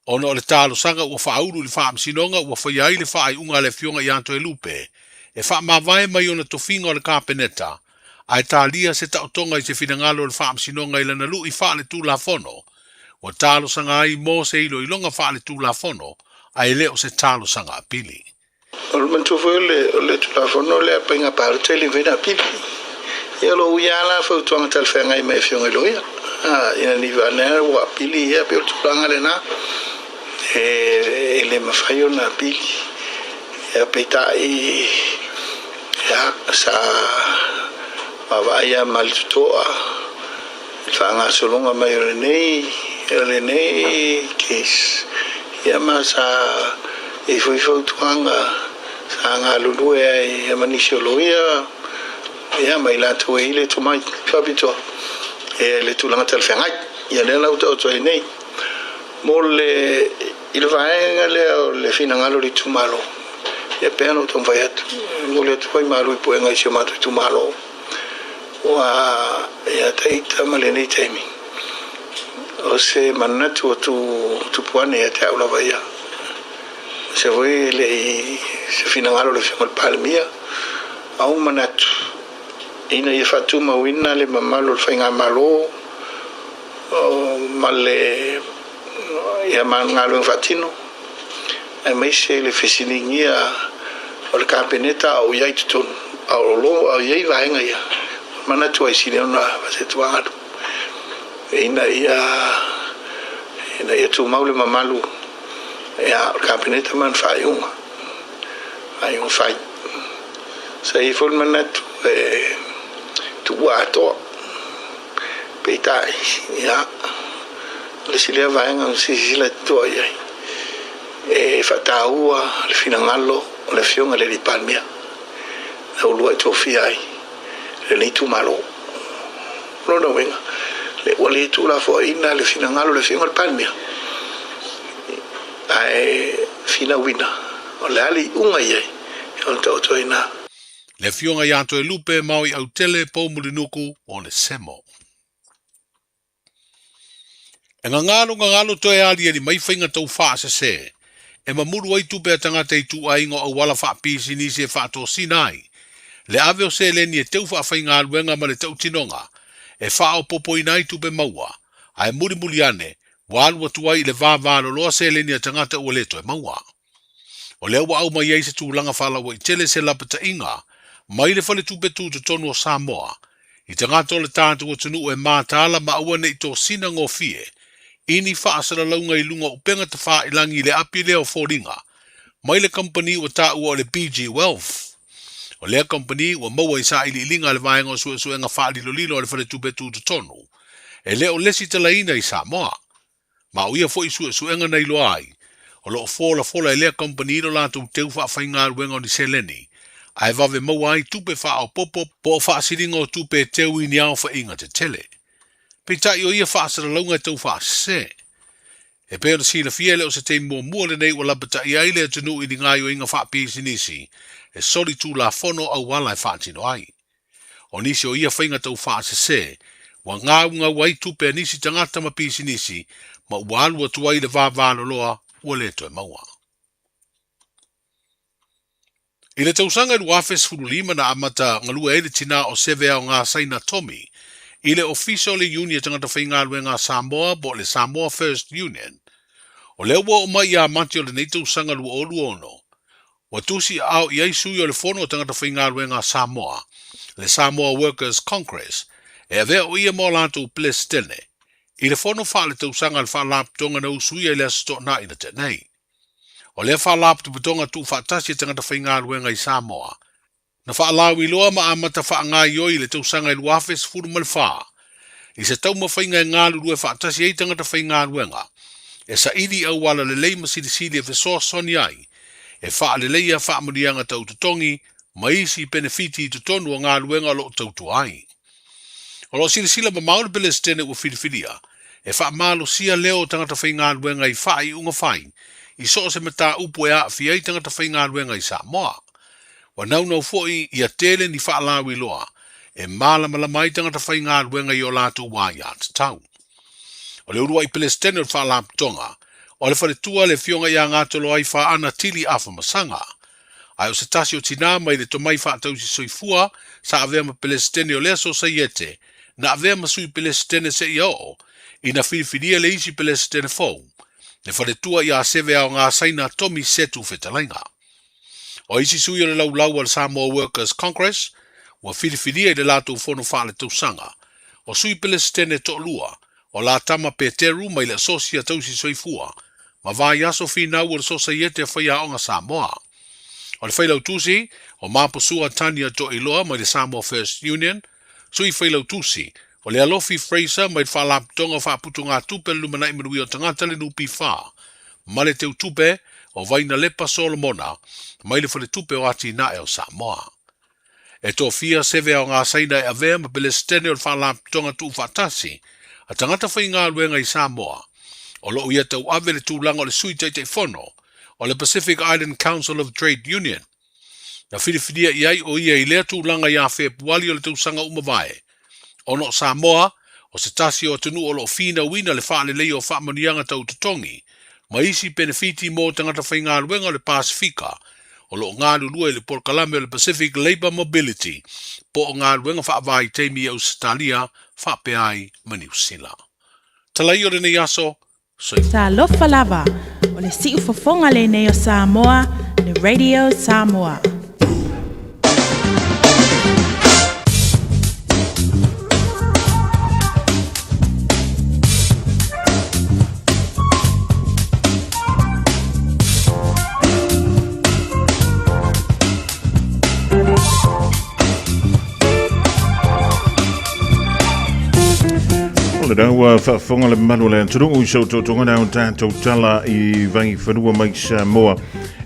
Ona o le talosaga ua faaulu i le Faamasinoga ua faia ai le faaiuga a le Afioga ia Toelupe e faamavae mai ona tofiga o le Kapeneta, ae talia se taotoga i se finagalo o le Faamasinoga i lana lui faaletulafono, ua talosaga ai mo se iloiloga faaletulafono ae le o se talosaga apili. O le manatua foi o le, o le Tulafono lea Faiga Palota e le mafai ona apili. Ia o lo o uia lava la fautuaga talafeagai mai Afioga i Loia. A, ina ne i vane ua apili, ia pei o le tulaga lena e, e le mafai ona apili. Ia peitai, ia, sa vaavaai lava ma le totoa. faagasologa mai o lenei o lenei case, ia ma sa i ai foi fautuaga sa galulue ai ma nisi o loia, ia ma i latou e i ai le tomai faapitoa i le tulaga talafeagai. Ia lea la ua taoto ai nei. Mo le i le vaega lea o le finagalo o le itumalo, ia pei ona ou taumafai atu, e momoli atu foi malu i puega i si o matou itumalo, ua ia te ita ma lenei taimi, o se manatu ua tupu ane ia te au lava ia. O se foi e le i se finagalo o le Afioga i le Palemia, a ua manatu ina ia faatumauina le mamalu o le Faigamalo ma le ia ma galuega faatino, aemaise le fesiligia o le Kapeneta a o i ai i totonu, a o lo o i ai vaega ia, manatu ai sili ona faasetoagalu ina ia ina ia tumau le mamalu ia o le Kapeneta ma ana faaiuga, faaiuga fai. Sa i ai foi le manatu e tuua atoa. Peitai, ia, o le isi lea vaega na silasila totoa i ai, e faataua le finagalo o le Afioga i le Alii Palemia na uluai tofia ai lenei itumalo. O lona uiga, ua le tuulafoaiina le finagalo o le Afioga i le Palemia, ae finauina o le a le iuga i ai, ona taoto ai i ina. Le Afioga ia Toelupe Maui Autele Poumulinuku o le Semo. E gagalo gagalo toe aliali mai faiga tau faasese e mamulu ai tupe a tagata i ituaiga o auala faapisinisi e faatosina ai le ave o seleni e teu faafaigaluega ma le tautinoga e faaopopoina ai tupe maua, ae mulimuli ane ua alu atu ai i le vavaloloa seleni a tagata ua le toe maua. O lea ua aumai ai se tulaga faalauaitele se lapataiga mai le Faletupe Tutotonu o Samoa i tagata o le tatou atunuu e mataala ma aua ne i tosina gofie i ni faasalalauga i luga o upega tafailangi i le api lea o foliga mai le kamupani ua taua o le BG Wealth. O lea kamupani ua maua i sailiiliga a le Vaega o Suesuega Faalilolilo a le Faletupe Tutotonu e le o lesitalaina i Samoa. Ma o ia foi suesuega na iloa ai, o lo o folafola e lea kamupani lo latou teu faafaigaluega o ni seleni, ae vave maua ai tupe faaopoopo po o faasiliga o tupe e teu i ni aofaiga tetele. Peitai o ia faasalalauga e tau faasese. E pei ona silafia e le o se taimi muamua lenei ua lapataia ai le atunuu i ni gaoioiga faapisinisi e soli tulafono auala e faatino ai. O nisi o ia faiga tau faasese, ua gaugau ai tupe a nisi tagata ma pisinisi ma ua alu atu ai le vavaloloa ua le toe maua. I le tausaga e 2015 na amata galue ai le tinā o Seve Aoga Saina Tommy i le Ofisa o le Iuni a Tagata Faigaluega a Samoa po o le Samoa First Union. O lea ua oo mai ia Mati o lenei tausaga 2026, Ua tusi aao i ai sui o le Fono o Tagata Faigaluega a Samoa, le Samoa Workers Congress, e avea o ia ma o latou Peresetene, i le fono faaletausaga a le Faalapotopotoga na usuia i le Aso Toonai na tea nei. O lea Faalapotopotoga tuufaatasi a tagata faigaluega i Samoa, na faalauiloa ma amata faagaoioi i le tausaga e 2014, i se taumafaiga e galulue faatasi ai tagata faigaluega, e saili i auala lelei ma silisili e fesoasoani ai e faaleleia faamanuiaga tau totogi ma isi penefiti i totonu o galuega o lo o tautua ai. O lo o silasila mamao le Peresetene ua filifilia e faamalosia leo o tagata faigaluega i faaiuga fai i so o se mataupu e aafia ai tagata faigaluega i Samoa. Ua naunau foi ia tele ni faalauiloa e malamalama ai tagata faigaluega i o latou aiatatau. O le uluai Peresetene o le Faalapotopotoga, o le faletua le Afioga ia Gatoloai Faana Tili Afamasaga. Ae o se tasi o tinā mai le tomai faatausi soifua sa avea ma Peresetene o lea Sosaiete na avea ma Sui Peresetene seia oo ina filifilia le isi Peresetene fou, le faletua ia Seve Aoga Saina Tommy Setu Fetalaiga. O isi sui o le laulau a le Samoa Workers Congress ua filifilia i le latou fono faaletausaga, o Sui Peresetene toalua, o Latama Peteru mai le Asosi a Tausi Soifua ma Vaiaso Finau o le Sosaiete a Faiaoga Samoa. O le Failautusi, o Maposua Tania Toiloa mai le Samoa First Union, Sui Failautusi, O le Alofi Fraser mai le Faalapotopotoga o Faaputugatupe a le Lumanai Manuia o Tagata le NPF ma le Teutupe o Vainalepa Solomona mai le Faletupe o Atinae o Samoa. E tofia seve aoga Saina e avea ma Pelesitene o le Faalapotopotoga Tuufaatasi a Tagata Faigaluega i Samoa, o lo o ia tauave le tulaga o le Sui Taitaifono o le Pacific Island Council of Trade Union. Na filifilia i ai o ia i lea tulaga ia Fepuali o le tausaga ua mavae. Ona o Samoa, o se tasi o atunuu o lo o finauina le faaleleia o faamanuiaga tau totogi ma isi penefiti mo tagata faigaluega o le Pasefika o lo o galulue i le polokalame o le Pacific Labour Mobility po o galuega faavaitaimi i Ausetalia faapea ai ma Niu Sila. Talai o lenei aso, Soifua. Talofa lava, o le siufofoga lenei o Samoa, le Radio Samoa. O le rau faafofoga le mamalu o le atunuu i sau tautoga na o tatou tala i vai whanua mai Samoa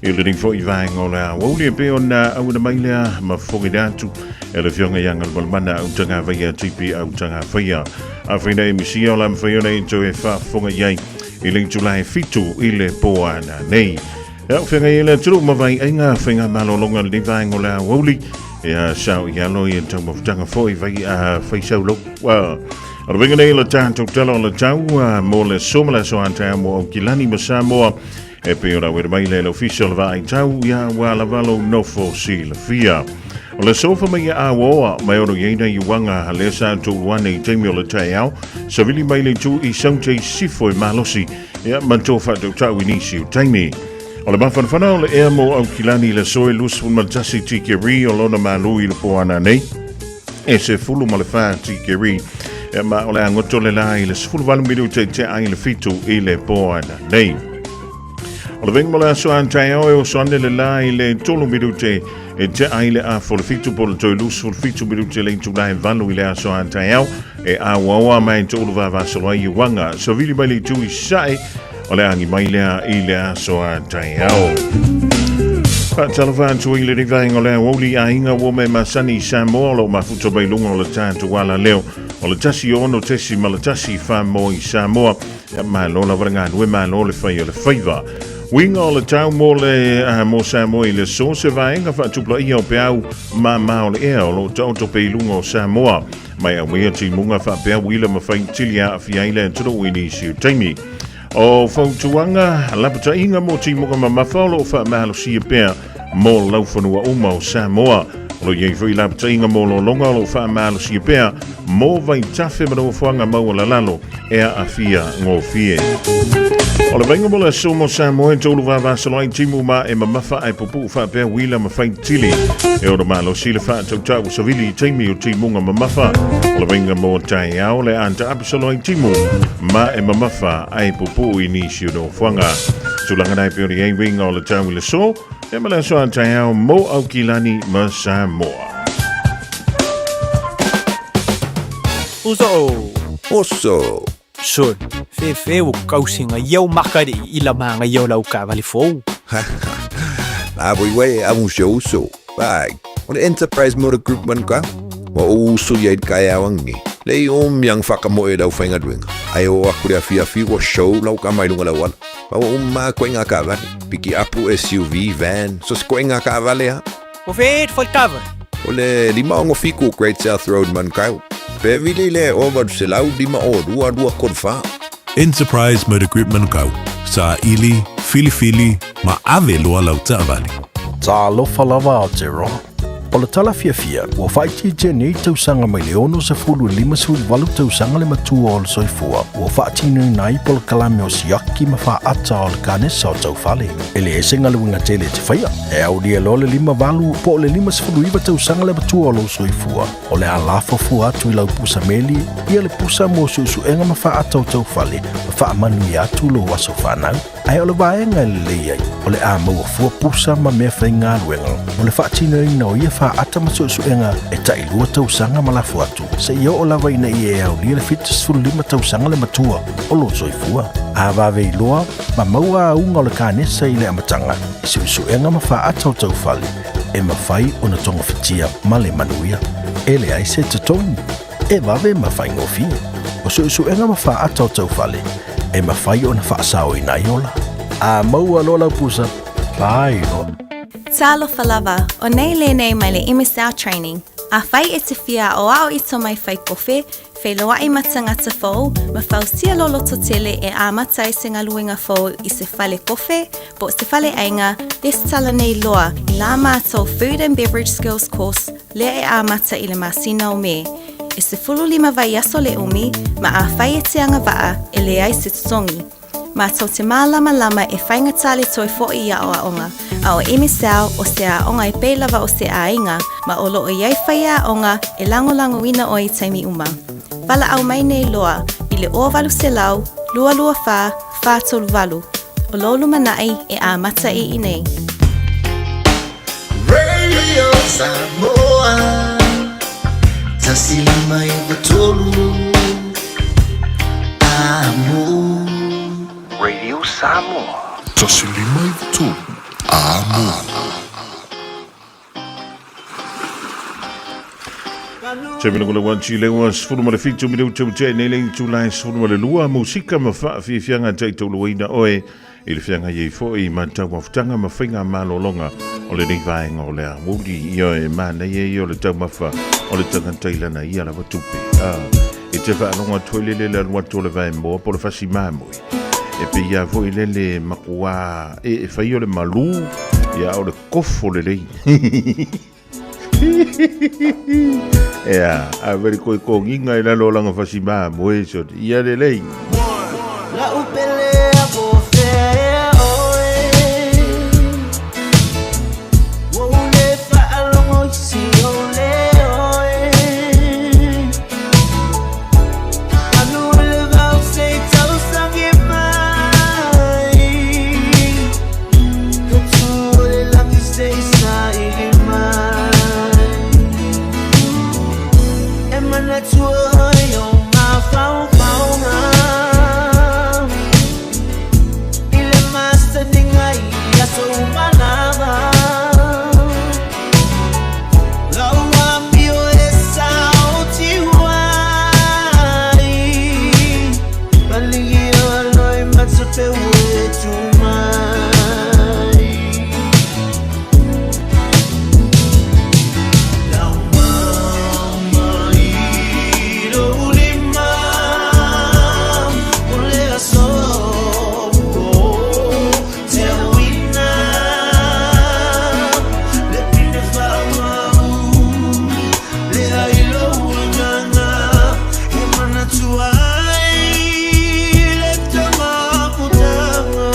i lenei foi vaega o le aoauli e pei ona auina mai lea ma fofoga atu e le Afioga ia Galumalemana Autagavaia TP Autagafaia. Afai nei misia o la mawhai ona i toe faafofoga i ai i le itula e 7 i le po ana nei. Ia, whenga i le atunuu ma vai ainga whenga malolonga lenei vaega o le aoauli. Ia, sao i alo i tau mafutanga foi vai a whaisau lo. O le venga nei le tātou tala o le tau mo le soma le aso anta mo Aukilani ma Samoa. E pei ona uere mai le ofisa o le vaai tau ia ua lavalo nofo silafia. O le sofa mai ia awoa mai ono i aina i uanga le sa tō i taimi o le taeao. Savili mai le tu i saute i sifo e malosi. Ia ma tō whaatautau i nisi o taimi. O le mafanafana o le ea mo Aukilani le soe 21 tikeri o lona malu i le poana nei. E se fulu ma le wha tikeri. E ma o le angoto le la i le 18 minute te ai le 7 i le poana nei. O le venga mo le aso antaeo e o soane le la i le 3 minute e te ai le a fo le 7 po le toi lusu le 7 minute le intu lai valu i le aso antaeo e a wawa mai te ulu vavasolo ai i wanga. So vili mai le tu i sae o le angi mai lea i le aso antaeo. Faatalofa atu i le rivaenga o le aoauli aiga ua me masani i Samoa o lo mafuta mai luga o le tatou ala leo o le 1.1 wha i Samoa. Ia, malo lava le galue, malo le fai o le faiva. Uiga o le tau mo le mo Samoa i le so se vaega faatupulaia o peau ma ma o le ea o lo taoto pe i luga o Samoa. Mai aumaia timuga faapea uila ma faitili aafia ai le atunuu i nisi o taimi. O fautuaga lapataiga mo timuga mamafa o lo o faamalosia pea mo laufanua uma o Samoa. O lo o i ai foi lapataiga mo lologa o lo o faamalosia pea mo vaitafe ma nofoaga maualalalo e aafia gofie. O le vaaiga mo le aso mo Samoa e tolu vavasolo ai timu ma e mamafa ae pupuu faapea uila ma faitili. E ono malosi le faatautau ua savili i taimi o timuga mamafa. O le vaaiga mo taeao le anta apisolo ai timu ma e mamafa ae pupuu i nisi o nofoaga. Tulaga na e pei ona i ai uiga o le tau i le aso, e ma le aso a taeao mo Aukilani ma Samoa. Uso. Oso. Sol, fefe o kausinga iau makari i la manga iau lau kavali fou. La voi wei a un show uso. Bai, o le Enterprise Motor Group man ka. Wa o uso ia i kai awangi. Le i o miang whakamoe lau whainga duenga. Ai o aku le afi afi wa show lau ka mai lunga lau ala. Wa o ma koe ngā kavale. Piki apu SUV, van, so se koe ngā kavale ha. O fet fo tava. O le 567 Great South Road Manukau. Pe vili le o 852 2 3 4. Enterprise Motor Group Manukau, saili, filifili, ma ave loa lau taavale. Talofa lava Aotearoa. O le tala fiafia, ua faaitiitia nei tausaga mai le 60 i le 58 tausaga le matua o le soifua, ua faatinoina ai polokalame o siaki ma faaata o le kanesa o taufale. E le ese galuega tele e te faia, e aulia loa le 58 po o le 59 tausaga le matua o lou soifua, o le a lafofua atu i lau pusa meli, ia le pusa mo suesuega ma faaata o taufale, ma faamanuia atu lou aso fanau. Ae o le vaega e lelei ai, o le a maua fua pusa ma meafaigaluega mo le faatinoina o ia faata ma suesuega e tailua tausaga ma lafo atu, seia oo lava ina ia e aulia le 75 tausaga le matua o lou soifua. A vave iloa ma maua auga o le kanesa i le amataga i suesuega ma faata o taufale, e mafai ona togafitia ma le manuia. E leai se totogi, e vave ma faigofie. O suesuega ma faata o taufale, e mafai ona faasaoina ai ola. A maua loa lau pusa, pai loa. Talofa lava, o nei lenei mai le MSL Training. Afai e te fia aoao i tomai fai kofe, feiloai ma tagata fou, ma fausia lou lototele e amata ai se galuega fou i se fale kofe, po o se fale aiga, lesitala nei loa i la matou Food and Beverage Skills Course lea e amata i le masina o Me. E 15 vaiaso le umi, ma afai e te agavaa, e leai se totogi. Matou te mālamalama e faigata le toe foʻi i aoaoga, a o MSL o se aoga e pei lava o se aiga, ma o lo o i ai faiaoga e lagolagoina oe i taimi uma. Valaau mai nei loa i le 0800 224 438. O lou lumanai e amata i inei. Radio Samoa 105 3 Amo. Radio Samoa. 105 3 Amo. Taimi le wanti le ua 17 minute ua tea nei le itula e 12 musika ma faafiafiaga taitauluaina oe i le feagai ai foi ma tauafutaga ma faiga malologa o lenei vaega o le aoauli. Ia e manaia ia o le taumafa o le tagata i lana ia lava tupe. E te faalogo atu foi lele le alu atu o le vaemoa po o le fasi mamoe. E pei lava foi lele makuā e e fai o le malū, ia a o le kofo lelei. Ea, a veri koe konginga i lalo o langa fasi mamoe, so ia lelei. La'u pele a po fea ea oe. Ua ou le faalogo i si ou leo e. Manu i le vao se i tausagi mai. Ka tū o le lagi se i saili mai. E manatua ai o mafaufauga i le masaniga i aso uma lava. Lau amio e saotiu ai. Paligi o loi matapeu e tu mai. Lau mama i lou lima, o le aso ua teauina. Le pine faamau, lea i lou agaga, e manatua ai le tamafutaga.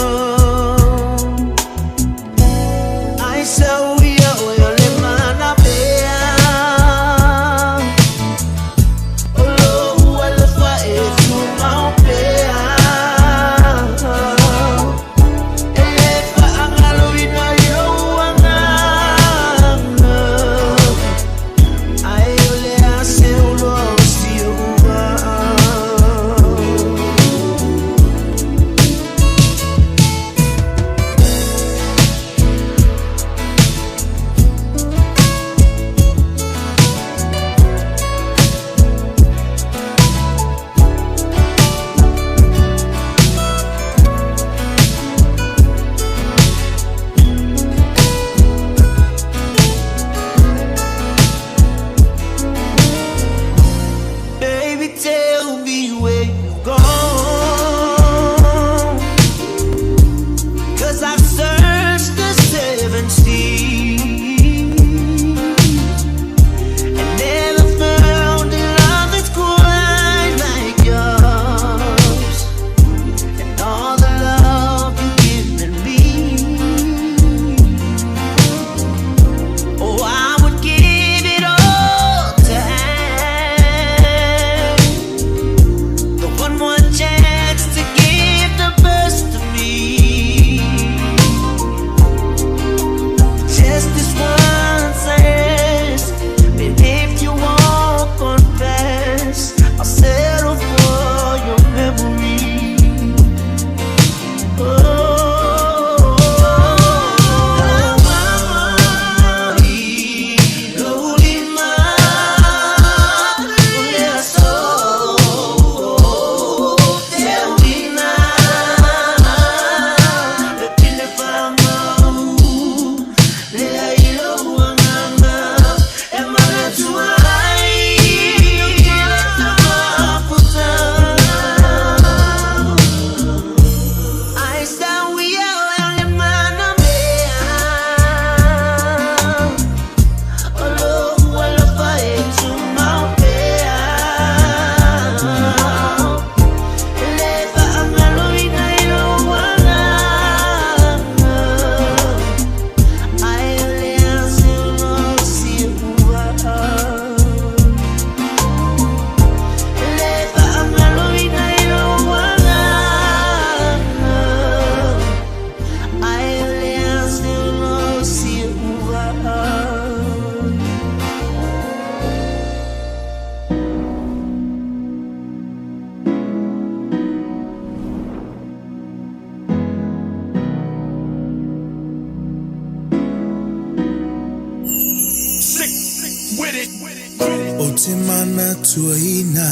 te manatuaina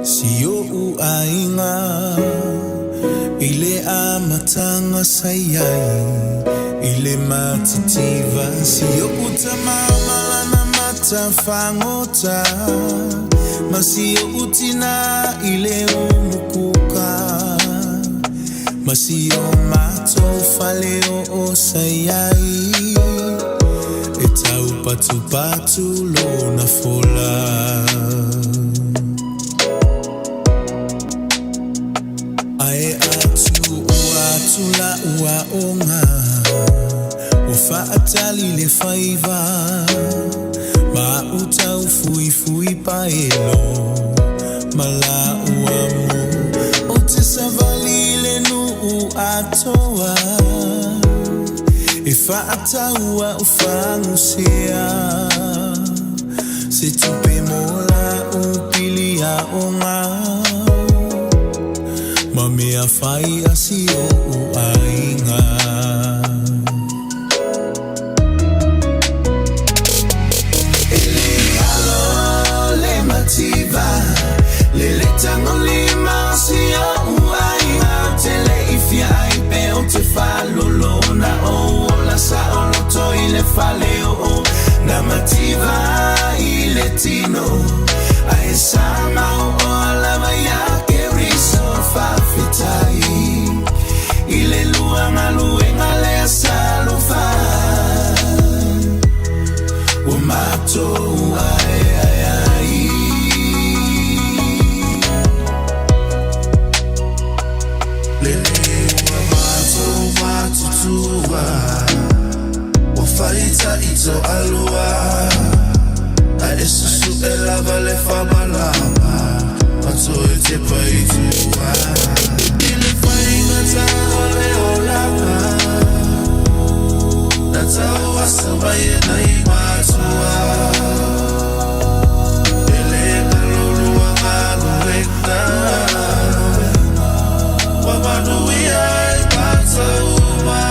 si o'u aiga i le amataga sa iai i le matitiva si o'u tamamalana matafagota ma si o'u tinā i le umukuka ma si o matou fale o'o sa iai e taupatupatu lona fola. Ae atu ua atu la'u a'oga ua fa'atali le faiva ma a'u taufuifui paelo ma la'u amu o te savali i le nu'u atoa e fa'atau a'u fagusea se tupe mo la'u pili a'oga ma mea fai a si o'u aiga. E le alo le mativa le le tagolima o si o'u aiga ou te le i fia ai pe ou te faalolo na ou ola saoloto i le fale o'o na mativa i le tino ae sa mao'oa lava iā Keriso faafetai i le lua galuega lea sa alofa ua matou aeae ai. Lele ua matou matutua ua faitaʻi toalua Ae susuʻe lava le faamalama ma toe tepa i tua I le faigata o le olaga Na tauasa mai e nai matua E le galo lua galuega Ua manuia ai matou uma.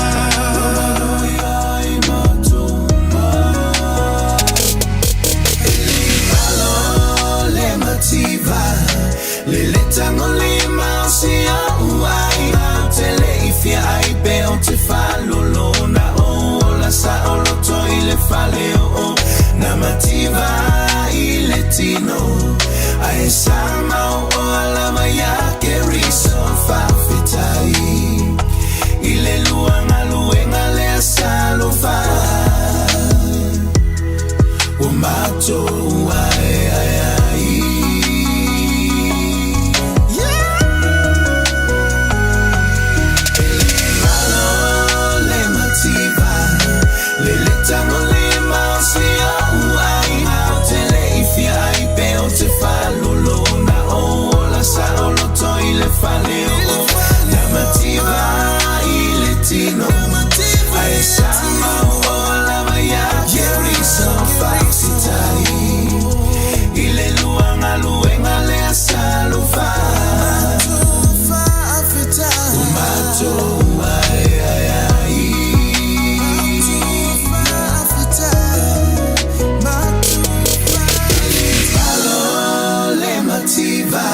E le alo le mativa le le tagolima o si o'u aiga ou te le i fia ai pe ou te faalolo na ou ola saoloto i le fale o'o na mativa i le tino ae sa mao'oa lava iā Keriso faafetai i le lua galuega lea sa alofa ua matou aeae ai. E le galo le mativa le le tagolima o si o'u aiga ou te le i fia ai pe ou te faalolo na ou ola saoloto i le fale o'o na mativa i le tino ae sa mao'oa lava iā Keriso faafetai i le lua galuega lea sa alofa ua matou aeae ai. Alo le mativa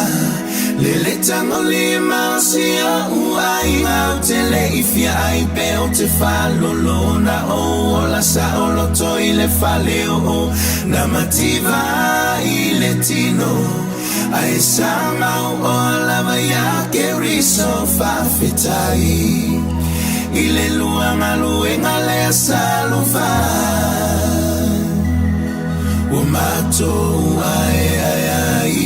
le le tagolima o si o'u aiga ou te le i fia ai pe ou te faalolo na ou ola saoloto i le fale o'o na mativa i le tino ae sa mao'oa lava iā Keriso faafetai i le lua galuega lea sa alofa ua matou aeae ai.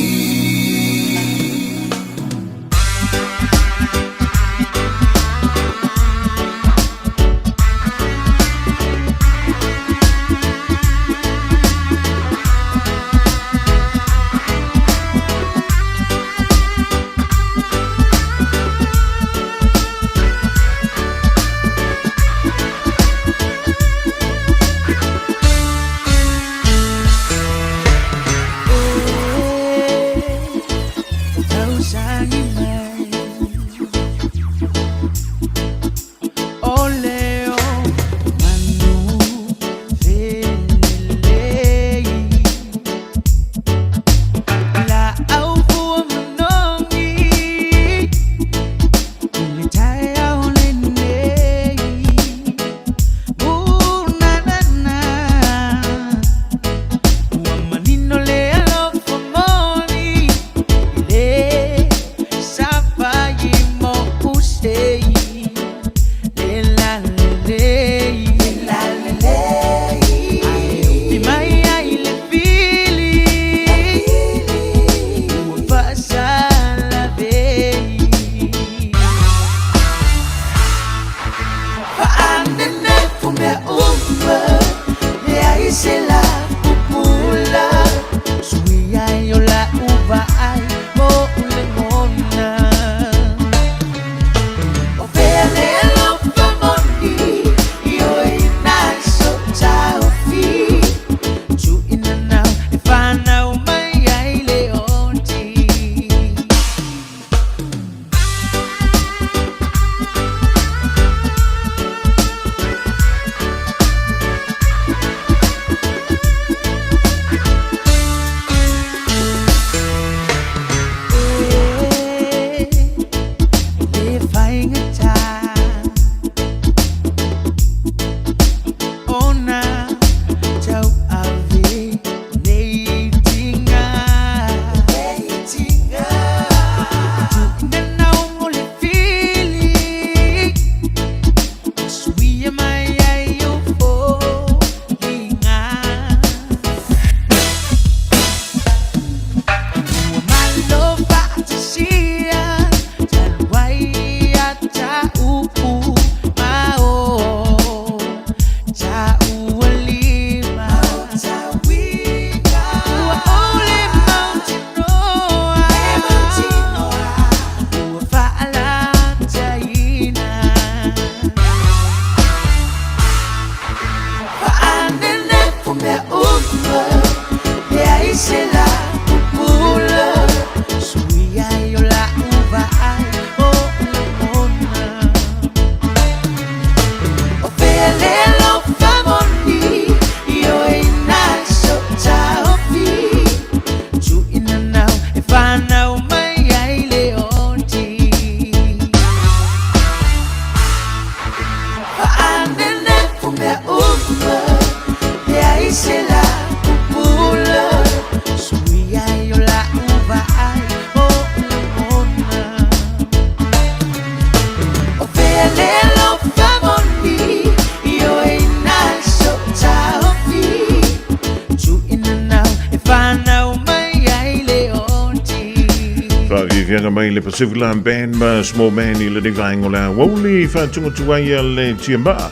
Fiafiaga mai le Pacific Line Band ma Small Man i lenei vaega o le aoauli faatugatuai a le Tiamaa.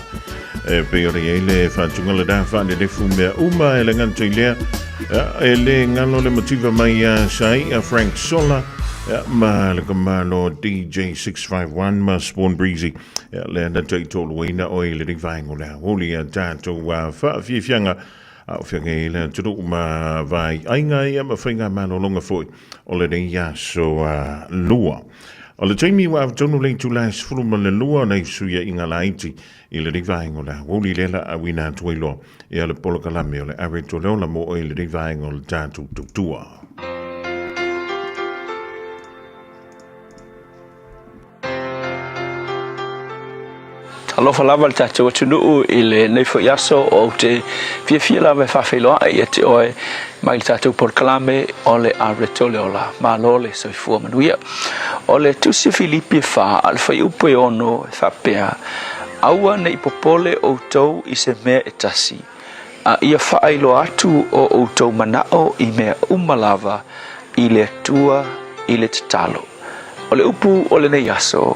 E pei ona i ai le faatuga lena faanenefu mea uma e le gata i lea e le galo le mativa mai ia Saia Frank Sola ma le kamalo DJ 651 ma Spawn Breezy lea na taitoluaina oe i lenei vaega o le aoauli a tatou faafiafiaga a o feagai ai le atunuu ma vaiaiga ia ma faigamalologa foi o lenei aso lua. O le taimi ua ava tonu le itula e 12 nai fesuiaiga laiti i lenei vaega o le aoauli lea la auina atu ai loa ia le polokalame o le ave atu o le ola mo oe i lenei vaega o le tatou tautua. Alofa lava le tatou atunuu i lenei foi aso ou te fiafia lava e faafeiloai ia te oe mai le tatou polokalame o le Areto le Ola. Malo le soifua manuia. O le tusi Filipi e 4 a le fuaiupu e 6 e faapea, Aua ne i popole outou i se mea e tasi, a ia faailoa atu o outou manao i mea uma lava i le Atua i le tatalo. O le upu o lenei aso,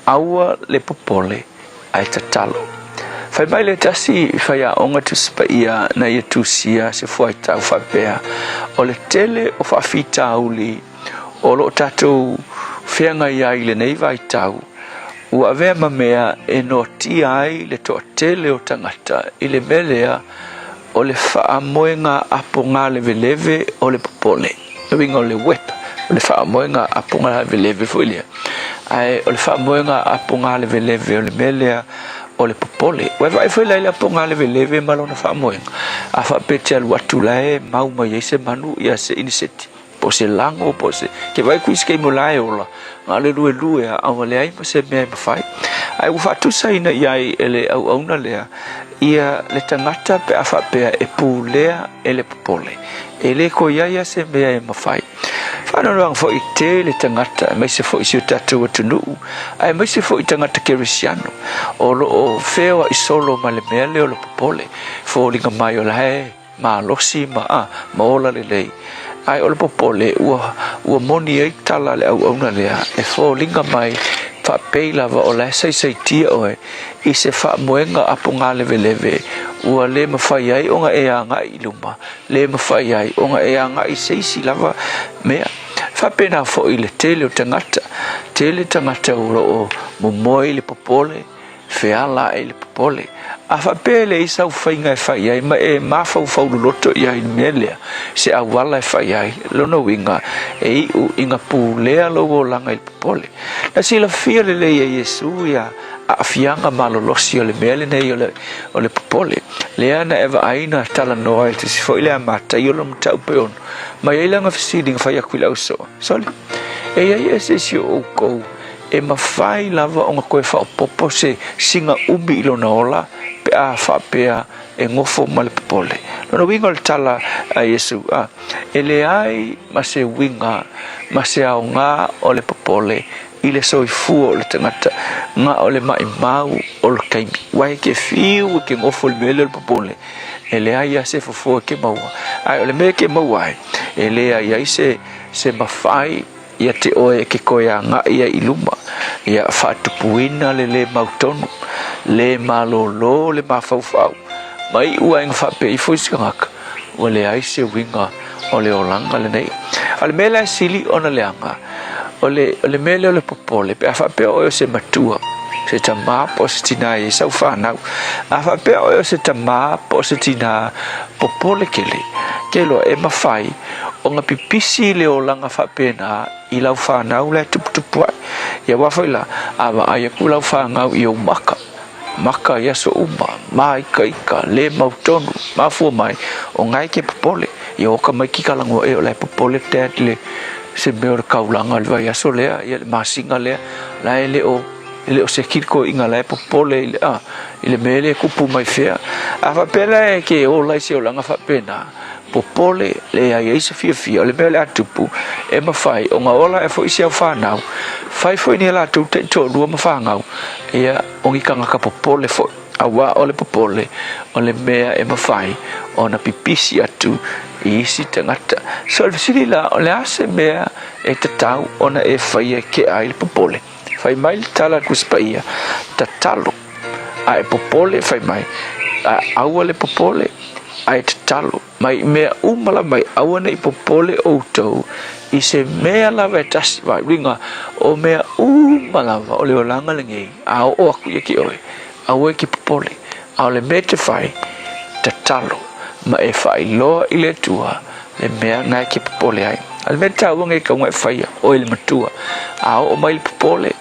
aua le popole ae tatalo. Fai mai le tasi faiaoga Tusi Paia na ia tusia se fuaitau faapea, o le tele o faafitauli o lo o tatou feagai ai i lenei vaitau, ua avea ma mea e noatia ai le toatele o tagata i le mea lea o le faamoega apogaleveleve o le popole. Le uiga o le WEP, o le faamoega apogaleveleve foi lea. Ae o le faamoega apogaleveleve o le mea lea o le popole. Ua e vaai foi la i le apogaleveleve ma lona faamoega, a faapea e te alu atu la e mau mai ai se manu ia se iniseti, po o se lago po o se... Ke vaai ku i se taimi o la e ola, na o le luelue a ua leai ma se mea e mafai. Ae ua faatusaina i ai e le auauna lea ia le tagata pe a faapea e pulea e le popole. E le toe i ai lava se mea e mafai. Faanoanoaga foi tele tagata aemaise foi si o tatou atunuu aemaise foi tagata kerisiano o lo o feoai solo ma le mea lea o le popole. Foliga mai o la e malosi ma a, ma ola lelei. Ae o le popole ua, ua moni ai tala a le auauna lea e foliga mai faapei lava o la e saisaitia oe i se faamoega apogaleveleve ua le mafai ai ona e agai i luma, le mafai ai ona e agai i se isi lava mea. E faapena foi le tele o tagata, tele tagata o lo o momoe i le popole, feala ae i le popole. A faapea e leai sau faiga e fai ai ma e mafaufau loloto i ai i le mea lea, se auala e fai ai, lona uiga, e iu ina pulea lou olaga i le popole. Na silafia lelei e Iesu ia aafiaga malolosi o le mea lenei o le, o le popole. Lea na e vaai na talanoa i le tusi foi lea a Mataio lona mataupu e ono, mai ai lana fesili na fai atu i le ausoo, Sole, e i ai ea se isi o outou E mafai lava ona toe faaopoopo se singa umi i lona ola pe a faapea e nofo ma le popole. Lona uiga o le tala a Iesu, a, e leai ma se uiga ma se aoga o le popole i le soifua o le tagata, na o le maimau o le taimi. Ua e ke fiu e ke nofo i le mea lea o le popole, e leai lava se fofo e ke maua. Ae o le mea e ke maua ai, e leai ai se, se mafai Ia te oe e ke koe agai ai i luma, ia faatupuina le lē mautonu, lē malōlō le mafaufau, ma iʻu ai na faapea ifo i se tagata, ua leai se uiga o le olaga lenei. A o le mea la e sili ona leaga, o le, o le mea lea o le popole, pe a faapea oe o se matua, se tamā po o se tinā i ai sau fanau, a faapea oe o se tamā po o se tinā popole tele, ke iloa e mafai ona pipisi le olaga faapena i lau fanau la e tuputupu ae. Ia aua foi la, a vaai atu lau fanau i ou maka, maka i aso uma, māikaika, lē mautonu, mafua mai, o na e ke popole. Ia oka mai ki kalagoa e o la e popole dad le se mea o le kaulaga le vaiaso lea, ia le masina lea, la e le o e le o se kilikoiʻiga la e popole i le, a, i le mea lea e kupu mai fea. A faapea la e ke ola i se olaga faapena, popole, leai ai se fiafia, o le mea o le a tupu, e mafai ona ola ae foi si au fanau, fai foi ni a latou taitoalua ma fanau, ia, o ni tagata popole foi. Auā o le popole, o le mea e mafai ona pipisi atu i isi tagata. So o le fesili la, o le a se mea e tatau ona e faia e tea ai le popole? Fai mai le tala a le Tusi Paia, Tatalo, a e popole, fai mai, a aua le popole, a e tatalo mai i mea uma lava mai, aua ne i popole outou i se mea lava e tasi, vai, uiga, o mea uma lava o le olaga lenei, a oo aku ia ki oe, aua e ke popole, a o le mea e te fai, tatalo, ma e faailoa i le Atua le mea na e ke popole ai. A le mea taua nge kaunga e faia, oe le matua, a oo mai le popole,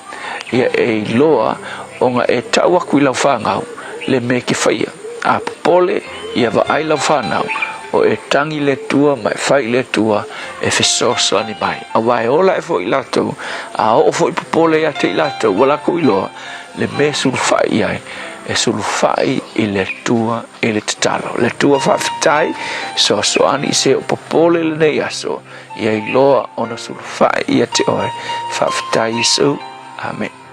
ia e iloa ona e tau aku i lau fanau le mea e ke faia. A popole, ia vaai lau fanau, o e tagi le Atua ma e fai i le Atua e fesoasoani mai. Aua e ola ae foi i latou, a oo foi popole ia te i latou, ua latou iloa le mea e sulufai i ai, e sulufai i le Atua i le tatalo. Le Atua faafetai, fesoasoani i se o popole lenei aso, ia iloa ona sulufai ia te oe. Faafetai Iesu. Amene.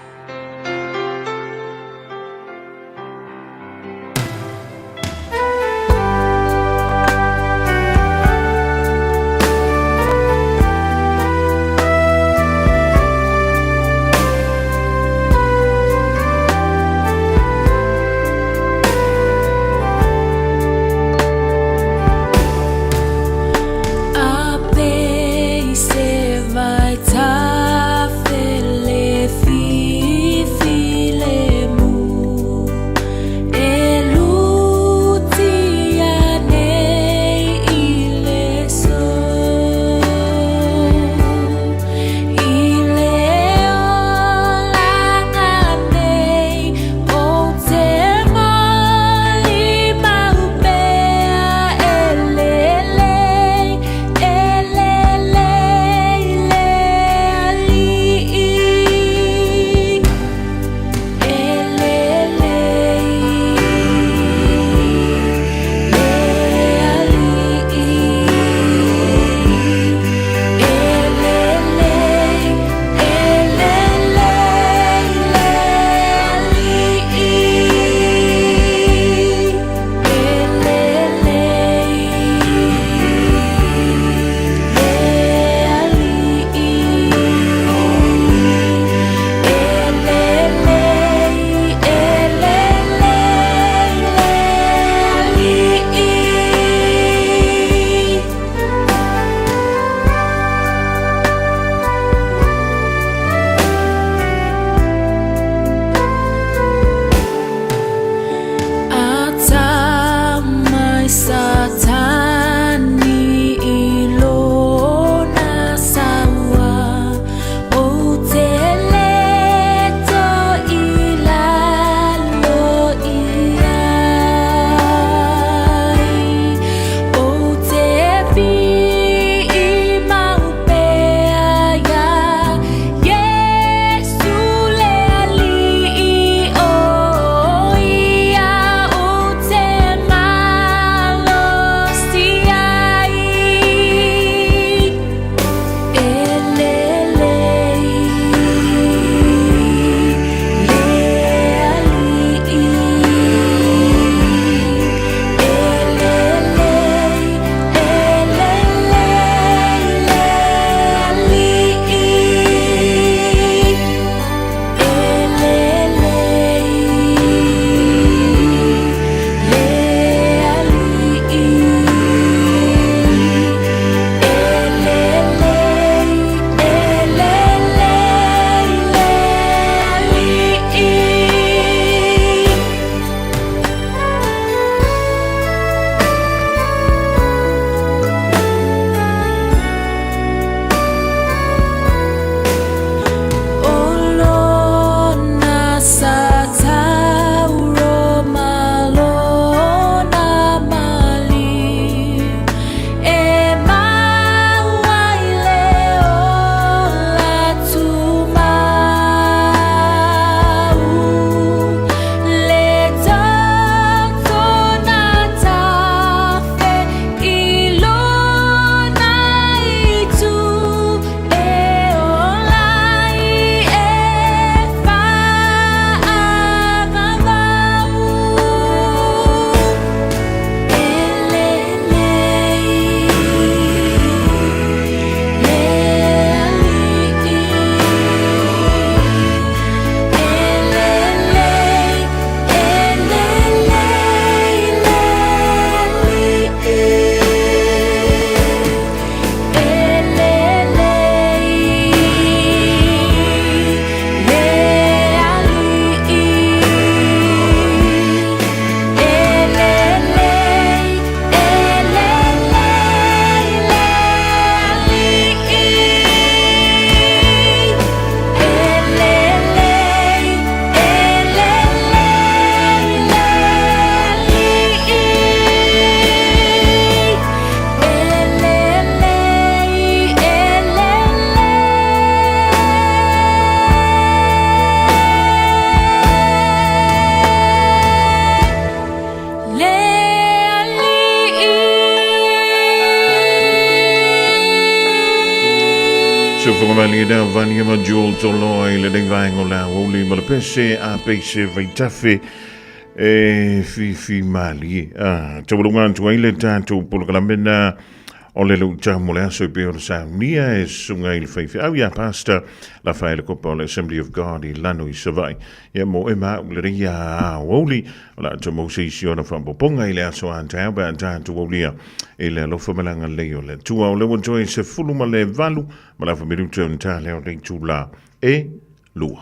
Fofoga malie lea vania ma Jewel Toloa i lenei vaega o le aoauli ma le pese a peise vaitafe e fifi malie. Ah, taualuga atu ai le tatou polokalame na o le luitau mo le aso e pei ona saunia e susuga i le faifeau ia Pastor Lafaele Kopa o le Assembly of God i Lano i Savaii. Ia mo e ma au lenei ia aoauli o le a tou maua se isi ona faaopoopoga i le aso a taeao pe a tatou aulia i le alofa ma le agalelei o le Atua. O lea ua toe 18 ma le afa minute o na ta lea o le itula e 2.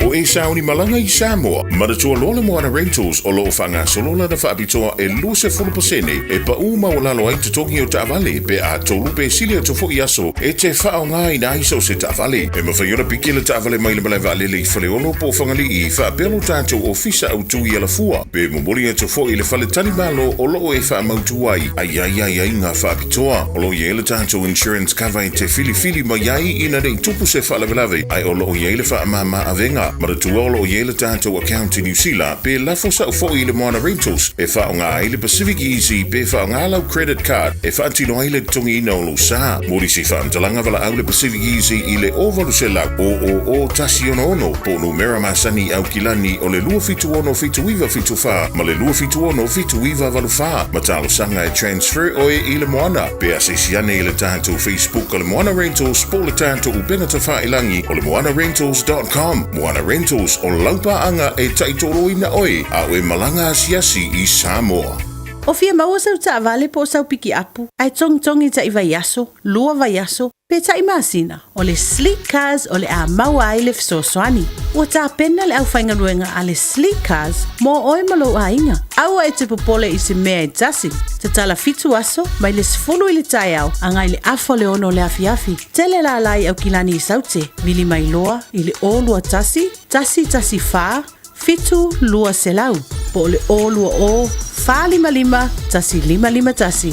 O e sauni malaga i Samoa, manatua loa le Moana Rentals o lo o faagasolo lana faapitoa e 20% e pau maualalo ai totogi o taavale pe a tolu pe sili atu foi aso e te faaaogaina ai so o se taavale. E mafai ona piki le taavale mai le malae vaalele i Faleolo po o Fagalii faapea lo tatou ofisa autu i Alafua pe momoli atu foi i le fale talimalo o lo o e faamautu ai ai ai ai ai ngā faapitoa. O lo o i ai le tatou insurance cover e te filifili mai ai ina nei tupu se faalavelave ae o lo o i ai le faamāmā avega. Manatua o lo o i ai le tatou account i Niu Sila pe lafo sa'u foi i le Moana Rentals e faaaoga ai le Pacific Easy pe faaaoga lau credit card e faatino ai le totogiina o lou sa. Mo nisi faamatalaga valaau le Pacific Easy i le 0800 000 166 po o numera masani i Aukilani o le 276 7974 ma le 276 7984 ma talosaga e transfer oe i le Moana pe asiasi ane i le tatou Facebook o le Moana Rentals po o le tatou upega tafailangi o le moanarentals.com. Moana Rentals o lau paaga e taitoloina oe a o e malaga asiasi i Samoa. O fia maua sau taavale po o sau pikiapu ae togitogi taʻi vaiaso, lua vaiaso, pe taʻi masina, o le Sleek Cars o le a maua ai le fesoasoani. Ua tapena le aufaigaluega a le Sleek Cars mo oe ma lou aiga. Aua e te popole i se mea e tasi. Tatala fitu aso, mai le 10 i le taeao agai le afa o le 6 o le afiafi. Tele lala i Aukilani i Saute, vili mai loa i le 021 114 7200 po o le 020 455 1551.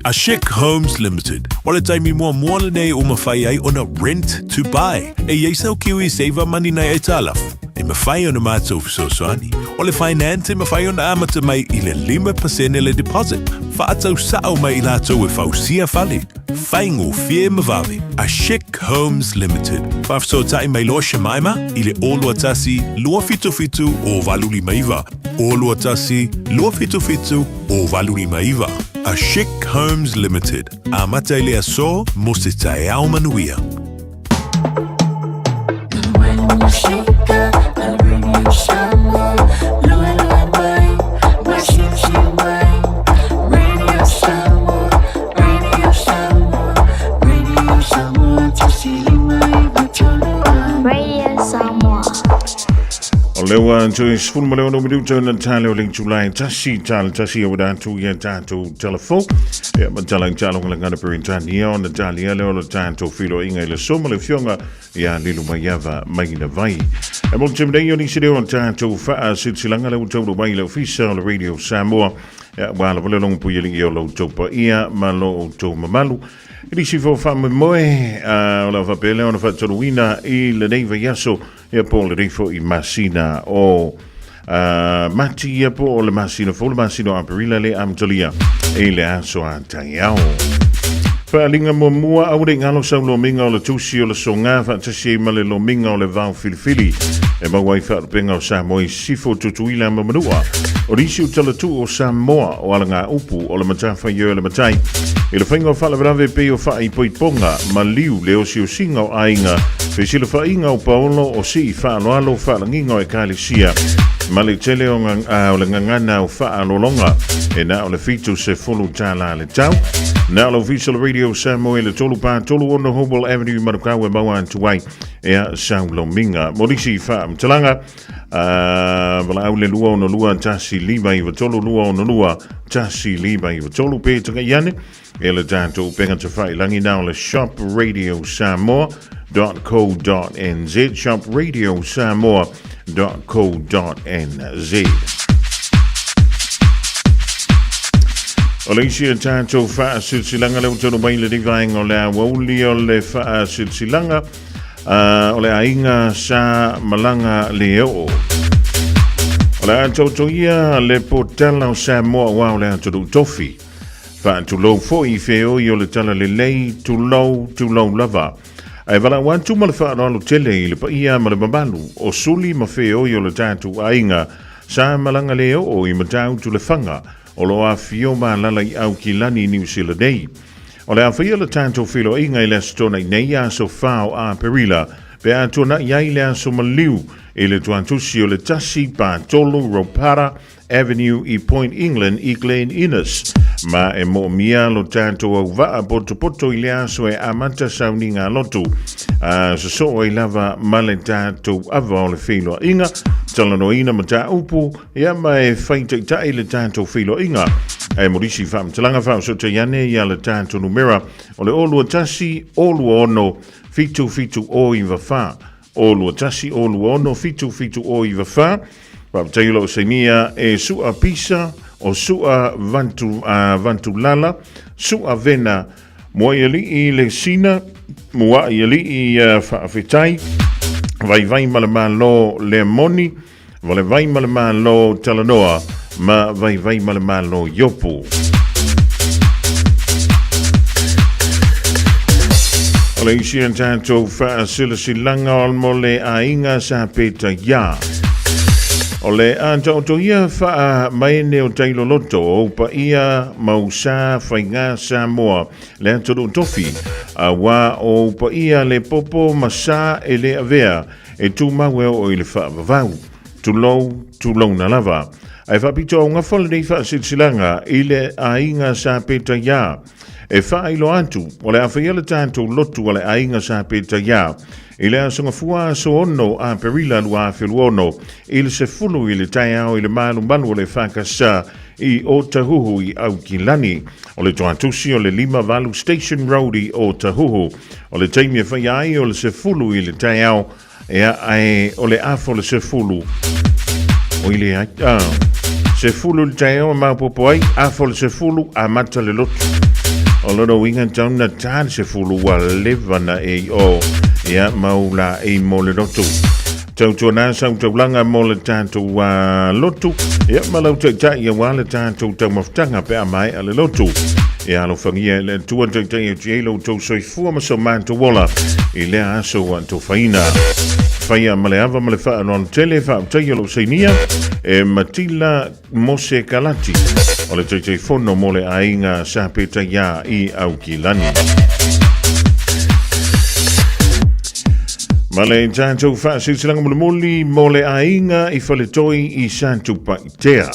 A Chic Homes Limited. O le taimi muamua lenei ua mafai ai ona rent to buy. E i ai sau Kiwi Saver Money nai aitalafu. E mafai ona matou fesoasoani. O le finance e mafai ona amata mai i le 5% le deposit. Faatau sao mai i latou e fausia fale. Faigofie ma vave. A Chic Homes Limited. Faafesootai mai loa Shemaima i le 021 277 0859. 021 277 0859. A Chic Homes Limited. Amata i le aso mo se taeao manuia. O lea ua toe 16 minuta na tale o le itula e tasi tale tasi e wada atu ia tātou telefo. Ia ma tala i talo ngala ngana Peritania o na talia lea o le tātou filoiga i le aso ma le afioga ia Lilo Maiava Maina Vai. E mo te mnei o nisi leo o tātou whaasilasilaga lea ua taulu mai i le ofisa o le Radio Samoa. Ia ua ala vale longo pui alii o lo outou paia ma lo outou mamalu. I nisi fo faamoemoe o le a faapea lea ona faatoluina i lenei vaiaso ia po o lenei foi masina o Mati ia po o le masina fou le masina o Aperila le amatalia i le aso a taeao. Faaaliga muamua aua ne i galo sau lomiga o le tusi o le soga faatasi ai ma le lomiga o le vao filifili e maua ai faalupega o Samoa i Sisifo, Tutuila ma Manua. O nisi o talatuu o Samoa o alagaupu o le matafaioi a le matai i le faiga o faalavelave pei o faaipoipoga, maliu, le osiosiga o aiga, fesilafaiga o paolo o sii faaaloalo, faalagiga o ekalesia ma le tele o, o le gagana o faalologa e na o le $70 le tau. Na o le ofisa o le Radio Samoa i le 3 3 6 Hobel Avenue i Manukau e maua atu ai ea sau lomiga. Mo nisi faamatalaga, valaau le 262 1 5 9 3 262 1 5 9 3 pe tagai ane e le tatou upega tafailangi na o le Shop Radio Samoa .co.nz Shop Radio Samoa .co.nz O le isi a tatou faasilasilaga lea ua taunuu mai i lenei vaega o le aoauli o le faasilasilaga o le aiga sa malaga le oo. O le a toutoia le potala o Samoa aua o le atunuu tofi. Faatulou foi i feoi o le talalelei, tulou, tulou lava. Ae valaau atu ma le faaaloalo tele i le paia ma le mamalu o suli ma feoi o le tatou aiga sa malaga le oo i Matautu Lefaga o lo o afifio ma alaala i Aukilani i Niu Sila nei. O le a faia le tatou feiloaiga i le Aso Toonai nei, aso 4 o Aperila, pe a tuanai ai le aso maliu i le tuatusi o le 1 pa 3 Ropata Avenue i Point England i Glen Innes. Ma e moomia lo tatou auvaa potopoto i le aso e amata sauniga lotu. A sosoo ai lava ma le tatou ava o le feiloaiga, talanoaina mataupu, ia ma e faitaitai le tatou feiloaiga. Ae mo nisi faamatalaga faaosootai ane ia le tatou numera o le 021 026 77 094. 021 026 77 094. Faafetai o loo sainia e Su'a Pisa o Su'a Vantu, Vantulala, Su'a Vena, Muaialii le Sina, Muaialii Faafetai, Vaivai ma le Malo le Moni, Valevai ma le Malo Talanoa, ma Vaivai ma le Malo Iopu. O le isi a tatou faasilasilaga o mo le aiga sa peta iā. O le a taotoia faamaene o tailoloto o upaia mausā faigā Samoa le atunuu tofi, auā o upaia le popo ma sa e le avea e tumau e oo i le faavavau. Tulou, tulouna lava. Ae faapito augafa lenei faasilasilaga i le aiga sa peta iā. E faailoa atu, o le a faia le tatou lotu a le aiga sa peta iā i le aso Gafua aso 6 Aperila 2026 i le 10 i le taeao i le malumalu o le EFKS i Otahuhu i Aukilani. O le toatusi o le 58 Station Road i Otahuhu. O le taimi e faia ai o le 10 i le taeao, ea ae o le afa o le 10. Oi le ai, 10 i le taeao e maopoopo ai, afa o le 10 amata le lotu. O lona uiga tau na tā le 10 ua leva na e i o, ia mau la e mo le lotu. Tautuana sau taulaga mo le tatou lotu, ia ma lau taitai auā le tatou taumafataga pe a maea le lotu. Ia alofagia e le Atua taitai atu i ai lo outou soifua ma so matou ola i lea aso ua tofaina. Faia ma le ava ma le faaaloalo tele faafetaia lou sainia e Matila Mose Kalati o le Taitaifono mo le aiga sa Petaiā i Aukilani. Ma le tatou faasilasilaga mulimuli mo le aiga i Faletoi i Satupaitea.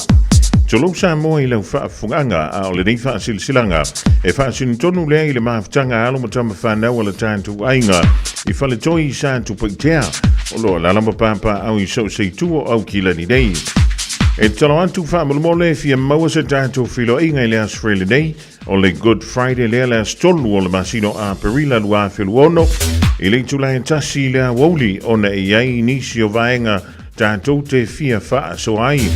Tulou Samoa i lau faafofogaaga, a o lenei faasilasilaga e faasinotonu lea i le mafutaga a alo ma tama fanau a le tatou aiga i Faletoi i Satupaitea o lo o alaala ma papaaao i so o se itu o Aukilani nei. E tatalo atu faamolemole fia maua se tatou feiloaiga i le Aso Faraile nei, o le Good Friday lea le aso 3 o le masina o Aperila 2026 i le itula e 1 i le aoauli ona e i ai nisi o vaega tatou te fia faasoa ai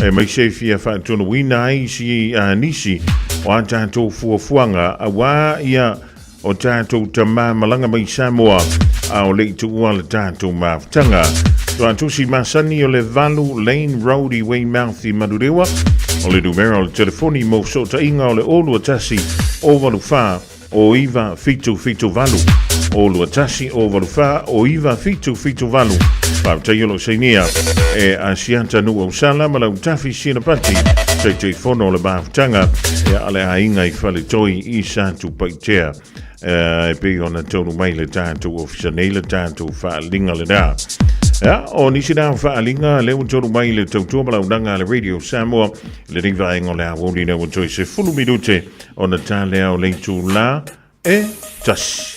aemaise fia faatonuina ai si nisi o a tatou fuafuaga auā ia o tatou tamā malaga mai Samoa a o le i tuua le tatou mafutaga. Tuatusi masani o le 8 Lane Road i Weymouth i Manurewa. O le numera o le telefoni mo fesootaiga o le 021 084 0978. 021 084 0978. Faafetai o lo o sainia e Asiata Nuuausala ma Lautafi Sinapati, Taitaifono o le mafutaga a le aiga i Faletoi i Satupaitea. E pei ona taunu mai le tatou ofisa nei le tatou faaaliga lena. Ia, o nisi na faaaliga lea ua taunu mai le tautua ma launaga a le Radio Samoa i lenei vaega o le aoauli lea ua toe 10 minute ona ta lea o le itula e 1.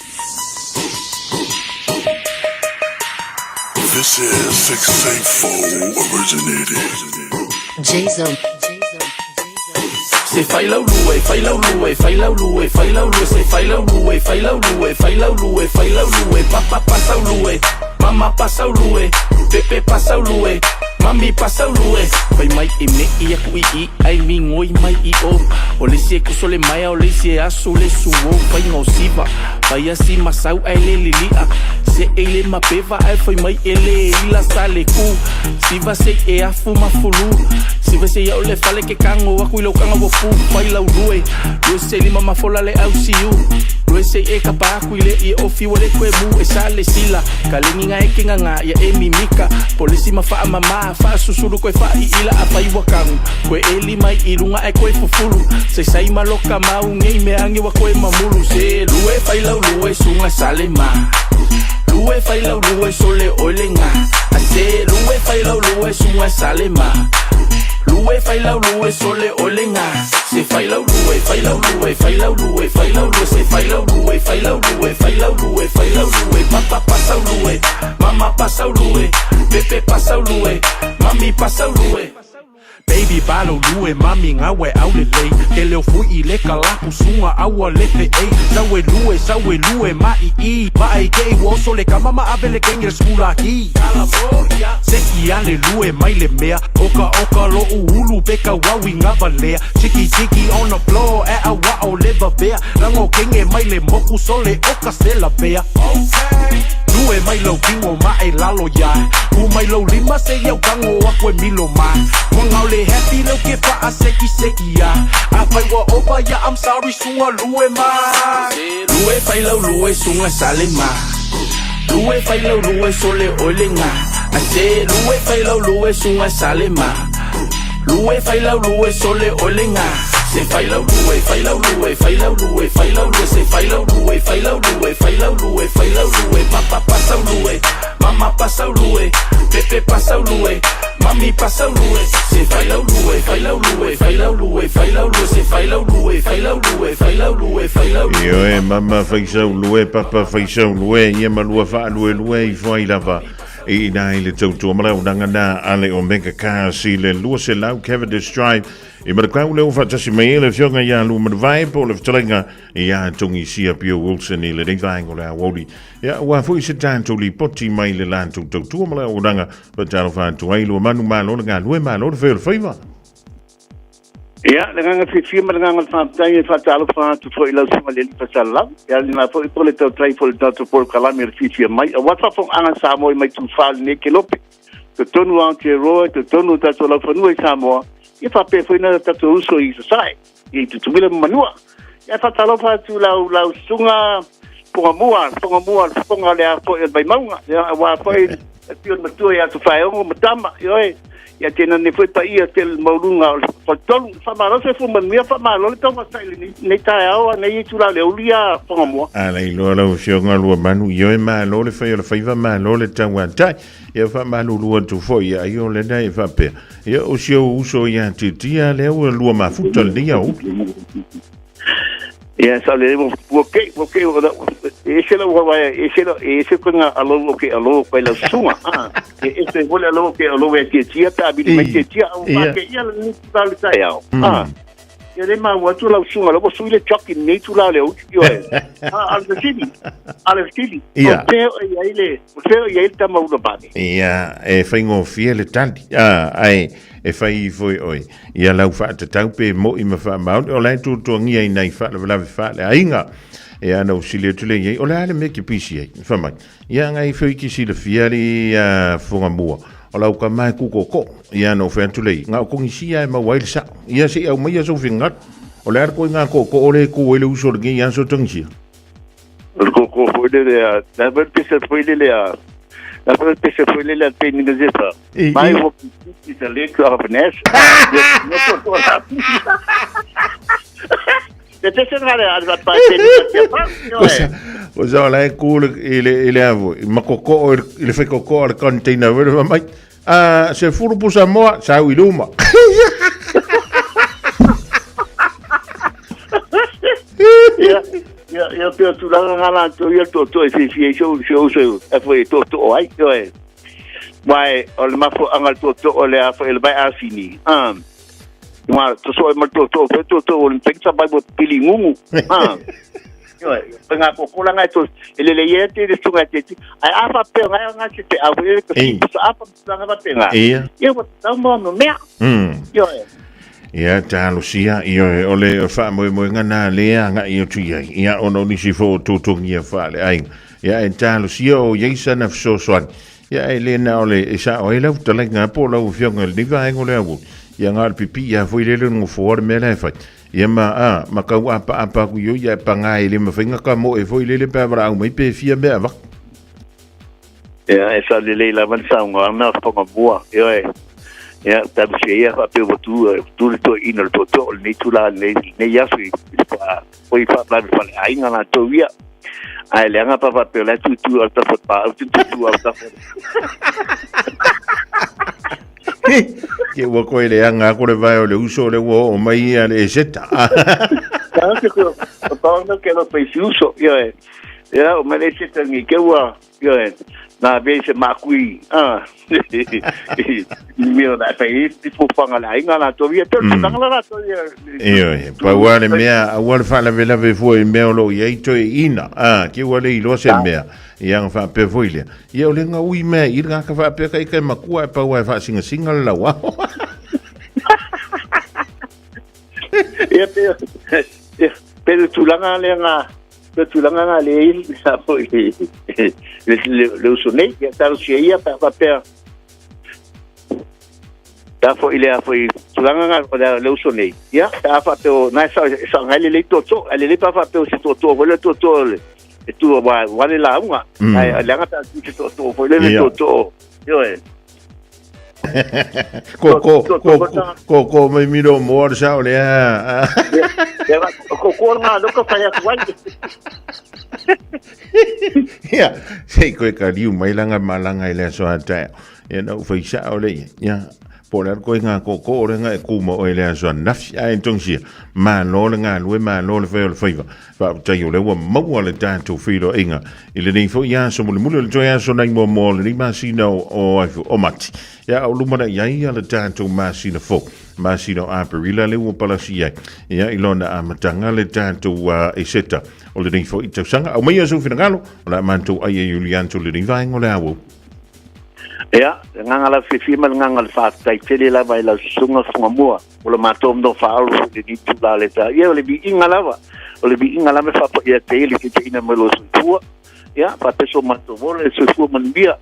This is 684 originated. Jason. Se fai lau lue, fai lau lue, fai lau lue, fai lau lue, se fai lau lue, fai lau lue, fai lau lue, fai lau lue, papa pasau lue, mama pasau lue, pepe pasau lue. Mami pasaulue Fai mai e me'i aku i i ai migoi mai i o O le isi e kuso le maea o le isi e asu le suo Faiga o siva Fai asi masau ae le lili'a Se'e i le mapeva ae fai mai e le ila sa le ku Siva sei e afu mafulu Siva sei au le fale ke kago aku i lau kaga ua fu Fai lau lue Lue sei lima mafola le au siu Lue sei e kapa aku i le ie ofi ua le koe mu e sa le sila Ka lengiga e ke gaga ia e mimika Polesi ma faamamā faasusulu koe faaiila a fai ua kagu Koe eli mai i luga ae koe fufulu Saisai ma loka mau ngei mea age ua koe mamulu Se lue fai lau lue suga sale ma Lue fai lau lue sole oi le ga A se lue fai lau lue suga sale ma Lue fai lau lue sole oi le ga Se fai lau lue fai lau lue fai lau lue fai lau lue Se fai lau lue fai lau lue fai lau lue fai lau lue Papa pasau lue Mama pasau lue Pepe pasau lue Mami pasau lue Baby balo lue mami ngawe au le lei Ke leo fui i le kalapu sunga aua le fe ei Sau e lue, sau e lue ma i i Ma ai ke i woso le kama ma ave le kenge le skula ki Se i ale lue mai le mea Oka oka lo ulu pe ka wawi ngava lea Tiki tiki on the floor e a wa o le vavea Lango kenge mai le moku sole oka se la bea Lue mai lau kingo ma e lalo ia Ku mai lau lima se iau kango aku e milo ma Wangao le happy lau ke faa seki seki ia A fai wa opa ia I'm sorry sunga lue ma Lue fai lau lue suga sale ma Lue fai lau lue sole oi le ga A se lue fai lau lue suga sale ma Lue fai lau lue sole oi le ga Se fai lau lue fai lau lue fai lau lue fai lau lue Se fai lau lue fai lau lue fai lau lue fai lau lue Papa pasau lue Mama pasau lue Pepe pasau lue Mami pasau lue Se fai lau lue fai lau lue fai lau lue fai lau lue Se fai lau lue fai lau lue fai lau lue fai lau lue Ioe, mama faisau lue, papa faisau lue, ia malua faalue lue i foai lava. I ina i le tautua ma le aunaga na a le Omega Cars i le 200 Cavendish Drive i Manukau le ua faatasi mai ai le afioga ia Luamanuvai po o le fetalaiga ia Togisia Pio Wilson i lenei vaega o le aoauli. Ia, ua foi se tatou lipoti mai le latou tautua ma le auaunaga faatalofa atu ai Luamanu malo le galue malo le fai o le faiva. Ia, le agaga fiafia ma le agaga o le faafetai e faatalofa atu foi i lau Susuga i le Alii Fasalalau. Ia, lena foi po le tautai foi i le tatou polokalame o le fiafia mai. Aua le faafofogaaga a Samoa i mai tufa lenei kelope. Totonu o Aotearoa, totonu o tatou laufanua i Samoa, ia faapea foi na tatou uso i Sasae, i Tutuila ma Manua. Ia, faatalofa atu lau, lau Susuga Fogamua, Fogamua, le fofoga o le a foi o le Vaimauga. Ia, aua foi le afio o le matua ia Tofaeogo ma Tama, ioe. Ia tēnā nei foi paia te mauluga o le faletolu. Faamalo soifua manuia, faamalo le taumatai i lenei taeao a nei itula o le aoauli a Whangamoa. A le iloa lau afioga Luamanu, ioe malo le fai o le faiva, malo le tauatai. Ia faamalulu atu foi ia ai o lena e faapea. Ia o si ou uso ia Titia lea ua lua mafuta lenei aoauli. Ia sa le ua ua ke ua ke ua e ese lau hawa e ese lau e ese ko nga alo o ke alo ko lau sunga ah e ese wole alo o ke alo e tie tia ta bi mai tie tia au pa ke ia le ni tu la le tai au ah ia le ma ua tu lau sunga lo su ile choki ni tu la le u ti oe ah al le al le tili o te o ia ile o te o ia ile tama ula bane ia e faigofie le tali ah ai e fai ifo e oe Ia lau faatatau pe mo'i ma faamaoni, o la e tuatuagia i nai faalavelave faaleaiga. E ana u sili atu le iai, o le a le mea ke pisi ai, fa mai. Ia ngai foi ki silafia le ia fonga mua, o lau ka mai ku koko, ia no fe atu le i, ngā o kongi sia e mau ai le sao. Ia se i au mai ia sou fingaru, o le a le koe ngā koko o le ku ai le uso le ngi ia so tangi sia. O le koko foi le le a, na foi le pese foi le le a, na foi le pese foi le le a te ni le zefa. My work is a little of an ass. Te pese nga le a le pa te ni te pa. O sa la e ku le i le i le avo, ma koko i le whai koko a le container wera mai. A se furu pusa moa, sau i luma. Ia, ia, ia pea tulaga ngā lātou ia toatoa e whiwhi ai so, so, so, e foi e toatoa ai, ioe. Wai, o le mafuaanga le toatoa o le a foi le vai asini. Ah. Ma, to so e ma toatoa, fe toatoa o le pengsa vai mo pili ngungu. Ah. Ioe, ko ngā kōkōranga e tō, e lele ia te le tunga te ti. Ai a fa pe ngai nga te te au e ka Ei. so a fa tanga fa pe nga. Ia. Ia wa tau mo no mea. Ioe. Ia, talosia, ioe, o le faamoemoega na lea agai atu i ai. Ia, ona o nisi foi o tutugia faaleaiga. Ia, e talosia o iai sana fesoasoani. Ia, e le na o le e sao ai lau fetalaiga po o lau afioga i lenei vaega o le aoauli. Ia, na o le pipii lava foi lele o le nofoa le mea la e fai. Ia ma, a, ma kau apaapa aku i o ia e pagā e le mafai ona ka moe foi lele pe a valaau mai pe fia mea avatu. Ia, e sao lelei lava le saunoaga o Fagamua, ioe. Ia, talosia ia faapea ua tu, tu le toeaina o le tootoo o lenei itula lenei, lenei aso i le fa, foi faalavelave faleaiga latou ia. Ae leaga pa faapea o la e tutu au tafa o le paau, tu tutu au tafa. Ke ua koe leaga aku le vae o le uso le ua oo mai ia le eseta. Tau te koe, o pau ke lo pe si uso, ioe. Ia, o mele se tangi ke ua, ioe, nā vei se makui, ah, i mea na pe i i fuafuaga le aiga latou ia, pe o le tulaga la latou ia. Ioe, pau lava le mea, aua le faalavelave fua i mea o lo o i ai toeaiina, ah, ke ua le iloa se mea, ia ona faapea foi lea. Ia o le gaui mea i le gaka faapea ka ika e makua e pau lava e faasingasinga le lauao. Ia, pe, ia, pe le tulaga lea nga, le tulaga nga le i sa po i le le le uso nei, ia talosia ia pe a faapea ta fo i le a fo i tulaga nga o le le uso nei. Ia, pe a faapea o na sa sa ngai le le toto, a le le pa faapea o se toto foi le toto le e tu wa wa le lauga. Ai le anga ta tu se toto foi le le toto. Ioe. Ko ko ko ko ko mai miro mo ar sa o le a. Ia ko ko ngā loka whai atu ai. Ia, sei koe ka riu mai langa malanga i le aso a tae. Ia na u whai sa o le ia. Po le koe ngā koko o le ngā e kuma o le aso a nafi a e tongsia. Ma lo le ngā lue, ma lo le whai o le whaiva. Faafetai o lea ua maua le tatou feiloaiga i lenei foi aso mulimuli o le toe aso nai muamua o lenei masina o, o, o Mati. Ia, o lumanai ai ia le tatou masina fou, masina o Aperila lea ua palasi i ai. Ia, i lona amataga le tatou uh, eseta o lenei foi tausaga. Aumaia sou finagalo, o le a matou ai e Iulianto lenei vaega o le aoao. Ia, le agaga lava fiafia ma le agaga o le faafetai tele lava i lau susuga Fugamua. O le matou no faaolo foi lenei itula le ta. Ia, o le viiga lava, o le viiga lava e faapaia te i le taitaiina mai o lo soifua. Ia, faapea so matou ola, le soifua manuia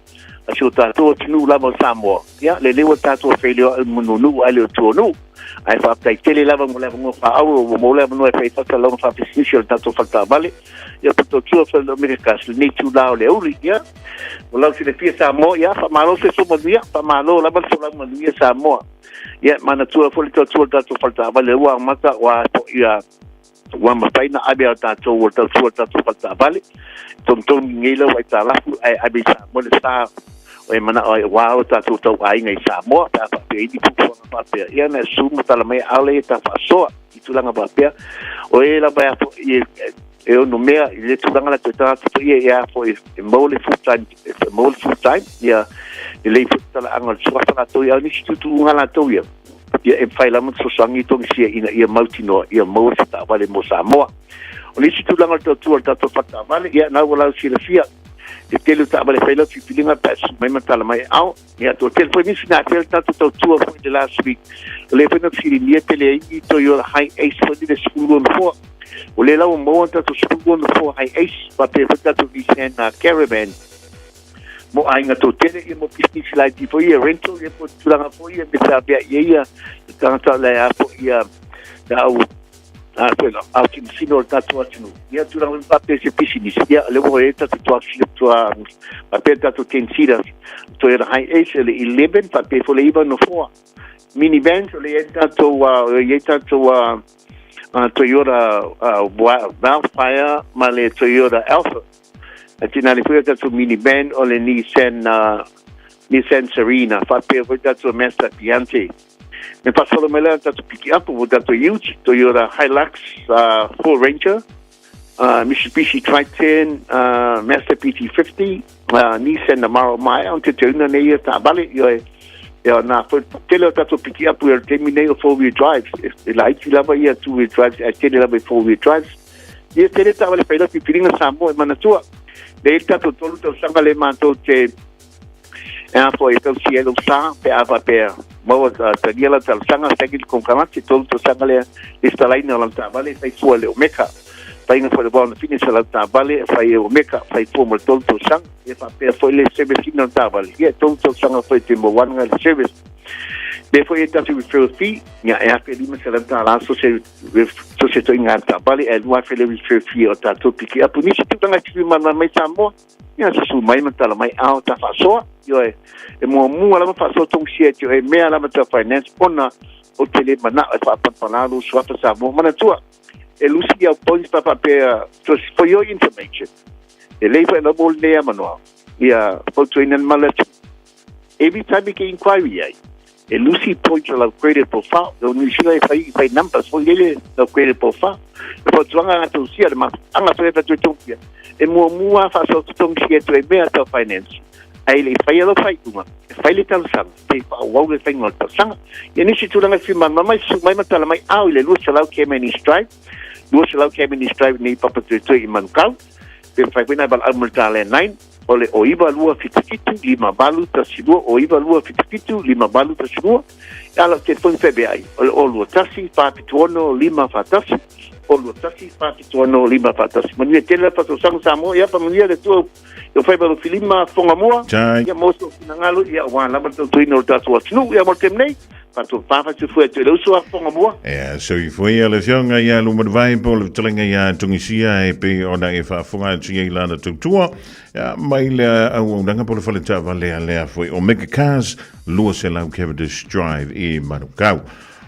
a si o tatou atunuu lava o Samoa. Ia, lelei ua tatou feiloai ma nuu ae le o tua o nuu. Ae faafetai tele lava mo le avanoa faaauau ua maua le avanoa e fai ai faasalalauga faapisinisi o le tatou faletaavale. Ia, Patotua Fale Americas, lenei itula o le aoauli. Ia, o lau silafia Samoa, ia, faamalo le soifua manuia, faamalo lava le folau manuia Samoa. Ia, manatua foi le tautua o le tatou faletaavale ua amata, ua ia ua mafai na ave a tatou o le tautua o le tatou faletaavale. Togitogi nei lau aitalafu ae ave i Samoa le sa o e manao ai aua o tatou tauaiga i Samoa pe a faapea i ni fuafuaga faapea. Ia na su ma tala mai ʻaʻole ia ta faasoa i tulaga faapea. O e lava e a foi e ono mea i le tulaga la toe tagata foi ia e a foi e maua le full time e maua le full time ia lelei foi talaaga o le suafa latou ia o nisi tuutuuga latou ia ia e mafai lava ona fesoasoani i togisia ina ia mautinoa ia maua se taavale mo Samoa. O nisi tulaga o le tautua o le tatou faletaavale ia na ua lau silafia le tele o taavale fai lau filifiliga pe a susu mai ma tala mai ao. Ia, toatele foi nisi na afea le tatou tautua foi i le last week. O lea foi na fesiligia pe leai ni Toyota Hi-Ace foi lele 12 nofoa. O lea la ua maua le tatou 12 nofoa Hi-Ace, faapea foi le tatou Nissan Caravan mo aiga toatele, ia mo pisinisi laiti foi ia, rental, ia po o tulaga foi ia me feaveai ai ia le tagata o le a foi ia le au a foi la au sinosino o le tatou atunuu. Ia tulaga foi faapea se pisinisi, ia lea ua i ai tatou toa toa faapea le tatou 10 seater Toyota Hi-Ace o le 11 faapea foi le 9 nofoa. Minivans o lea i ai le tatou i ai tatou Toyota Vellfire ma le Toyota Alpha. Ae tinali foi o tatou minivan o le Nissan Nissan Serena faapea foi tatou Mazda Biante. Me faasolo mai lea tatou pikiapu mo tatou ute, Toyota Hilux, Ford Ranger, Mitsubishi Triton, Mazda BT50, Nissan Navara maea ona teuteuina nei ia taavale. Ioe, ia na foi tele o tatou pikiapu i le taimi nei o four wheel drives. E laiti lava ia two wheel drives ae tele lava i four wheel drives. Ia tele taavale fai lau filifiliga Samoa e manatua. Lea e i ai le tatou tolu tausaga lea matou te e a foi e tausia ai lou sa pe a faapea maua talia lau talosaga saini le konekarate tolu tausaga lea lesitalaina o lau taavale e fai fua e le Omeka. Faiga foi le vao na fitness o lau taavale e fai e Omeka fai fua mo le tolu tausaga. Ia faapea foi le service ina o le taavale ia e tolu tausaga foi te maua ana le service. Lea foi e tatou referral fee ia e $1,500 so se so se toʻiga taavale ae 2,000 le referral fee o tatou pikiapu. Nisi tulaga e fia malamalama mai Samoa, ia susu mai ma tala mai ao ta faasoa. Ioe, e muamua lava faasoa togisia e te oe mea lava tau finance ona ou te le manao e faapanapana lou suafa Samoa. Manatua, e lusi au points pa faapea for your information. E lei foi lau mo lenei avanoa, ia fautuaina le mala atu. Every time e ke inquiry ai, e lusi points o lau credit profile. O New Zealand e fai, fai numbers foi lele lau credit profile. E fautuaga a tausia le mafuaaga foi e fatu e tongia. E muamua faasoa totogi atu e mea tau finance. Ae le i faia lau faaiuga, e fai le talosaga, pe faaauau le faiga o le talosaga. Ia nisi tulaga e fia malamalama mai, susu mai ma tala mai ao i le 200 Cavendish Drive, 200 Cavendish Drive nei Papatoetoe i Manukau. Pe mafai foi ona e valaau mo le ta landline, o le o 9277 5812, o 9277 5812. E ala o telefoni feaveai, o le o 21 476 541, o 21 476 541. Manuia tele la faasaosaga Samoa, ia faamanuia le Atua i o faiva filima fofoga mua, ia maua sou finagalo, ia aua lava le tautuaina o le tatou atunuu, ia mo le taimi nei, fatou fāfatu atu i le uso a fofoga mua. Ea, soifua ia le afioga ia Lumanuvai po o le fetalaiga ia Tungisia e pei ona e faafofoga atu i ai lana tautua ia, mai le auaunaga po o le fale taavale a lea foi o Mega Cars 200 Cavendish Drive i Manukau.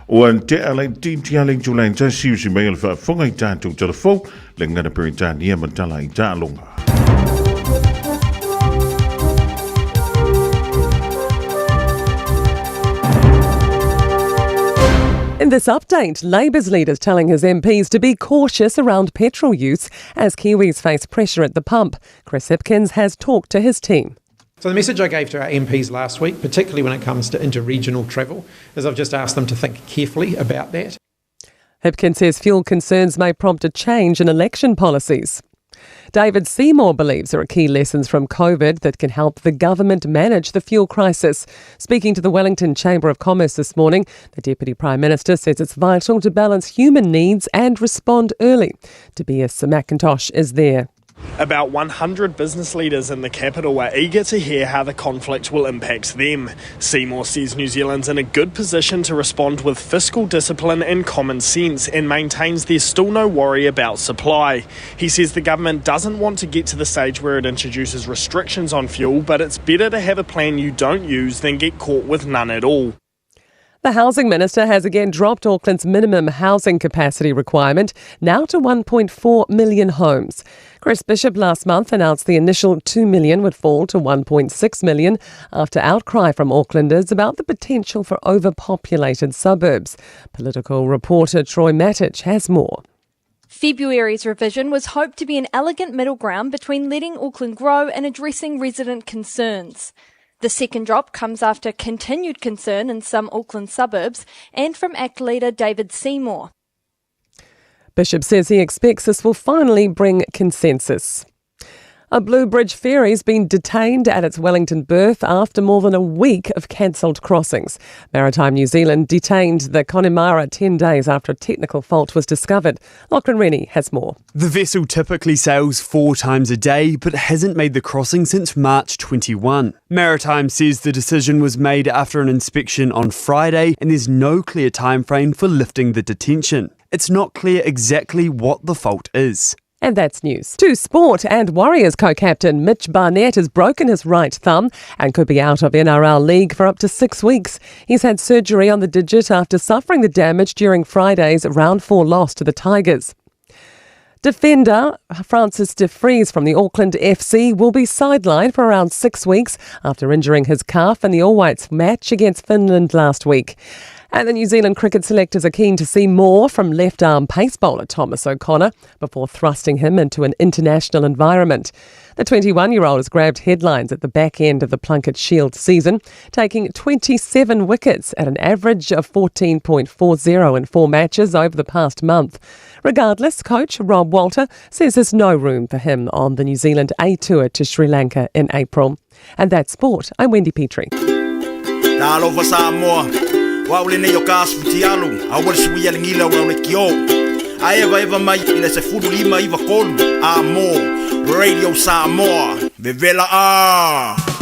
Ua tea laitiiti a le itula e tasi usi mai o le faafofoga i tatou telefou le gana Peretania ma tala i taaloga. In this update, Labour's leader is telling his MPs to be cautious around petrol use as Kiwis face pressure at the pump. Chris Hipkins has talked to his team. So the message I gave to our MPs last week, particularly when it comes to interregional travel, is I've just asked them to think carefully about that. Hipkins says fuel concerns may prompt a change in election policies. David Seymour believes there are key lessons from COVID that can help the government manage the fuel crisis. Speaking to the Wellington Chamber of Commerce this morning, the Deputy Prime Minister says it's vital to balance human needs and respond early. Tobias McIntosh is there. About 100 business leaders in the capital are eager to hear how the conflict will impact them. Seymour says New Zealand's in a good position to respond with fiscal discipline and common sense and maintains there's still no worry about supply. He says the government doesn't want to get to the stage where it introduces restrictions on fuel, but it's better to have a plan you don't use than get caught with none at all. The Housing Minister has again dropped Auckland's minimum housing capacity requirement, now to 1.4 million homes. Chris Bishop last month announced the initial 2 million would fall to 1.6 million after outcry from Aucklanders about the potential for overpopulated suburbs. Political reporter Troy Matich has more. February's revision was hoped to be an elegant middle ground between letting Auckland grow and addressing resident concerns. The second drop comes after continued concern in some Auckland suburbs and from ACT leader David Seymour. Bishop says he expects this will finally bring consensus. A Bluebridge ferry's been detained at its Wellington berth after more than a week of cancelled crossings. Maritime New Zealand detained the Connemara 10 days after a technical fault was discovered. Lachlan Rennie has more. The vessel typically sails 4 times a day, but hasn't made the crossing since March 21. Maritime says the decision was made after an inspection on Friday, and there's no clear time frame for lifting the detention. It's not clear exactly what the fault is. And that's news. To sport, and Warriors co-captain Mitch Barnett has broken his right thumb and could be out of NRL League for up to 6 weeks. He's had surgery on the digit after suffering the damage during Friday's round 4 loss to the Tigers. Defender Francis de Vries from the Auckland FC will be sidelined for around 6 weeks after injuring his calf in the All Whites match against Finland last week. And the New Zealand cricket selectors are keen to see more from left arm pace bowler Thomas O'Connor before thrusting him into an international environment. The 21 year old has grabbed headlines at the back end of the Plunket Shield season, taking 27 wickets at an average of 14.40 in four matches over the past month. Regardless, coach Rob Walter says there's no room for him on the New Zealand A Tour to Sri Lanka in April. And that's sport. I'm Wendy Petrie. Talofa Samoa, o au lenei o ka aso fitialu, a ua le suia le gila o le kio. A eva eva mai i le 1593, a mo, Radio Samoa, vevela a!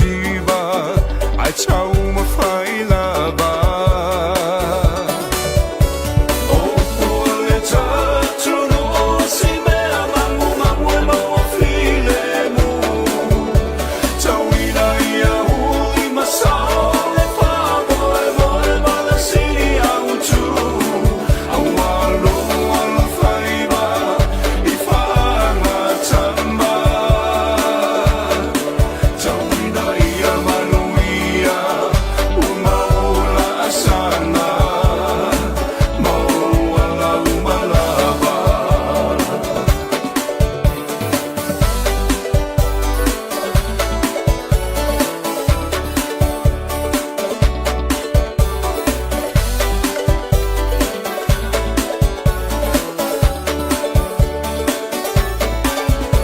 mativa Ae taumafai lava O upu a le tatunuu o si mea magumagu e maua filemu Tauina ia uli ma sao le faamoemoe ma le sili autu Aua lou alofaiva i faagatama Tauina ia manuia ua mau laasaga Ma ou ala uma lava.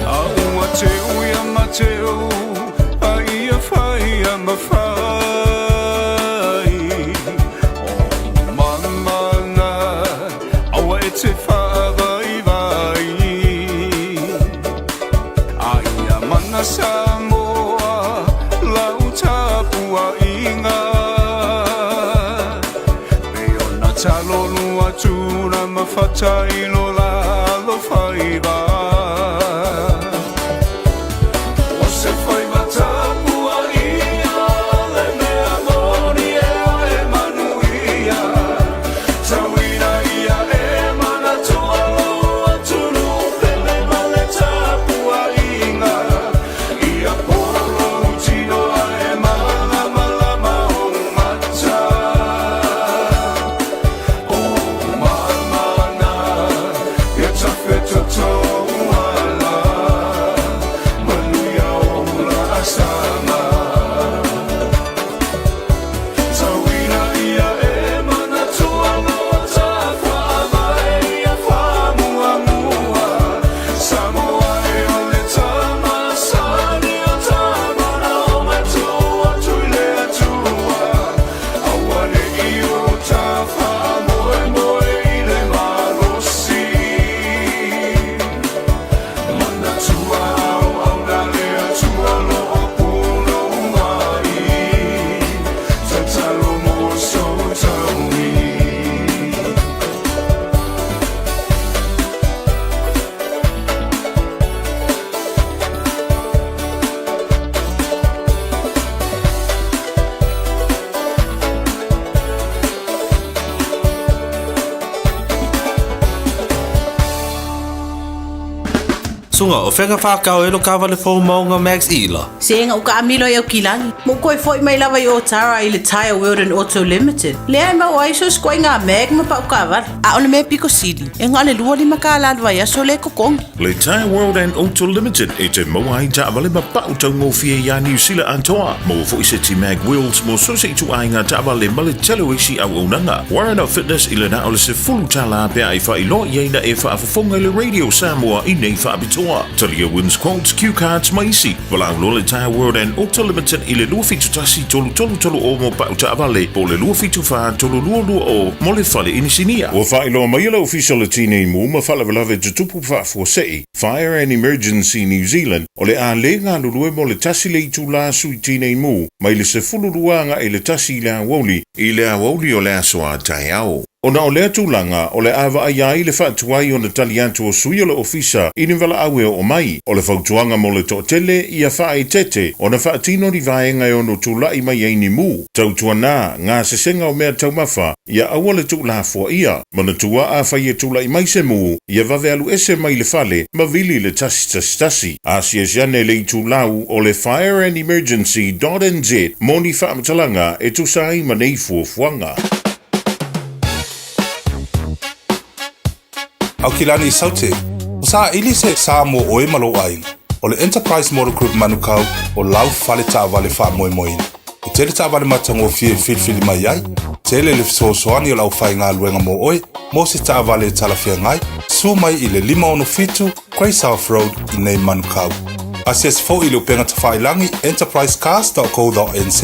A ua teu ia Mateo a ia fai ia ma fai O mamana aua e te faavaivai A ia mana Samoa lau tapuaiga E ona talolu atu na mafata i lo la alofaiva O se faiva tapuaia le mea moni e oe manuia Tauina ia e manatua lou atunuu pele ma le tapuaiga Ia po lou tino ae malamalama ou mata O mamana ia tafetotou ala Manuia ou laasaga Tauina ia e manatua loa tafaavae ia faamuamua Samoa e o le tama sani o tama na o matua atu i le Atua Aua ne i o ta faamoemoe i le malosi Manatua auauna le Atua lo o punou ai Tatalo mo sou taui. Suga, o fea na whākau e lo kāwale fō maunga Max Ila? Sega ua kaamilo i Aukilani, ma ua toe foi mai lava i Otara i le Tyre World and Auto Limited, lea e maua ai so se ituaiga mag ma pau taavale. A o le mea pito sili, e na o le 25 kālā le vaiaso lea e totogi. Le Tyre World and Auto Limited e te maua ai taavale ma pau taugofie iā Niu Sila atoa. Maua foi seti mag wheels mo so se ituaiga taavale ma le tele o isi auaunaga. Warren Fitness i le na o le $10 pe a e faailoa i ai na e faafofoga i le Radio Samoa i nei faapitoa. Talia wins quotes, cue cards ma isi. Valaau loa le Tyre World and Auto Limited i le 271 3330 mo pau taavale po o le 274 3220 mo le fale inisinia. Ua faailoa mai e le Ofisa o le Tinei Mu ma Faalavelave Tutupu Faafuasei, Fire and Emergency New Zealand, o le a le galulue mo le 1 le itulā sui tinei mu mai le 12 agai i le 1 i le aoauli i le aoauli o le aso a taeao. Ona o lea tulaga, o le a vaaia ai le faatuai ona tali atu o sui o le ofisa i ni valaau e oo mai. O le fautuaga mo le toatele, ia faaeteete ona faatino ni vaega e ono tulai mai ai ni mu. Tautuana, gasesega o mea taumafa, ia aua le tuulafoaia. Manatua afai e tulai mai se mu, ia vave alu ese mai le fale ma vili le 111. Asiasi ane le itulau o le fireandemergency.nz mo ni faamatalaga e tusa ai ma nei fuafuaga. Aukilani i Saute, o saili se sa mo oe ma lou aiga. O le Enterprise Motor Group Manukau o lau fale taavale faamoemoeina. E tele taavale matagofie e filifili mai ai, tele le fesoasoani o le aufaigaluega mo oe, mo se taavale e talafeagai, susu mai i le 567 Grey South Road i nei Manukau. Asiasi foi i le upega tafailagi enterprisecars.co.nz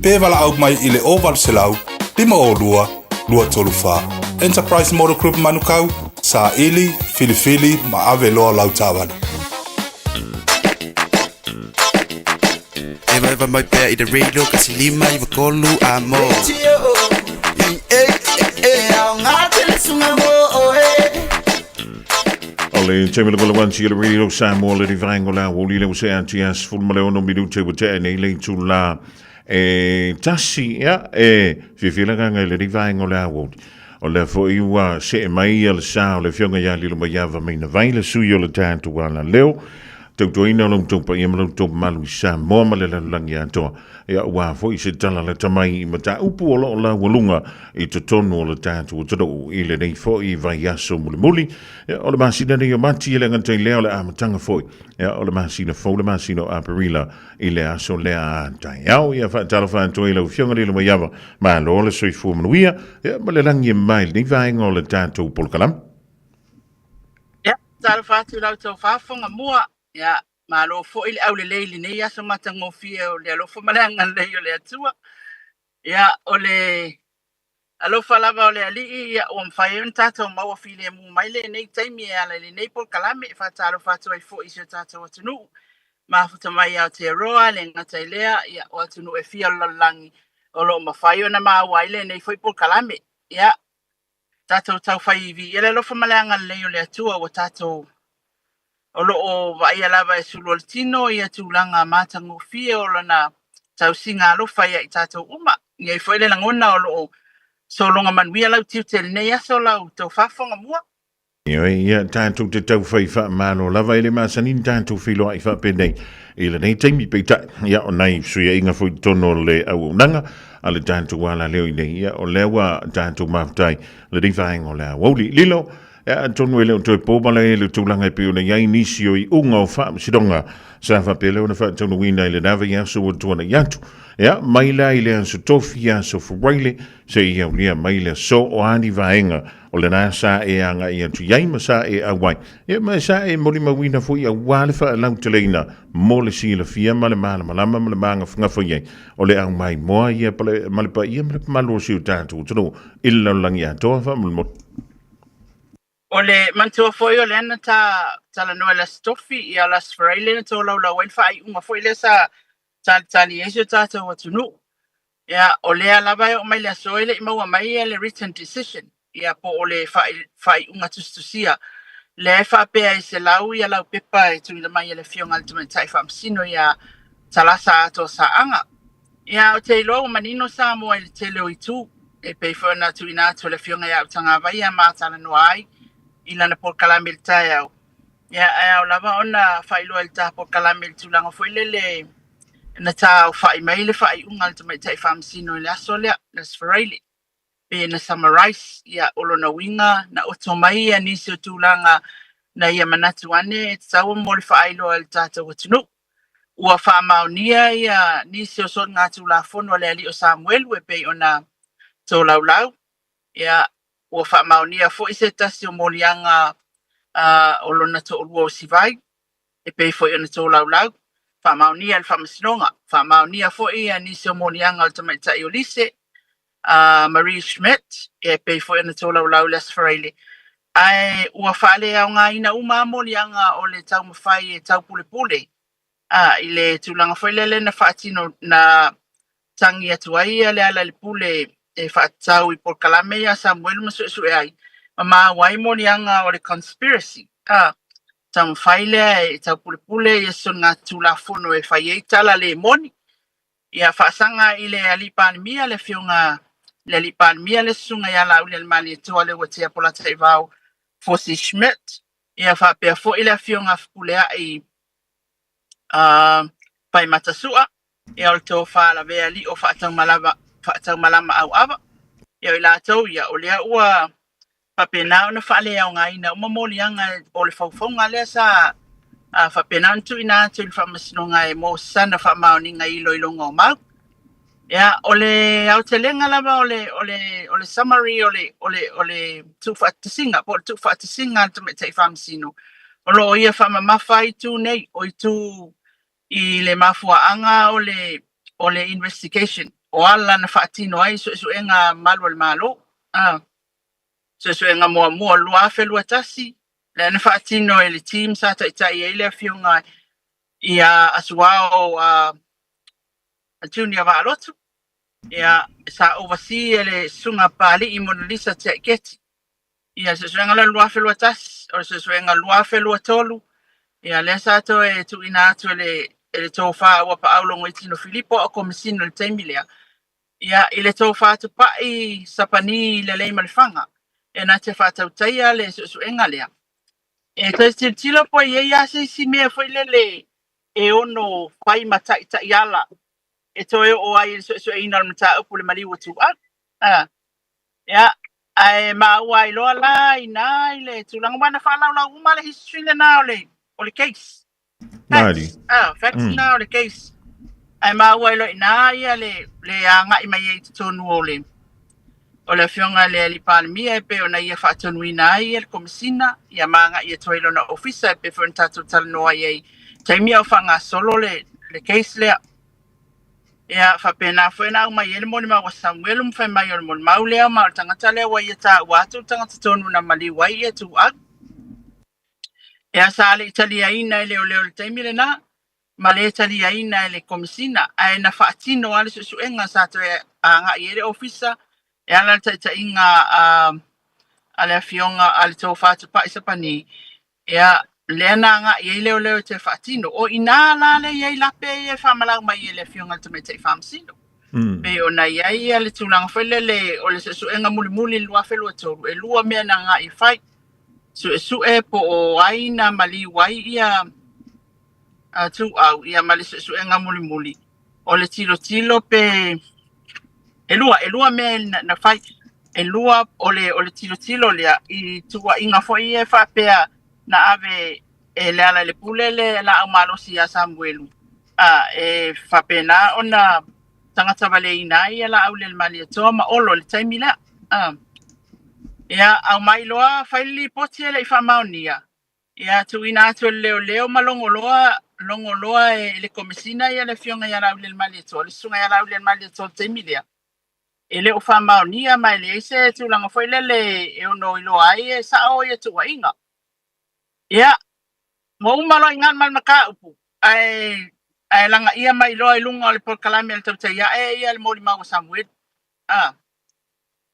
pe valaau mai i le 0800 502 234. Enterprise Motor Group Manukau, saili, filifili ma ave loa lau taavale. Evaeva mai pea i le radio 159 a mo. O le taimi le wala wanti le radio Samoa le rivaengo la woli le wase anti as fulu ma le ono minute ua tea nei le itula e tasi ia e fiafia laganga i le rivaengo la woli. O lea foi ua see mai ia le sa o le Afioga ia Lilomaiava Maina Vai, le sui o le tatou alaleo, tautuaina o lo outou paia ma lo outou mamalu i Samoa ma le lalolagi atoa. Ia, aua foi se tala lata mai i mataupu o lo o laualuga i totonu o le tatou atunuu i lenei foi vaiaso mulimuli. Ia, o le masina nei o Mati e le gata i lea o le amataga foi. Ia, o le masina fou, le masina o Aperila i le aso lea a taeao. Ia, faatalofa atu ai lau Afioga Lilomaiava, malo le soifua manuia, ia, ma le lagi e mamae i lenei vaega o le tatou polokalame. Ia, talofa atu i la outou faafofoga mua. Ia, malo foi le aulelei i lenei aso matagofie o le alofa ma le agalelei o le Atua. Ia, o le alofa lava o le Alii, ia, ua mafai ai ona tatou maua filemu mai lenei taimi e ala i lenei polokalame e faatalofa atu ai foi i si o tatou atunuu mafuta mai i Aotearoa, e le gata i lea, ia, o atunuu e fia o le lalolagi o lo o mafai ona maua ai lenei foi polokalame. Ia, tatou taufai viia le alofa ma le agalelei o le Atua ua tatou o lo o vaaia lava e sulu o le tino ia tulaga matagofie o lana tausiga alofa ia i tatou uma. I ai foi le lagona o lo o sologa manuia lau tiute i lenei aso lau tou faafofoga mua. Ioe, ia tatou te taufai faamalo lava e le masani ni tatou feiloai faapenei i lenei taimi peitai, ia o nai fesuiaiga foi i totonu o le auaunaga a le tatou alaleo i nei, ia o lea ua tatou mafuta ai lenei vaega o le aoauli. Lilo, ia atonu e le o toe po mala e le tulaga e pei ona i ai nisi o iuga o faamasinoga sa faapea lea ona faataunuuina i lena vaiaso ua tuanai atu. Ia, mai la i le aso Tofi, aso Faraile, seia aulia mai le aso o a ni vaega o lena sa e agai atu i ai ma sa e auai. Ia ma sa e molimauina foi aua le faalauteleina mo le silafia ma le malamalama ma le magafagafa i ai o le aumaimoa ia ma le paia ma le mamalu o si o tatou atunuu i le lalolagi atoa. Faamolemole. O le manatua foi o lea na ta talanoa i le Aso Tofi, ia o le Aso Faraile na tolaulau ai le faaiuga foi lea sa talitali ai si o tatou atunuu. Ia, o lea lava e oo mai le aso e le i maua mai le written decision, ia po o le faaiuga tusitusia. Lea e faapea e 100 ia laupepa e tuuina mai e le Afioga i le Tamaitai Faamasino ia Talasa Atoa Saaga. Ia, ou te iloa ua manino Samoa i le tele o itu, e pei foi ona tuuina atu e le Afioga ia Autagavaia ma talanoa ai i lana polokalame i le taeao. Ia, ae ao lava ona faailoa i le ta polokalame i le tulaga foi lele na taaofai mai le faaiuga a le Tamaitai Faamasino i le aso lea, le Aso Faraile, pe na summarise, ia, o lona uiga, na oto mai ia nisi o tulaga na ia manatu ane e tatau mo le faailoa i le tatou atunuu. Ua faamaonia ia nisi o soligatulafono a le alii o Samuelu e pei ona tolaulau, ia, ua faamaonia foi se tasi o moliaga o lona toalua o Sivai, e pei foi ona tolaulau, faamaonia e le Faamasinoga, faamaonia foi nisi o moliaga o le tamaitai o Lise, a Marie Schmidt, e pei foi ona tolaulau i le Aso Faraile. Ae ua faaleaogaina uma lava moliaga o le taumafai e taupulepule a, i le tulaga foi lele na faatino na tagi atu ai Lealailepule e faatatau i polokalame ia a Samuelu ma suesue ai, ma maua ai moliaga o le conspiracy, a, taumafai lea e taupulepule ia soligatulafono e fai ai tala le moni. Ia faasaga i le Alii Palemia, le Afioga i le Alii Palemia, le Susuga ia Laaulialemalietoa Leuatea Polataivao Fosi Schmidt, ia faapea foi le Afioga Fepuleai Faimata Sua, ia o le tofa lavea lio faataumalava faataumalama auava, ia o i latou ia, o lea ua faapena ona faaleaogaina uma moliaga o le faufauga lea sa faapena ona tuuina atu i le Faamasinoga e mo sana faamaoniga i iloiloga o mau. Ia, o le aotelega lava o le, o le, o le summary o le, o le, o le tuufaatasiga, po o le tuufaatasiga a le Tamaitai Faamasino, o lo o ia faamamafa ai itu nei, o itu i le mafuaaga o le, o le investigation, o ala na faatino ai suesuega malu a le Malo. Suesuega muamua o le 2021, lea na faatino e le team sa taitai ai le Afioga ia Asuao. Junior Vaalotu, ia, sa oversee e le Susuga Papalii Monalisa Tiai Keti. Ia, le suesuega lea o le 2021, o le suesuega 2023, ia, lea sa toe tuuina atu e le, e le tofa Auapaau Logoitino Filipo a o Komesina i le taimi lea, ia, i le tofa Tupai Sapani Leleimalefanga, e na te faatautaia le suesuega lea. E toe tilotilo po o i ai lava se isi mea foi lele e ono fai ma taitaiala e toe oo ai i le suesueina o le mataupu i le maliu o Tuuau. A, ia, ae maua ai loa la inā i le tulaga, aua na faalaulau uma le history lena o le, o le case. Maali. Ah, facts na o le case. Ae maua ai loa i ina ia le, le agai mai ai i totonu o le, o le Afioga i le Alii Palemia e pei ona ia faatonuina ai le Komesina, ia ma agai atu ai i lona ofisa e pei foi ona tatou talanoa ai i taimi a o faagasolo le, le case lea. Ia, faapena foi ona aumai ai le molimau a Samuelu ma fai mai o le molimau lea ma o le tagata lea ua ia taua atu le tagata tonu na maliu ai ia Tuuau. Ia, sa le i taliaina e leoleo i le taimi lena, ma le taliaina e le Komesina, ae na faatino lava le suesuega sa toe agai ai le Ofisa e ala i le taitaiga a a le Afioga a le Tofa Tupai Sapani, ia, lea na agai ai leoleo e toe faatino. O i ina la lea e i ai lape ia e faamalau mai e le Afioga i le Tamaitai Faamasino. Pei ona i ai le tulaga foi lele o le suesuega mulimuli i le 2023, e lua mea na agai e fai. Suesue po o ai na maliu ai ia Tuuau ia ma le suesuega mulimuli o le tilotilo pe e lua, e lua mea na, na fai. E lua o le, o le tilotilo lea i tuuaiga foi ia e faapea na ave e Lealailepule le laau malosi ia Samuelu, a e faapena ona tagata valeina ai ia Laaulialemalietoa ma Olo i le taimi lea. A. Ia, aumai loa fai le lipoti e le i faamaonia, ia tuuina atu e le leoleo ma logo loa, logo loa e le Komesina ia le Afioga ia Laaulialemalietoa, le Susuga ia Laaulialemalietoa i le taimi lea. E le o faamaonia ma e leai se tulaga foi lele e ono iloa ai e sao ia tuuaiga. Ia, ua uma loa i ina ma le mataupu, ae, ae lagaia mai loa i luga o le polokalame a le tautai ae ia le molimau a Samuelu. A,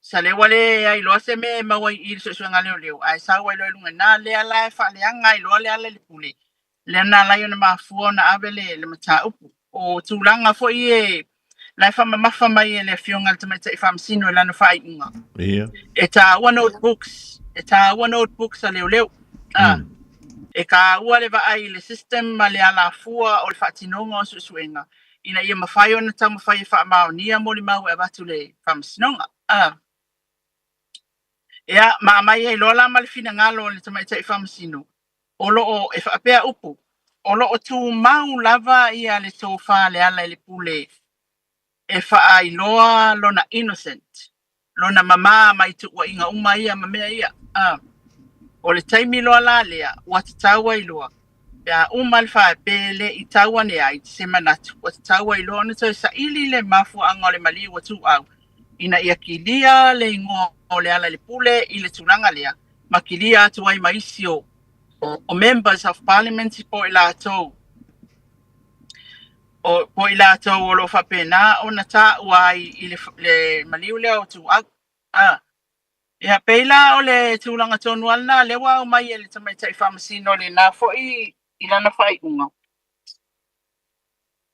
sa le ua leai loa se mea e maua i i le suesuega a leoleo, ae sau ai loa i luga i ina, lea la e faaleaga ai loa Lealailepule, lea na ala ai ona mafua ona ave le, le mataupu. O tulaga foi e la e faamamafa mai e le Afioga i le Tamaitai Faamasino i lana faaiuga. Ia. E taua notebooks, e taua notebooks a leoleo. A, E taua le vaai i le system ma le alafua o le faatinoga o suesuega ina ia mafai ona taumafai e faamaonia molimau e avatu i le Faamasinoga. A. Ia, ma aumai ai loa la ma le finagalo o le Tamaitai Faamasino, o lo o, e faapea upu, o lo o tumau lava ia le tofa Lealailepule e faailoa lona innocent, lona mamā mai tuuaiga uma ia ma mea ia. A, o le taimi loa la lea, ua tatau ai loa, pe a uma le fae, pe le i tau ane ai se manatu, ua tatau ai loa ona toe saili le mafuaaga o le maliu a Tuuau, ina ia kilia le igoa o Lealailepule i le tulaga lea, ma kilia atu ai ma isi o o Members of Parliament po o i latou o po o i latou o lo o faapena ona taua ai i le, le maliu lea o Tuuau. A, ia, pei la o le tulaga tonu lava lena lea ua aumai e le tamaitai faamasino lena foi i lana faaiuga.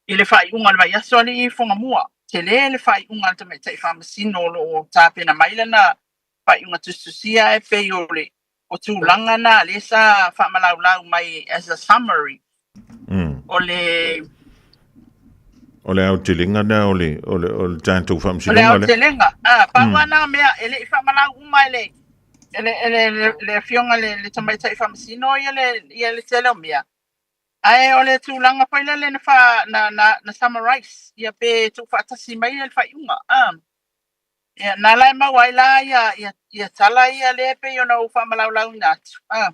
I le faaiuga o le vaiaso alii Fugamua, tele le faaiuga a le tamaitai faamasino o lo o tapena mai lana faaiuga tusitusia e pei o le o tulaga na lea sa faamalaulau mai as a summary. O le O le aotelega na o le, o le, o le tatou O le faamasinoga lea. aotelega, ah, pau lava na mea e le i faamalau uma e le, e le, e le, le, le afioga le, le tamaitai faamasino ia le, ia le tele o mea. Ae o le tulaga foi lele na, fa, na, na, na summarize ia pe tuufaatasi mai le faaiuga. Ah. Ia, na la e maua ai la ia, ia, ia tala ia lea e pei ona ou faamalaulauina atu. Ah.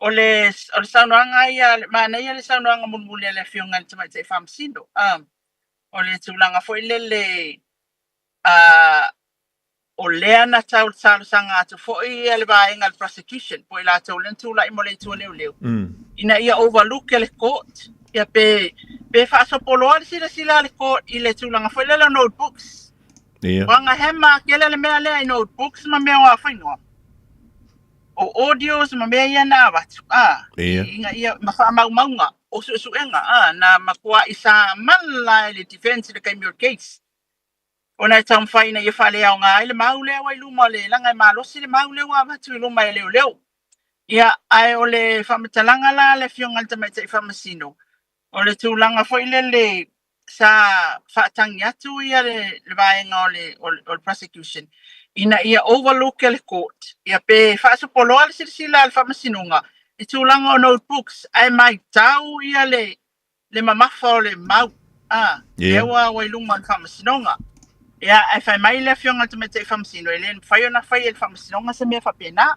O le, o le saunoaga ia, manaia le saunoaga mulimuli a le Afioga i le Tamaitai Faamasino. Ah. O le tulaga foi lele, ah, o lea na tau talosaga atu foi ia le vaega le prosecution, po i latou lea na tulai mo le itu a leoleo, ina ia overlook e le court. Ia pe pe faasopoloa le silasila a le court i le tulaga foi lele o notebooks. Ia. Ua hema kele le mea lea i notebooks ma mea o afainoa. O audios ma mea ia na avatu. Ah, Ia. ina ia ma faamaumauga o suesuega ah, na matuai sa mala e le defense i le taimi o le case. Ona e taumafai ina ia faaleaoga ai le mau lea ua i luma o le leaga e malosi le mau lea ua avatu i luma e leoleo. Ia, ae o le faamatalaga la a le Afioga i le Tamaitai Faamasino, o le tulaga foi lele sa faatagi atu ia le, le vaega o le, o le, o le prosecution ina ia overlook e le court, ia pe faasopoloa le silasila a le Faamasinoga i tulaga o notebooks, ae maitau ia le, le mamafa o le mau, a, Ia. lea ua ua i luma o le Faamasinoga. Ia, ae fai mai le Afioga i le Tamaitai Faamasino, e le mafai ona fai e le Faamasinoga se mea faapena.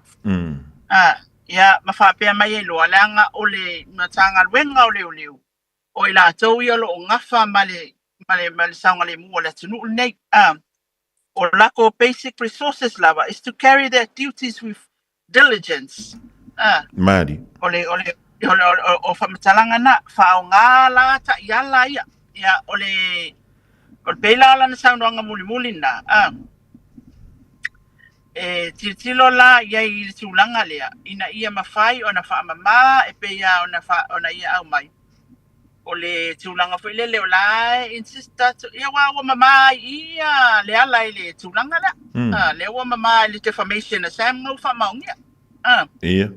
A, ia, ma faapea mai ai loa, leaga o le Matagaluega o Leoleo, o i latou ia o lo o gafa ma le, ma le, ma le saogalemu o le atunuu lenei. A, o lakou basic resources lava is to carry their duties with diligence. Ah, Mari. o le o le o le o, o faamatalaga na faaaoga la taiala ia ia o le o le pei la o lana saunoaga mulimuli na ah, e tilotilo la i ai i le tulaga lea ina ia mafai ona faamamā e pei lava ona fa, ona ia aumai o le tulaga foi lele o la e insist atu ia ua ua mamā ai i ia Leala i le tulaga lea. Ah, lea ua mamā i le defamation a Sam Ngau faamaonia. Ah, Ia.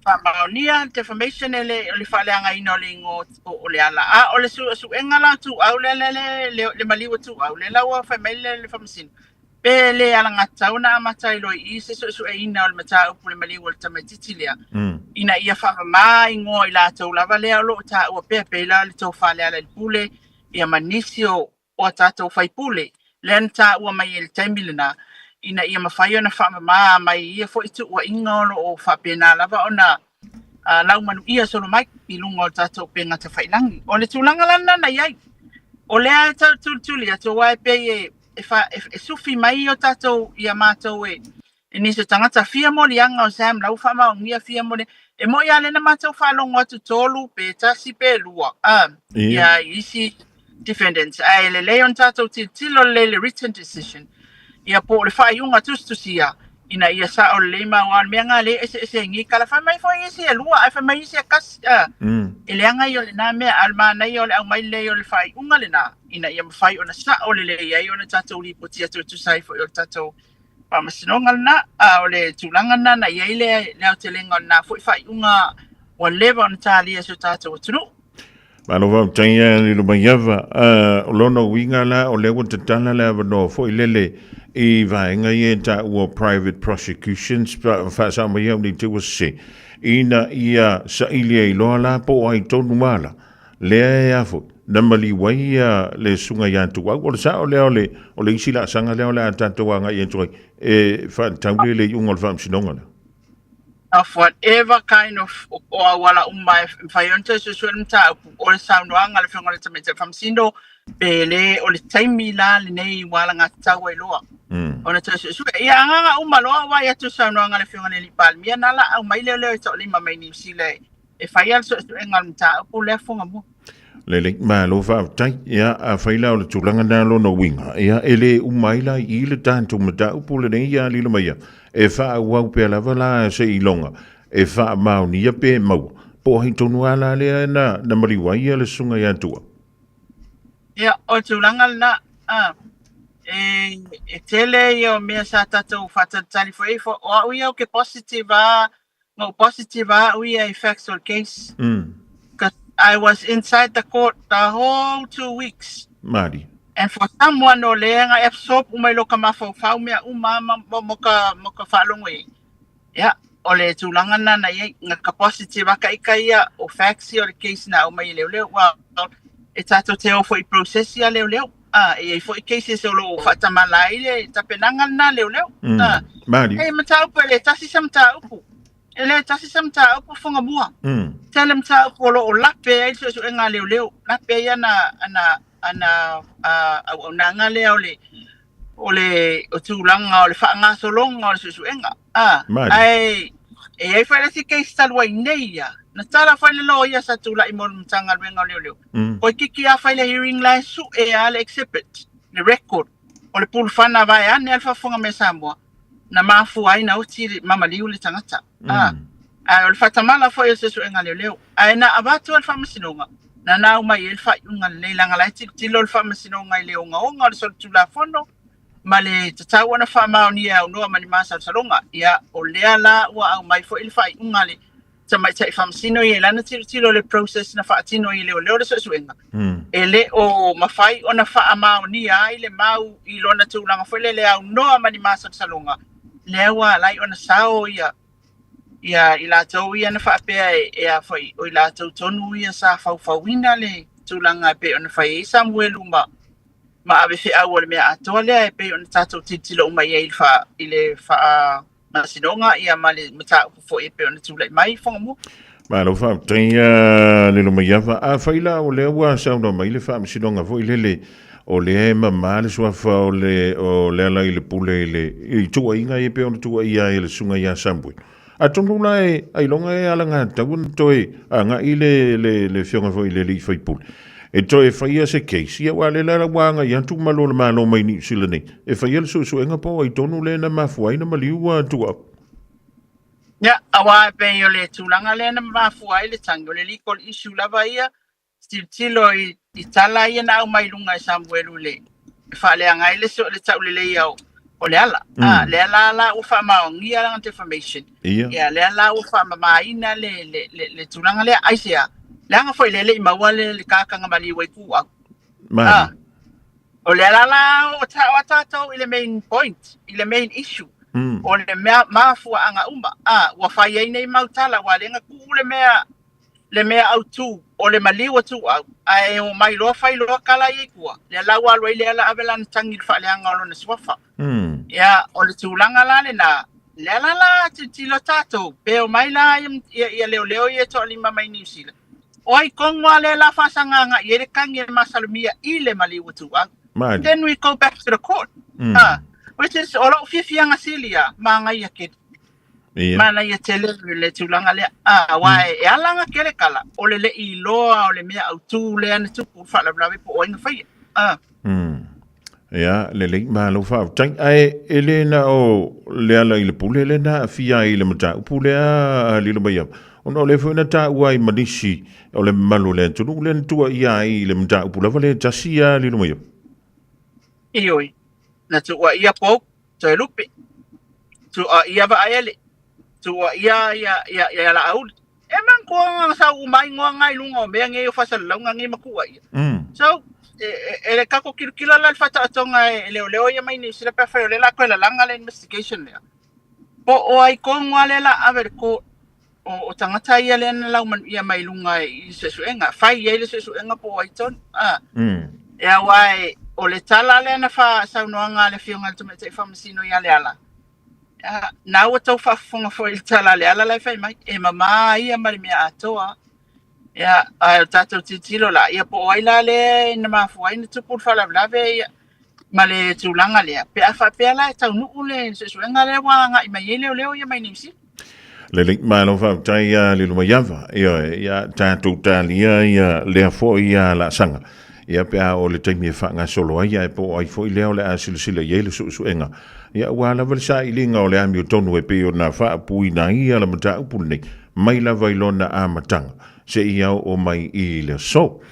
faamaonia le defamation e le o le faaleagaina o le igoa o, o Leala. A o le suesuega la ituau lea le le le, le maliu o Ituau lea la ua fai mai le, le faamasino pe le alagatatau ona amata ai loa i i se suesueina o le mataupu i le maliu o le tamaitiiti lea ina ia faamamā igoa o i latou lava lea o lo o taua pea pei la o le tofa Lealailepule ia ma nisi o o a tatou faipule lea na taua mai i le taimi lena ina ia mafai ona faamamā mai ia foi tuuaiga o lo o faapena lava ona laumanuia solo mai i luga o le tatou upega tafailagi. O le tulaga la lena na i ai, o lea e tau tulituli atu aua e pei e, e, fa, e, e sufi mai o tatou ia matou e, e nisi o tagata fia moliaga o Sam la ua faamaonia fia moli e moi lava lea na matou faalogo atu tolu pe tasi pe lua Ia. ia isi defendants ae lelei ona tatou tilotilo lelei i le written decision ia po o le faaiuga tusitusia ina ia sao lelei ma aua o le mea lena lea e eseese ai nei kala fai mai foi isi e lua ae fai mai isi e kasi e leaga ia o lena mea a o le manaia o le aumai lelei o le faaiuga lena ina ia mafai ona sao lelei ai ona tatou lipoti atu e tusa ai foi o le tatou faamasinoga lena. A o le tulaga lena na i ai le, le aotelega o lena foi faaiuga ua leva ona talia e si o tatou atunuu. Malo faafetai ia Lilomaiava. O lona uiga la o lea ua tatala le avanoa foi lele i vaega ia e taua private prosecutions faasao mai au nei te ua sese ina ia saili ai loa la po o ai tonu ala lea e a foi na maliu ai ia le susuga ia Tuau. O le sao lea o le, o le isi laasaga lea o le a tatou agai atu ai e faatatau le le iuga o le faamasinoga lea. Of whatever kind of o auala uma e mafai ona toe suesue le mataupu o le saunoaga a le Afioga i le Tamaitai Faamasino pe le o le taimi la lenei ua alagatatau ai loa ona toe suesue. Ia agaga uma loa ua vaai atu i le saunoaga a le Afioga i le Alii Palemia na la aumai leoleo e toalima mai Niu Sila e fai a le suesuega o le mataupu lea fuagamua. Lelei, malo faafetai. Ia, afai la o le tulaga lena lona uiga, ia, e le uma ai la i i le tatou mataupu lenei ia Lilomaia, e faaauau pea lava la seiloga e faamaonia pe maua, po o ai tonu lava la lea na, na maliu ai ia le susuga ia Tua. Ia, o le tulaga lena, a, e, e tele ia o mea sa tatou faatalitali foi, o au ia ou ke positive lava Na ou positive lava au ia i facts o le case. Because I was inside the court the whole 2 weeks. Mari. And for someone o lea na absorb uma i lo ka mafaufau mea uma ma, mo, mo ka, mo ka faalogo i ai. Ia, o le tulaga lena na i ai. Na ka positive lava ka ika ia o facts ia o le case na aumai e leoleo. Well, e tatou te o foi i process ia a leoleo. Ah, e i ai foi cases o lo o faatamala ai le tapenaga lena a leoleo. Ah, Mari. e mataupu e le tasi se mataupu. E le tasi se mataupu Fugamua. Tele mataupu o lo o lape ai le suesuega a leoleo. Lape ai ana, ana, ana auaunaga lea o le, o le o tulaga o le faagasologa o le suesuega. Ah, Mari. ae E i ai foi le isi case talu ai nei ia, na tala foi le loia sa tulai mo le Matagaluega o Leoleo, toeitiiti lava fai le hearing la e sue lava le exhibit, le record o le pulufana vaeane lava le faafofoga mai a Samoa, na mafua ai na oti le ma maliu le tagata. A, ae o le faatamala foi o se suega leoleo. Ae na avatu e le Faamasinoga, na nau mai ai le faaiuga lelei, leaga la e tilotilo le Faamasinoga i le ogaoga o le solitulafono ma le tatau ona faamaonia e aunoa ma ni masalosaloga. Ia, o lea la ua aumai foi le faaiuga a le tamaitai faamasino ia i lana tilotilo i le process na faatino i leoleo le suesuega, e le o mafai ona faamaonia ai le mau i lona tulaga foi lele aunoa ma ni masalosaloga, lea ua ala ai ona sao ia ia i latou ia na faapea e, e a foi, o i latou tonu ia sa faufauina le tulaga e pei ona fai ai Samuelu ma ma ave feau o le mea atoa lea e pei ona tatou tilotilo uma i ai i le faa, i le faa masinoga ia ma le mataupu foi e pei ona tulai mai i Whangamua. Malo faafetai a Lilomaiava. Afai la o lea ua saunoa mai le faamasinoga foi lele o lea e mamā le suafa o le o Lealailepule i le i tuuaiga ia pei ona tuuaia ai e le susuga ia Samuel. Atonu la e ailoga e alagatatau ona toe agai le le le afioga foi i le alii faipule e toe faia se case, ia aua o lea la ua agai atu malu o le Malo mai Niu Sila nei e faia le suesuega po o ai tonu lea na mafua ai na maliu Tuuau. Ia, aua e pei o le tulaga lea na mafua ai le tagi, o le legal issue lava ia, tilotilo i, i tala ia na aumai i luga e Samuelu le e faaleaga ai le, le tauleleia o, o le ala. Ah, lea la la ua faamaonia lana defamation. Ia. Ia, lea la ua faamamaina le, le, le, le tulaga lea. Aisea, leaga foi lea e le i maua le, le kakaga maliu ai Tuuau. Mali. Ah, o lea la la o, ta, o tatou i le main point, i le main issue. O le mea mafuaaga uma. Ah, ua fai ai nei mau tala, ua le na tuu le mea le mea autū o le maliu a Tuuau, ae omai loa fai loa kala ia i tua, lea la ua alu ai lea la ave lana tagi i le faaleaga o lona suafa. Ia, o le tulaga la lena, lea la la tilotilo tatou, pe omai la ia, ia, ia leoleo ia e toalima mai Niu Sila. O ai tonu lava lea la faasaga agai ai le tagi e masalomia i le maliu a Tuuau. Mali. Then we go back to the court. Ah, which is, o lou fiafiaga sili a, manaia tele. Ia. Manaia tele le tulaga lea. Ah, aua e ala ona tele tala, o le le iloa o le mea autū lea na tupu i le faalavelave po o ai na faia. Ah. Ia, lelei, malo faafetai. Ae e le na o Lealailepule lea na aafia ai i le mataupu lea a Lilomaiava, ona o lea foi na taua ai ma nisi o le mamalu o le atunuu lea na tuuaia ai i le mataupu lava lea e tasi a Lilomaiava. Ioe, na tuuaia Pope Toelupe, tuuaia Vaaele, tuuaia ia, ia, ia Laauli. E manatua na sau uma ai igoa na i luga o mea nei o faasalalauga nei ma tuuaia. So, e, e, e le tatou tilotilo la i le faataotoga e, e leoleo ia mai Niu Sila pe afai o lea la toe lalaga le investigation lea. Po o ai tonu lava lea la ave i le court o, o tagata ia lea na laumanuia mai luga i le suesuega. Fai i ai le suesuega po o ai tonu. Ah. E aua e, o le tala lea na fa saunoaga a le Afioga i le Tamaitai Faamasino ia Leala, ah, na ua tau faafofoga foi i le tala a Leala la e fai mai, e mamā ia ma le mea atoa. Ia, ae o tatou tilotilo la, ia po o ai la lea na mafua ai na tupu le faalavelave ia, ma le tulaga lea, pe a faapea la e taunuu le suesuega lea ua agai mai ai leoleo ia mai Niu Sila. Lelei, malo faafetai ia Lilomaiava. Ioe, ia tatou talia ia lea foi ia laasaga. Ia pe a oo i le taimi e faagasolo ai, ae po o ai foi lea o le a silasila i ai le suesuega. Ia aua lava le sailiga o le amiotonu e pei ona faapuina ai ia le mataupu lenei, mai lava i lona amataga seia oo mai i le aso.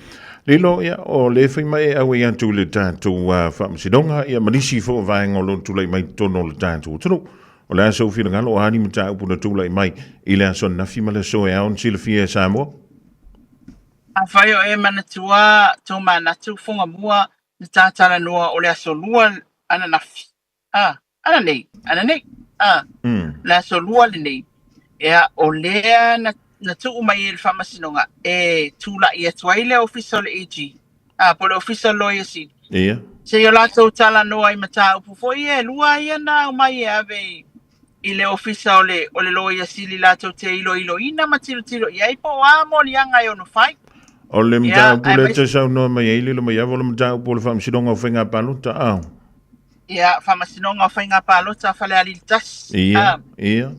Lilo, ia, o le fai mai e auai atu i le tatou faamasinoga, ia ma nisi foi o vaega o lo o tulai mai i totonu o le tatou atunuu. O le a sou finagalo, o a ni mataupu na tulai mai i le aso ananafi ma le aso e ao ona silafia e Samoa? Afai o e manatua tō manatu whangamua na tātalanoa o le aso lua ananafi. Ah, ananei, ananei, ah, le aso lua lenei. Ea, o lea na, na tuu mai e le faamasinoga e tula'i atu ai le ofisa o le AG, ah, po o le ofisa o le Loia Sili. Ia. Seia o latou talanoa i mataupu foi ia e lua ia na aumai e ave i, i le ofisa o le, o le Loia Sili latou te iloiloina ma tilotilo i ai po o a moliaga e ono fai. O le Ia, mataupu lea aemaise te saunoa mai ai Lilomaiava, o le mataupu o le Faamasinoga o Faiga Palota, ah. Ia, Faamasinoga o Faiga Palota Falealili 1. Ia, Ah, ia.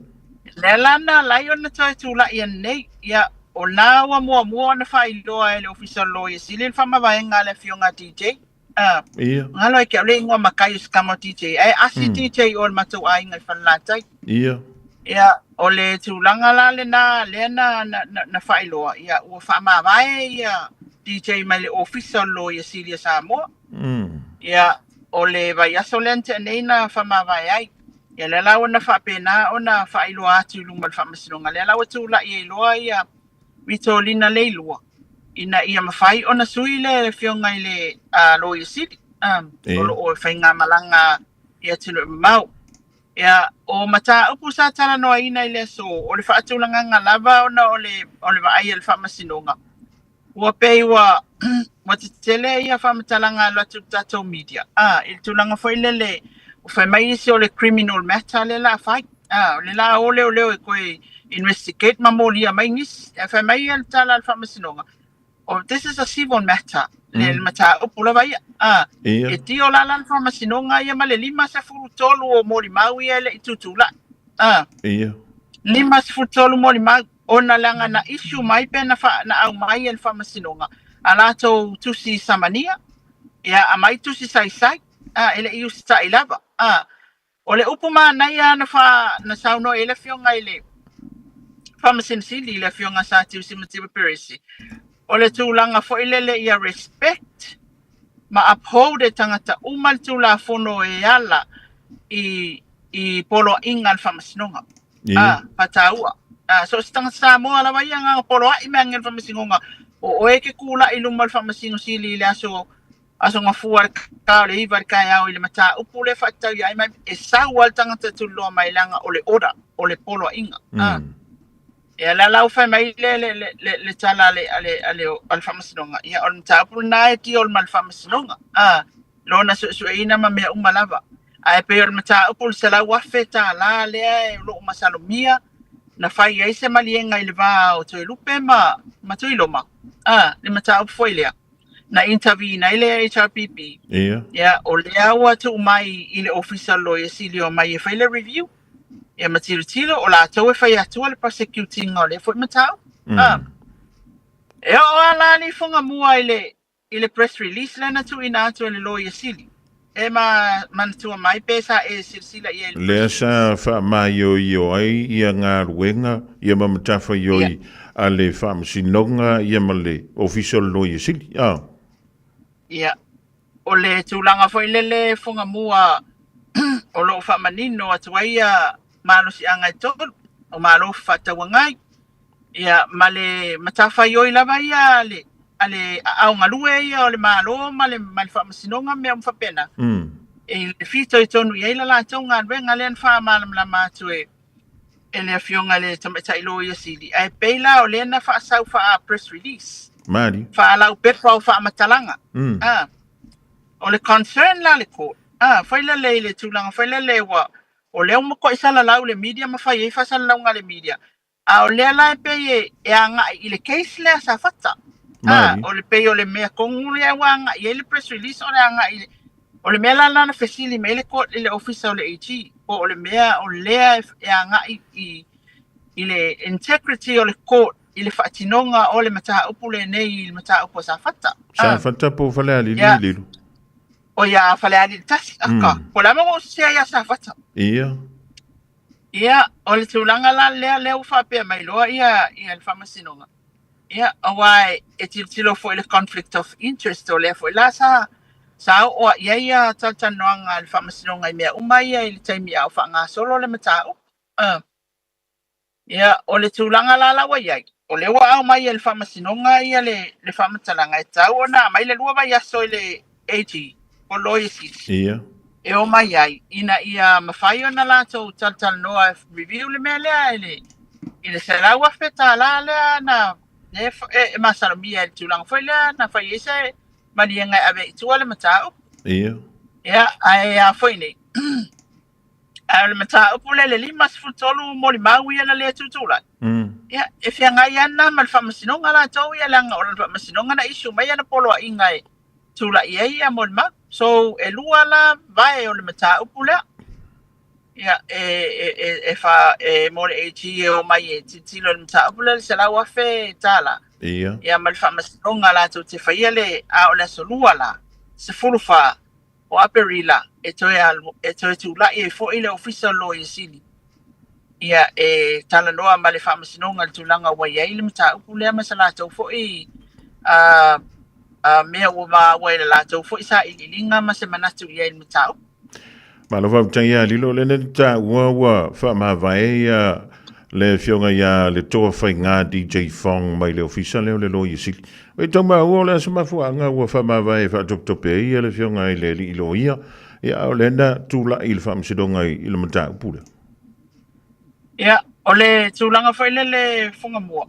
Lea la na ala ai ona toe tula'i ananei, ia, o la ua muamua ona faailoa e le Ofisa o le Loia Sili le faamavaega a le Afioga a DJ. A, Ia. galo ai ke au le igoa makai o se tama o DJ, ae asi Mm. DJ i o i le matou aiga i Falelatai. Ia. Ia, o le tulaga la lena lea na, na, na, na faailoa, ia, ua faamavae ia DJ mai le Ofisa o le Loia Sili a Samoa. Mm. Ia, o le vaiaso lea na tea nei na faamavae ai. Ia, lea la ua na faapena ona faailoa atu i luma o le Faamasinoga. Lea la ua tulai ai loa ia Vitolina Leilua, ina ia mafai ona sui le Afioga i le Loia Sili, o lo o e faigamalaga i atunuu mamao. Ia, o mataupu sa talanoaina i le aso, o le faatulagaga lava ona o le, o le vaai a le Faamasinoga, ua pei ua ua tetele ia faamatalaga alu atu i le tatou media, a, i le tulaga foi lele, ua fai mai isi o le criminal matter lea la fai, a, o le la o leoleo e toe investigate ma molia mai nisi. Ae fai mai ia le tala a le Faamasinoga, oh, this is a civil matter, le mataupu lava ia, a, e tio la la le Faamasinoga ia ma le 53 o molimau ia e le i tutulai, a, 53 molimau. Ona leaga na issue mai pe na wha, na aumai e le Faamasinoga a latou tusi samania, ia aumai tusi saisai, a, e le i usitai lava. A, o le upu manaia na wha, na saunoa i ai le Afioga i le Faamasino Sili, le Afioga Sir Tiusi Matiwa Peresi, o le tulaga foi lele ia respect ma uphold e tagata uma le Tulafono e ala i i poloaiga a le Faamasinoga. Ia. A, faataua. A, so o se tagata Samoa lava ia agaga poloai me age le Faamasinoga, o oe ke kula'i i luma o le Faamasino Sili i le aso aso gafua le ka o le 9 i le taeao i le mataupu lea faatatau ia ai mai, e sau lava le tagata tuliloa mai leaga o le order, o le poloaiga. A. Ia la la ua fai mai le le le le, le tala a le a le a le a le Faamasinoga, ia o le mataupu lena e deal ma le Faamasinoga. A, lona suesueina ma mea uma lava. Ae pei o le mataupu i le $100,000 lea o lo o masalomia na fai ai se maliega i le va o Toelupe ma, ma Tuiloma, a, le mataupu foi lea na intervene ai le HRPP. Ia. Ia, o lea ua tuu mai i le Ofisa o le Loia Sili o mai e fai le review. Ia ma tilotilo, o latou e fai atua le prosecuting o lea foi mataupu. A, e oo lava la le ifoga mua i le, i le press release lea na tuuina atu e le Loia Sili, e ma manatua mai pe sa e silasila i ai i le Lea sa faamaioio ai ia galuega ia ma matafaioi a le Faamasinoga ia ma le Ofisa o le Loia Sili. A. Ia, o le tulaga foi lele Fugamua o lo o faamanino atu ai ia malosiaga e tolu, o Malo Fefaatauagai, Ia, ma le matafaioi lava ia a le, a le aao galue ia o le Malo ma le, ma le Faamasinoga ma mea uma faapena, e fitoitonu i ai la latou galuega lea na faamalamalama atu e, e le Afioga i le Tamaitai Loia Sili. Ae pei la o lea na faasau faa-press release, Mali. faalaupepa o faamatalaga. Ah, o le concern la a le court, ah, fai lele i le tulaga foi lele ua, o lea ua matuai salalau le media ma fai ai faasalalauga a le media, A o lea la e pei e, e agai i le case lea a Safata. A, o le pei o le mea tonu lea ua agai i ai le press release o le agai i le, o le mea la lena na fesili mai ai le court i le ofisa o le AG, po o le mea o lea e, e agai i, i le integrity o le court i le faatinoga o le mataupu lenei i le mataupu a Safata. A, Safata po o Falealili Ia. Lilo. O ia Falealili tasi, aka. Po o le a mea ua ou sese ai ia Safata? Ia. Ia, o le tulaga la lea, lea ua faapea mai loa ia, ia le Faamasinoga. Ia, aua e, e tilotilo foi i le conflict of interest, o lea foi la sa, sa oo i ai ia talatalanoaga a le Faamasinoga i mea uma ia i le taimi a o faagasolo le mataupu. Ia, o le tulaga la la ua i ai, o lea ua aumai e le Faamasinoga ia le, le faamatalaga e tatau ona aumai le lua vaiaso i le AG, po o Loia Sili. Ia. E omai ai, ina ia mafai ona latou talatalanoa e review le mea lea i le, i le $100,000 lea na, e, e, e masalomia i le tulaga foi lea na fai ai se maliega e ave i tua le mataupu. Ia. Ia, ae a foi nei. Ae o le mataupu lea i le 53 molimau ia na le tutulai. Ia, e feagai ana ma le faamasinoga latou ia leaga o le faamasinoga na issue mai ana poloaiga e tulai ai ia molimau. So, e lua la vae o le mataupu lea. Ia, e, e, e, e, fa, e mo le AG e o mai e tilotilo i le mataupu lea le $100,000. Ia. Ia ma le faamasinoga latou te faia le, a o le aso lua la, 14 o Aperila e toe alu, e toe tulai ai foi le Ofisa o le Loia Sili. Ia, e talanoa ma le faamasinoga i le tulaga ua i ai le mataupu lea ma se latou foi a, a mea ua maua i le latou foi sailiiliga ma se manatu i ai i le mataupu. Malo faafetai ia Lilo, lea na taua ua faamavae ia le afioga ia le toa faiga DJ Fong mai le ofisa lea o le Loia Sili. E tau maua o le a se mafuaaga ua faamavae e faatopetope ai ia le afioga i le alii loia, ia a o lea na tulai i le faamasinoga i le mataupu lea. Ia, o le tulaga foi lele Fugamua.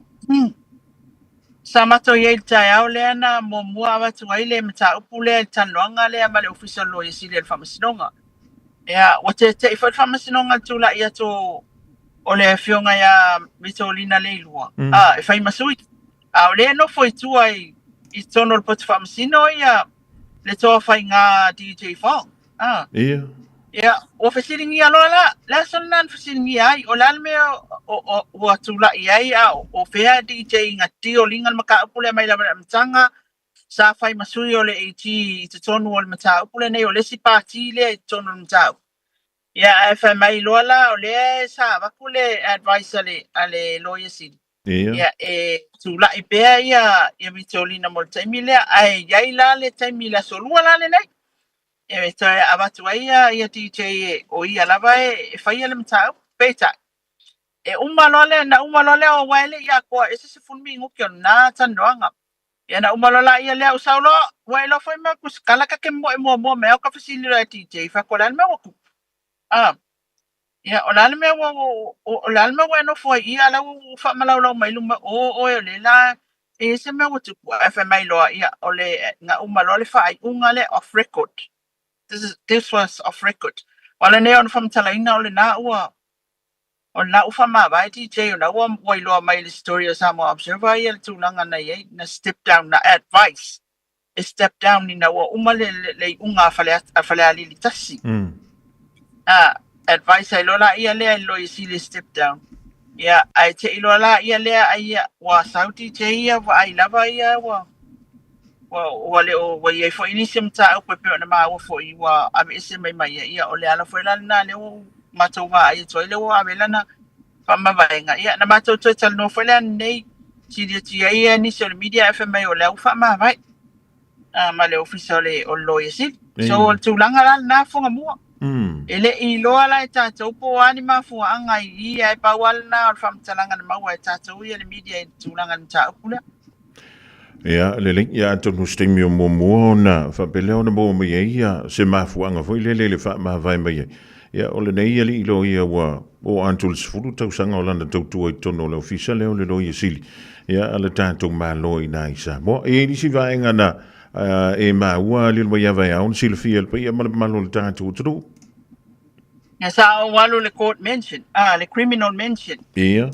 Sa matou i ai i le taeao lea na muamua avatu ai le mataupu lea i le talanoaga lea ma le Ofisa o le Loia Sili a le Faamasinoga. Ia, ua tete'i foi le Faamasinoga i le tula'i atu o le Afioga ia Mitolina Leilua, a, e fai ma sui. A o lea e nofo i tua i, i totonu o le poto faamasino ia le toa faiga DJ Fong. A. Ia. Ia, ua fesiligia loa la, le aso lena na fesiligia ai, o le a le mea o, o, ua tula'i ai a o, o fea DJ na tioliga le mataupu lea mai lava i le amataga, sa fai ma sui o le AG i totonu o le mataupu lenei, o le isi pati lea i totonu o le mataupu. Ia, ae fai mai loa la, o lea sa avatu le advice a le, a le Loia Sili. Ia. Ia, e tula'i pea ia, ia Vitolina mo le taimi lea, ae i ai la le taimi i le aso lua la lenei, e toe avatu ai ia, ia DJ e, o ia lava e, e faia le mataupu. Peitai, e uma loa le, na uma loa lea aua e le i atoa ese 10 minute o lena talanoaga. Ia na uma loa la ia lea ua sau loa, ua iloa foi ma kusikala ka ke moe muamua mai au ka fesili loa e DJ, fai atu o le a le mea ua tupu? Ah. Ia, o le a le mea ua, o le a le mea ua e nofo ai i i, a o la ua faamalaulau mai luma o oe o lea la e i ai se mea ua tupu. Ae fai mai loa, ia, o le, na uma loa le faaiuga lea off record. This is, this was off record. O lenei ona faamatalaina o lena ua, o lena ua faamavae DJ, o lena ua, ua iloa mai i le story a Samoa Observer ia le tulaga na i ai, na step down, na advice e step down ina ua uma le, le, le iuga a, fale, a Falealili tasi. A, advice ai loa la ia lea i le Loia Sili e step down. Ia, ae te i loa la ia lea ai ia, ua sau DJ ia, vaai lava ia ua, ua, ua le o, ua i ai foi nisi o mataupu e pei ona maua foi ua aveese mai ma ia. Ia, o le ala foi la lena lea ua matou vaai atu ai lea ua ave lana faamavaega. Ia, na matou toe talanoa foi lea ananei, silioti ai ia nisi o le media ae fai mai o lea ua faamavae ma le ofisa o le, o le Loia Sili. So, o le tulaga la lena Fugamua. E le i iloa la e tatou po o a ni mafuaaga i i, ae pau lava lena o le faamatalaga na maua e tatou ia le media i le tulaga i le mataupu lea. Ia, lelei, ia atonu se taimi o muamua ona faapea lea ona maua mai ai ia se mafuaaga foi lele i le faamavae mai ai. Ia, o lenei alii loia ua oo atu i le 10 tausaga o lana tautua i totonu o le ofisa lea o le Loia Sili, ia, a le tatou Malo i ina i Samoa. E i ai nisi vaega na e maua lilo mai ia vaeao ona silafia e le paia ma le mamalu o le tatou atunuu. Ia, sa ou alu i le court mention, le criminal mention. Ia.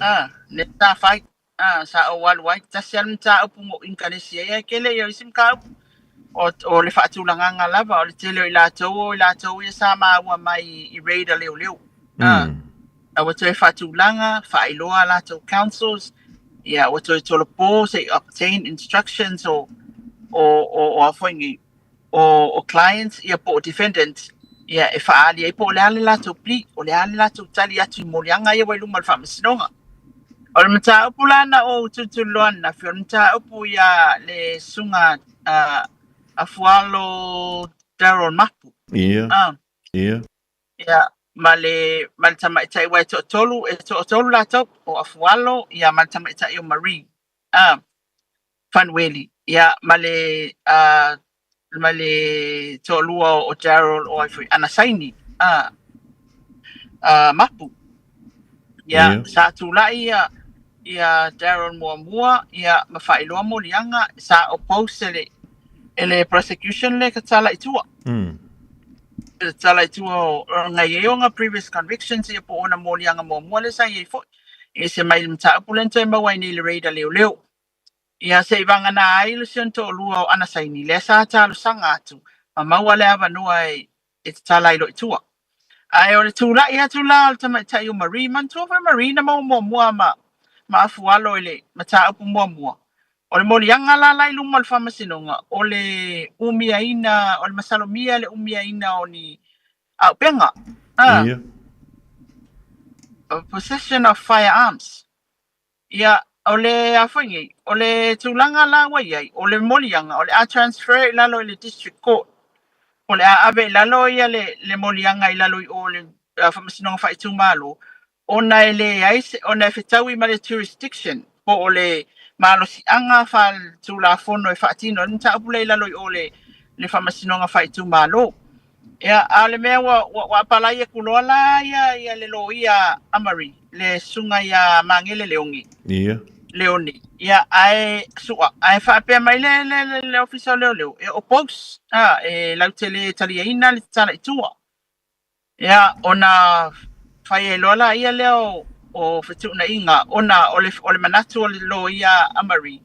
Le sa fai. A, sa ou alu ai, tasi lava le mataupu na ou inkalesi ai, ae tele ia o isi mataupu. O, o le faatulagaga lava, o le tele o i latou, o i latou ia sa maua mai i raid a leoleo. A, a ua toe faatulaga, faailoa a latou counsels, ia, ua toe tolopo se i obtain instructions o, o, o, o a foi nei, o, o clients, ia po o defendants, ia, e faaali ai po o le a le latou plea, o le a le latou tali atu i moliaga ia ua i luma o le faamasinoga. O le mataupu la na ou tulituliloa ananafi, o le mataupu ia le susuga a Afualo Daryl Mapu. Ia. Ah. Ia. Ia, ma le, ma le tamaitai aua e toatolu, e toatolu latou, o Afualo, ia ma le tamaitai o Marie. Ah. Fanueli, ia, ma le, uh, ma le toalua o Daryl o ai foi, Anasaini, Mapu. Ia, Ia. sa tulai ia, ia Daryl muamua, ia, ma faailoa moliaga, sa oppose e le, e le prosecution le tatala i tua. Le tatala i tua o, o na i ai ona previous convictions, ia po o ona moliaga muamua lea sa i ai foi. E ese mai le mataupu lea na toe maua ai nei i le raid a leoleo. Ia se i vagana ai le si ona toalua o Anasaini, lea sa talosaga atu ma maua le avanoa e tatala ai loa i tua. Ae o le tula'i atu la o le tamaitai o Marie, manatua foi Marie na maua muamua ma ma Afualo i le mataupu muamua. O le moliaga la la i luma o le faamasinoga, o le umiaina, o le masalomia le umiaina o ni auupega, a, Ia. possession of firearms. Ia, o le a foi nei, o le tulaga la ua i ai, o le moliaga, o le a transfer i lalo i le District Court, o le a ave i lalo ia le, le moliaga i lalo i o le Faamasinoga Faaitumalo, ona e leai se, ona e fetaui ma le jurisdiction, po o le malosiaga faaletulafono e faatino ai le mataupu lea i lalo i o le, le Faamasinoga Faaitumalo. Ia, a o le mea ua, ua, ua apalai atu loa la ia, ia le loia a Marie, le susuga ia Magele Leogi. Ia. Leone. Ia, ae sua, ae faapea mai le, le, le, le ofisa o leoleo, e oppose, a, e lautele taliaina le tatala i tua. Ia, ona fai ai loa laia lea o, o fetuunaiga, ona o le, o le manatu o le loia a Marie,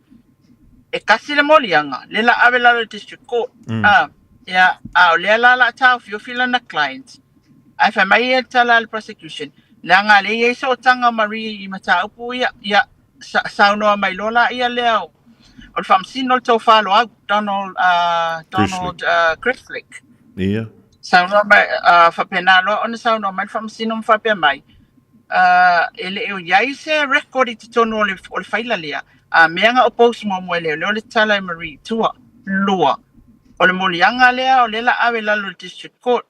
e tasi le moliaga, le la ave lalo i le District Court. Mm. A, ia, a o lea la la taofiofi lana client. Ae fai mai ia le tala a le prosecution, leaga lea i ai sootaga o Marie i mataupu ia, ia, sa, saunoa mai loa laia lea o, o le faamasino o le tofa Loau, Donald, Donald Gresslick. Ia. Saunoa mai, faapena loa ona saunoa mai le faamasino ma faapea mai, e le o i ai se record i totonu o le, o le faila lea, a mea na oppose muamua e leoleo le tatala e Marie i tua. Lua, o le moliaga lea o lea la ave i lalo i le District Court.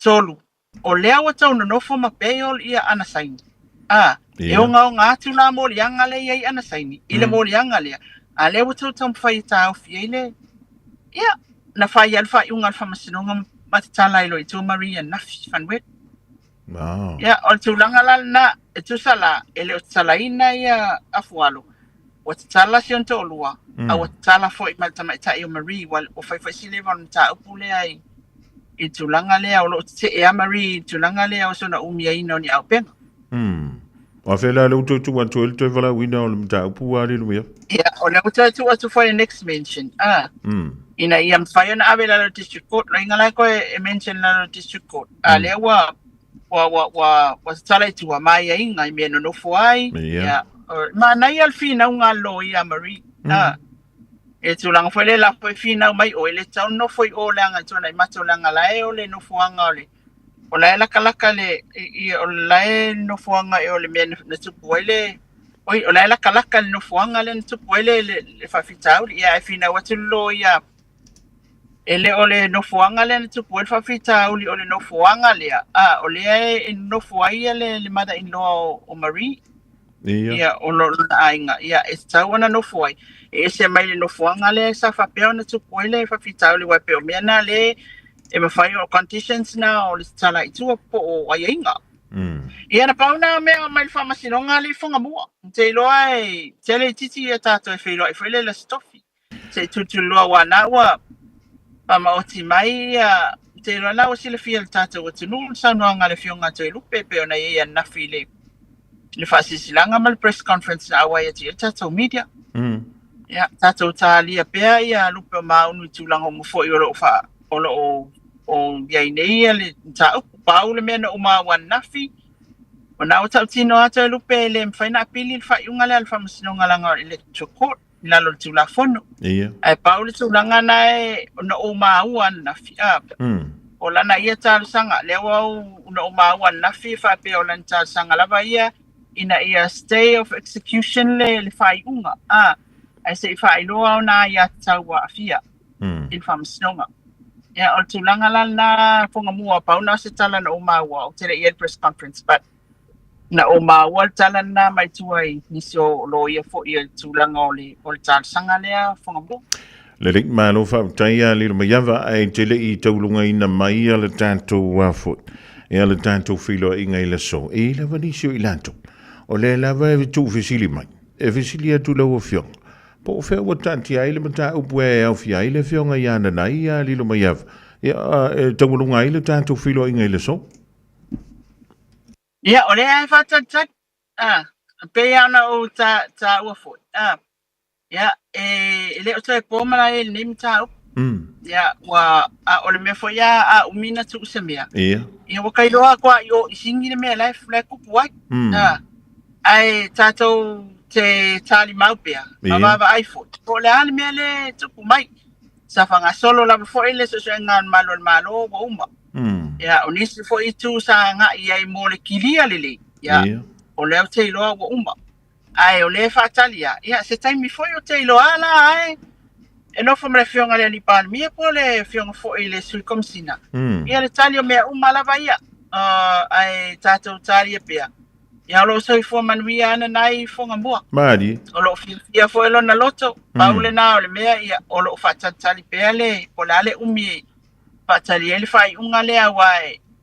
3, o lea ua tou nonofo ma bail ia ana saini. A, e ogaoga atu la moliaga lea i ai ana saini i le moliaga lea, a lea ua tou taumafai e taofi ai le, ia, na fai ai le faaiuga a le Faamasinoga ma tatala ai loa i tua Marie ananafi, Fanuele. Ia, o le tulaga la lena, e tusa la, e le o tatalaina ia Afualo, ua tatala si ona toalua, a ua tatala foi ma le tamaitai o Marie, ua, ua fai foi si leva o le mataupu lea i, i le tulaga lea, o lo o tetee lava Marie i le tulaga lea o sona umiaina o ni auupega. O afea la lea ua toe tuu atu ai le toe valaauina o le mataupu a Lilomia? Ia, o lea ua toe tuu atu foi le next mention, a, ina ia mafai ona ave i lalo o le District Court, loiga la e toe e mention i lalo o le District Court, a lea ua, ua, ua, ua, ua tatala i tua ma aiaiga i mea e nonofo ai. Ia, o, manaia le finauga a le loia a Marie, a, e tulaga foi lea la foi finau mai oe, le tatau ona nofo i o leaga i Tuanaimato leaga la e o le nofoaga o le o la e lakalaka le i, o la e nofoaga e o le mea na tupu ai le oi o la e lakalaka le nofoaga lea na tupu ai le, le, le faafitauli. Ia ae finau atu le loia e le o le nofoaga lea na tupu ai le faafitauli, o le nofoaga lea, a, o lea e, e nofo ai ia le, le mother-in-law o, o Marie. Ia. Ia, o lona aiga, ia, e tatau ona nofo ai. E ese mai le nofoaga lea sa faapea ona tupu ai le faafitauli, aua e pei o mea na lea e mafai o conditions na o le tatala i tua po o aiaiga. Ia, na pau na mea mai le faamasinoga alii Fugamua. Ou te iloa e tele itiiti ia tatou e feiloai foi le Aso Tofi. Se i tulituliloa aua na ua faamaoti mai ia, ou te iloa na ua silafia e le tatou atunuu le saunoaga a le Afioga a Toelupe e pei ona i ai ananafi i le le faasilasilaga ma le press conference na auai atu i ai le tatou media. Ia, tatou talia pea ia lupe o maunu i tulaga uma foi o lo o faa, o lo o, o i ai nei ia le mataupu. Pau le mea na ou maua ananafi, o na ua tautino lava Toelupe e le mafai ona apili le faaiuga lea a le Faamasinoga leaga o le Electoral Court i lalo o le Tulafono. Ia. Ae pau le tulaga na e na ou maua ananafi, a, o lana ia talosaga, lea ua ou, na ou maua ananafi e faapea o lana talosaga lava ia ina ia stay of execution le, le faaiuga, a, ae se i faailoa ona aiatatau ua aafia i le faamasinoga. Ia, o le tulaga la lena Fugamua, pau na o se tala na ou maua, ou te le i i ai i le press conference, but na ou maua le tala lena mai tua i nisi o loia foi o le tulaga o le, o le talosaga lea Fugamua. Lelei, malo faafetai ia Lilomaiava, ae te le i taulugaina mai ia le tatou foi, ia le tatou feiloaiga i le aso, e i ai lava nisi o i latou, o lea lava e tuufesili mai, e fesili atu lau afioga, po o fea ua taatia ai le mataupu e aofia ai le afioga ia Nanai ia Lilomaiava, ia, e taualuga ai le tatou feiloaiga i le aso. Ia, o lea e faatalitali, a, pei lava ona ou taua foi, a, ia, e le o toe po malae i lenei mataupu. Ia, ua, a o le mea foi a, a umi na tuu se mea. Ia. Ia, ua kailoa atu a i o i sigi le mea la e, la e kupu ai. A, ae tatou te talimau pea, ma vaavaai foi, po o le a le mea le tupu mai. Sa faagasolo lava foi le suesuega a le Malu o le Malo ua uma. Ia, o nisi foi itu sa agai i ai mo le kilia lelei, ia, o lea ou te iloa ua uma. Ae o lea e faatali lava, ia, se taimi foi ou te iloa lava la ae e nofo ma le Afioga i le Alii Palemia po o le Afioga foi i le Sui Komesina, ia le tali o mea uma lava ia. Ae tatou talia pea, ia o lo o soifua manuia ana nai Fogamua. Malie. O lo o fiafia foi lona loto, pau lena o le mea, ia, o lo o faatalitali pea le, po o le a le umi e faatali ai le faaiuga lea, aua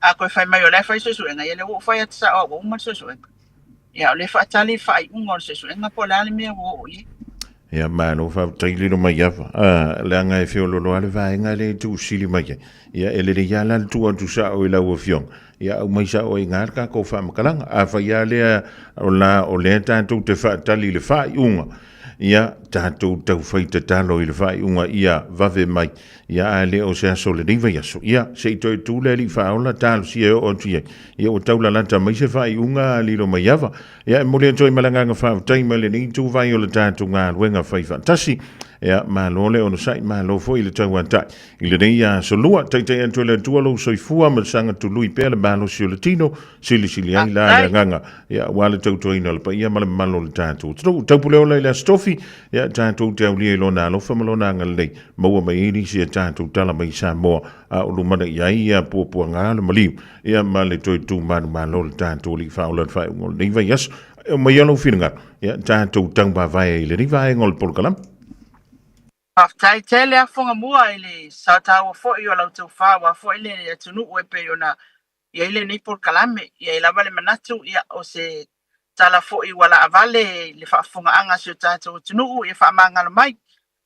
a toe fai mai o la e fai suesuega, ia lea ua ou fai atu sao ua uma le suesuega. Ia, o lea e faatali le faaiuga o le suesuega po o le a le mea ua oo i ai. Ia, malo faafetai Lilo Maiava. Ah, leaga e feololo lava le vaega lea e tuusili mai ai. Ia, e lelei lava la le tuu atu sao i lau Afioga. Ia, aumai sao ai i ina le tatou faamatalaga. Afai lava lea o la o lea tatou te faatali i le faaiuga, ia, tatou taufai tatalo i le faaiuga ia vave mai. Ia, a le o se aso o lenei vaiaso, ia, se i toe tu le Alii Faaola, talosia e oo atu i ai. Ia, ua tau lalata mai se faaiuga a Lilomaiava. Ia, e momoli atu ai ma le agaga faafetai mai lenei ituvai o le tatou galuega fai faatasi. Ia, malo le onosai, malo foi le tauatai. I lenei aso lua, taitai atu e le Atua lou soifua ma le saga tului pea le malosi o le tino, silisili ai la le agaga, ia, aua le tautuaina o le paia ma le mamalu o le tatou atunuu. Taupule ola i le Aso Tofi, ia, tatou te aulia i Lona alofa ma Lona agalelei, maua mai ai nisi a tatou tala mai Samoa a o lumanai ai ia puapuaga o le maliu, ia ma le toe tu manumalo o le tatou Alii Faaola i le faaiuga o lenei vaiaso. E omai ia lou finagalo, ia tatou taumavae ai i lenei vaega o le polokalame. Faafetai tele Afogamua i le sao taua foi o la outou fa aua foi le atunuu e pei ona i ai lenei polokalame. E i ai lava le manatu, ia, o se tala foi ua laavale i le faafofogaaga a si o tatou atunuu, ia faamagalo mai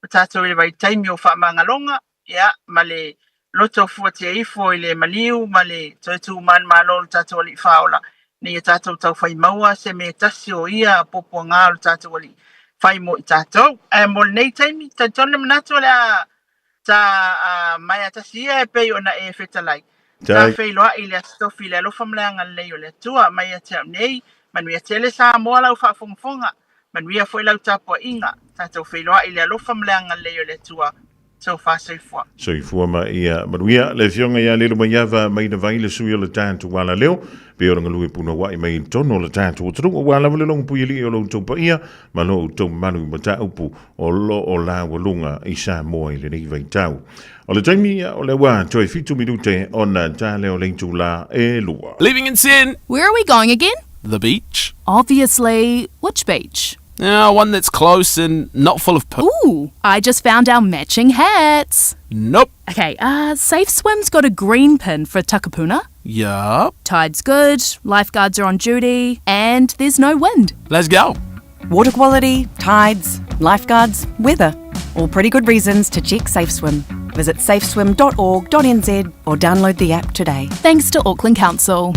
o tatou i le vaitaimi o faamagaloga, ia, ma le loto fuatia ifo i le maliu ma le toe tu manumalo o le tatou Alii Faaola, ina ia tatou taufai maua se mea tasi o ia puapuaga o le tatou Alii fai mo i tatou. Ae mo lenei taimi, talitonu le manatu o le a ta maea tasi ia e pei ona e fetalai. Ta feiloai i le Aso Tofi i le alofa ma le agalelei o le Atua mai ia te au nei. Manuia tele Samoa lau faafogafoga. Manuia foi lau tapuaiga. Tatou feiloai i le alofa ma le agalelei o le Atua. Sofa soifua. Soifua ma ia manuia. Le Afioga ia Lilomaiava Mainavai le sui o le tatou alaleo, pei o le galue punouai mai i totonu o le tatou atunuu, aua lava le logopuialii o lo outou paia ma lo outou mamalu i mataupu o lo o laualuga i Samoa i lenei vaitau. O le taimi, o lea ua toe fitu minute ona ta lea o le itulā e lua. Leaving in 10. Where are we going again? The beach. Obviously. Which beach? Yeah, one that's close and not full of poo. Ooh, I just found our matching hats. Nope. Okay, Safe Swim's got a green pin for Takapuna. Yup. Tide's good, lifeguards are on duty, and there's no wind. Let's go. Water quality, tides, lifeguards, weather. All pretty good reasons to check Safe Swim. Visit safeswim.org.nz or download the app today. Thanks to Auckland Council.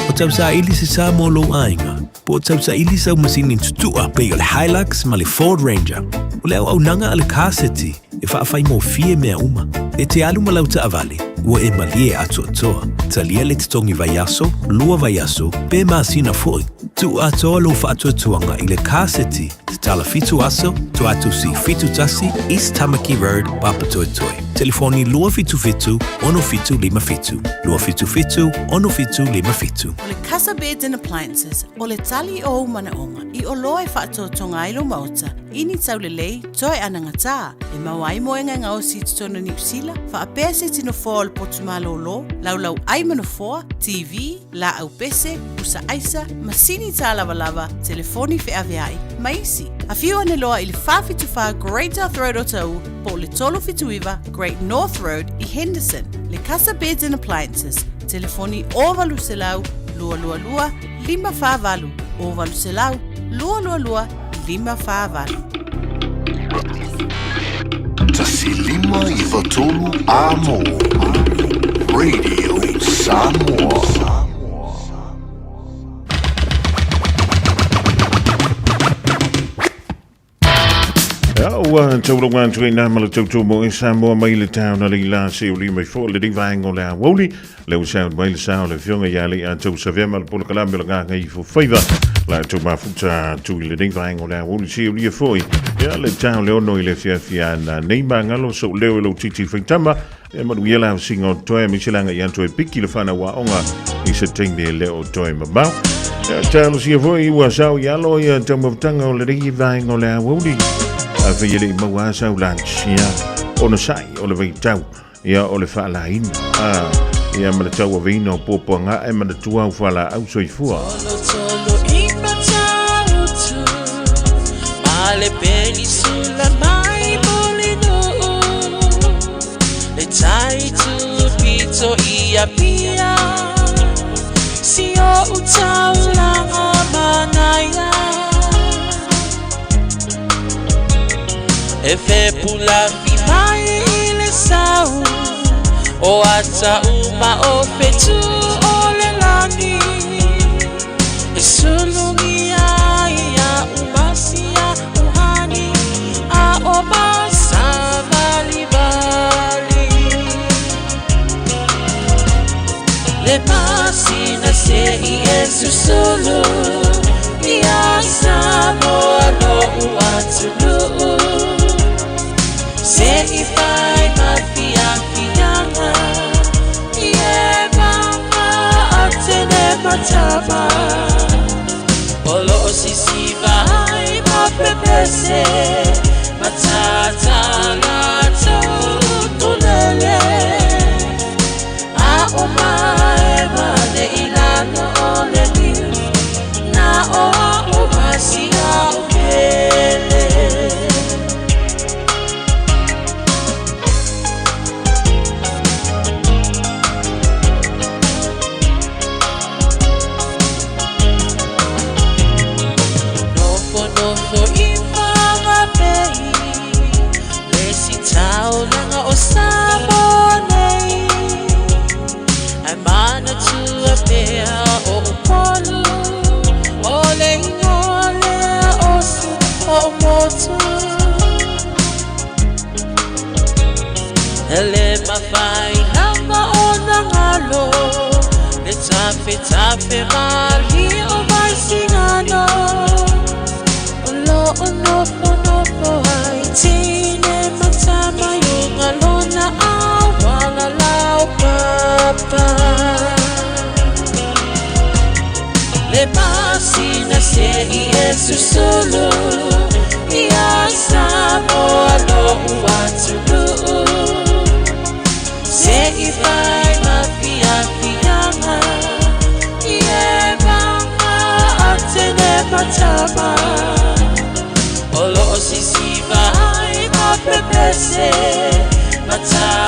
O tausaili se sa mo lou aiga, po o tausaili sau masini tutua pei o le Hilux ma le Ford Ranger. O le auaunaga a le Car City e faafaigofie mea uma. E te alu ma lau taavale, ua e malie atoatoa. Talia le totogi vaiaso, lua vaiaso, pe masina foi. Tuu atoa lou faatuatuaga i le Car City te tala fitu aso, Tuatusi 71, East Tamaki Road, Papatoetoe. Telefoni 277 6757, 277 6757. O le Casa Beds and Appliances, o le tali o ou manaoga i oloa e faatoatoga ai lou maota i ni taulelei toe anagatā e maua ai moega e gaosi i totonu o Niu Sila, faapea se tino foa o le potu malōlō, laulau ai ma nofoa, TV, laau pese, pusa aisa, masini tālavalava, telefoni feaveai, ma isi. Afio ane loa i le 474 Great South Road o Taʻu po o le 379 Great North Road i Henderson. Le Casa Beds and Appliances, telefoni 0800 222 548, 0800 222 548. 1593 Amo Radio Samoa. Ia, Ua taulaga atu ai nā ma le tautua mo e Samoa mai le taona le ila se o lima i fo le nei vaega o le aoauli. Le ua sound mai le sao le afioga ia le a tau savea ma le polokalame o le gaga i fo faiva. La tau mafuta atu i le nei vaega o le aoauli se o lia foi. Ia le tau le ono i le fiafia na nei mangalo so leo i lau titi faitama. E manuia la singa o toe mi se langa i anto e piki le whanau wa onga i se taimi e leo toe mamao. Ia talo sia foi ua sao i alo ia taumafataga o le nei vaega o le aoauli. A fai e le i maua a sau lunch ia ona sai o le vaitau ia o le faalaina a ia ma le tauaveina o puapuaga e manatua au fualaau soifua. Tolo i Matautu, ma le penisula mai Mulinuu, le tai tupito i Apia, si o utaulanga manaia. E fepulafi mai i le sau, o ata uma o fetu o le lani. E sulugia ia umasia uhani, a o masavalivali. Le masina se i e susulu, ia Samoa lo'u atunuu. Se i fai ma fiafiaga, i e mama atene matama. O loo sisiva ai ma pepese, matata latou utulele. A o mae mane i lalo o le liu, na o a o masia o pele. Nofo nofo i Whangape le si taulaga o Samoa nei. Ai manatua pea o Upolu, o le ingoa lea o si o motu. E le mafai lava ona galo, le tafetafe malie o Vaisigano. O loo nofonofo ai teine ma tama i uga lona auala laupapa. Le masina se i e susulu, ia Samoa lo'u atunuu. Se i fai ma fiafiaga, i e mama atene matama. O loo sisiva ai ma pepese, matata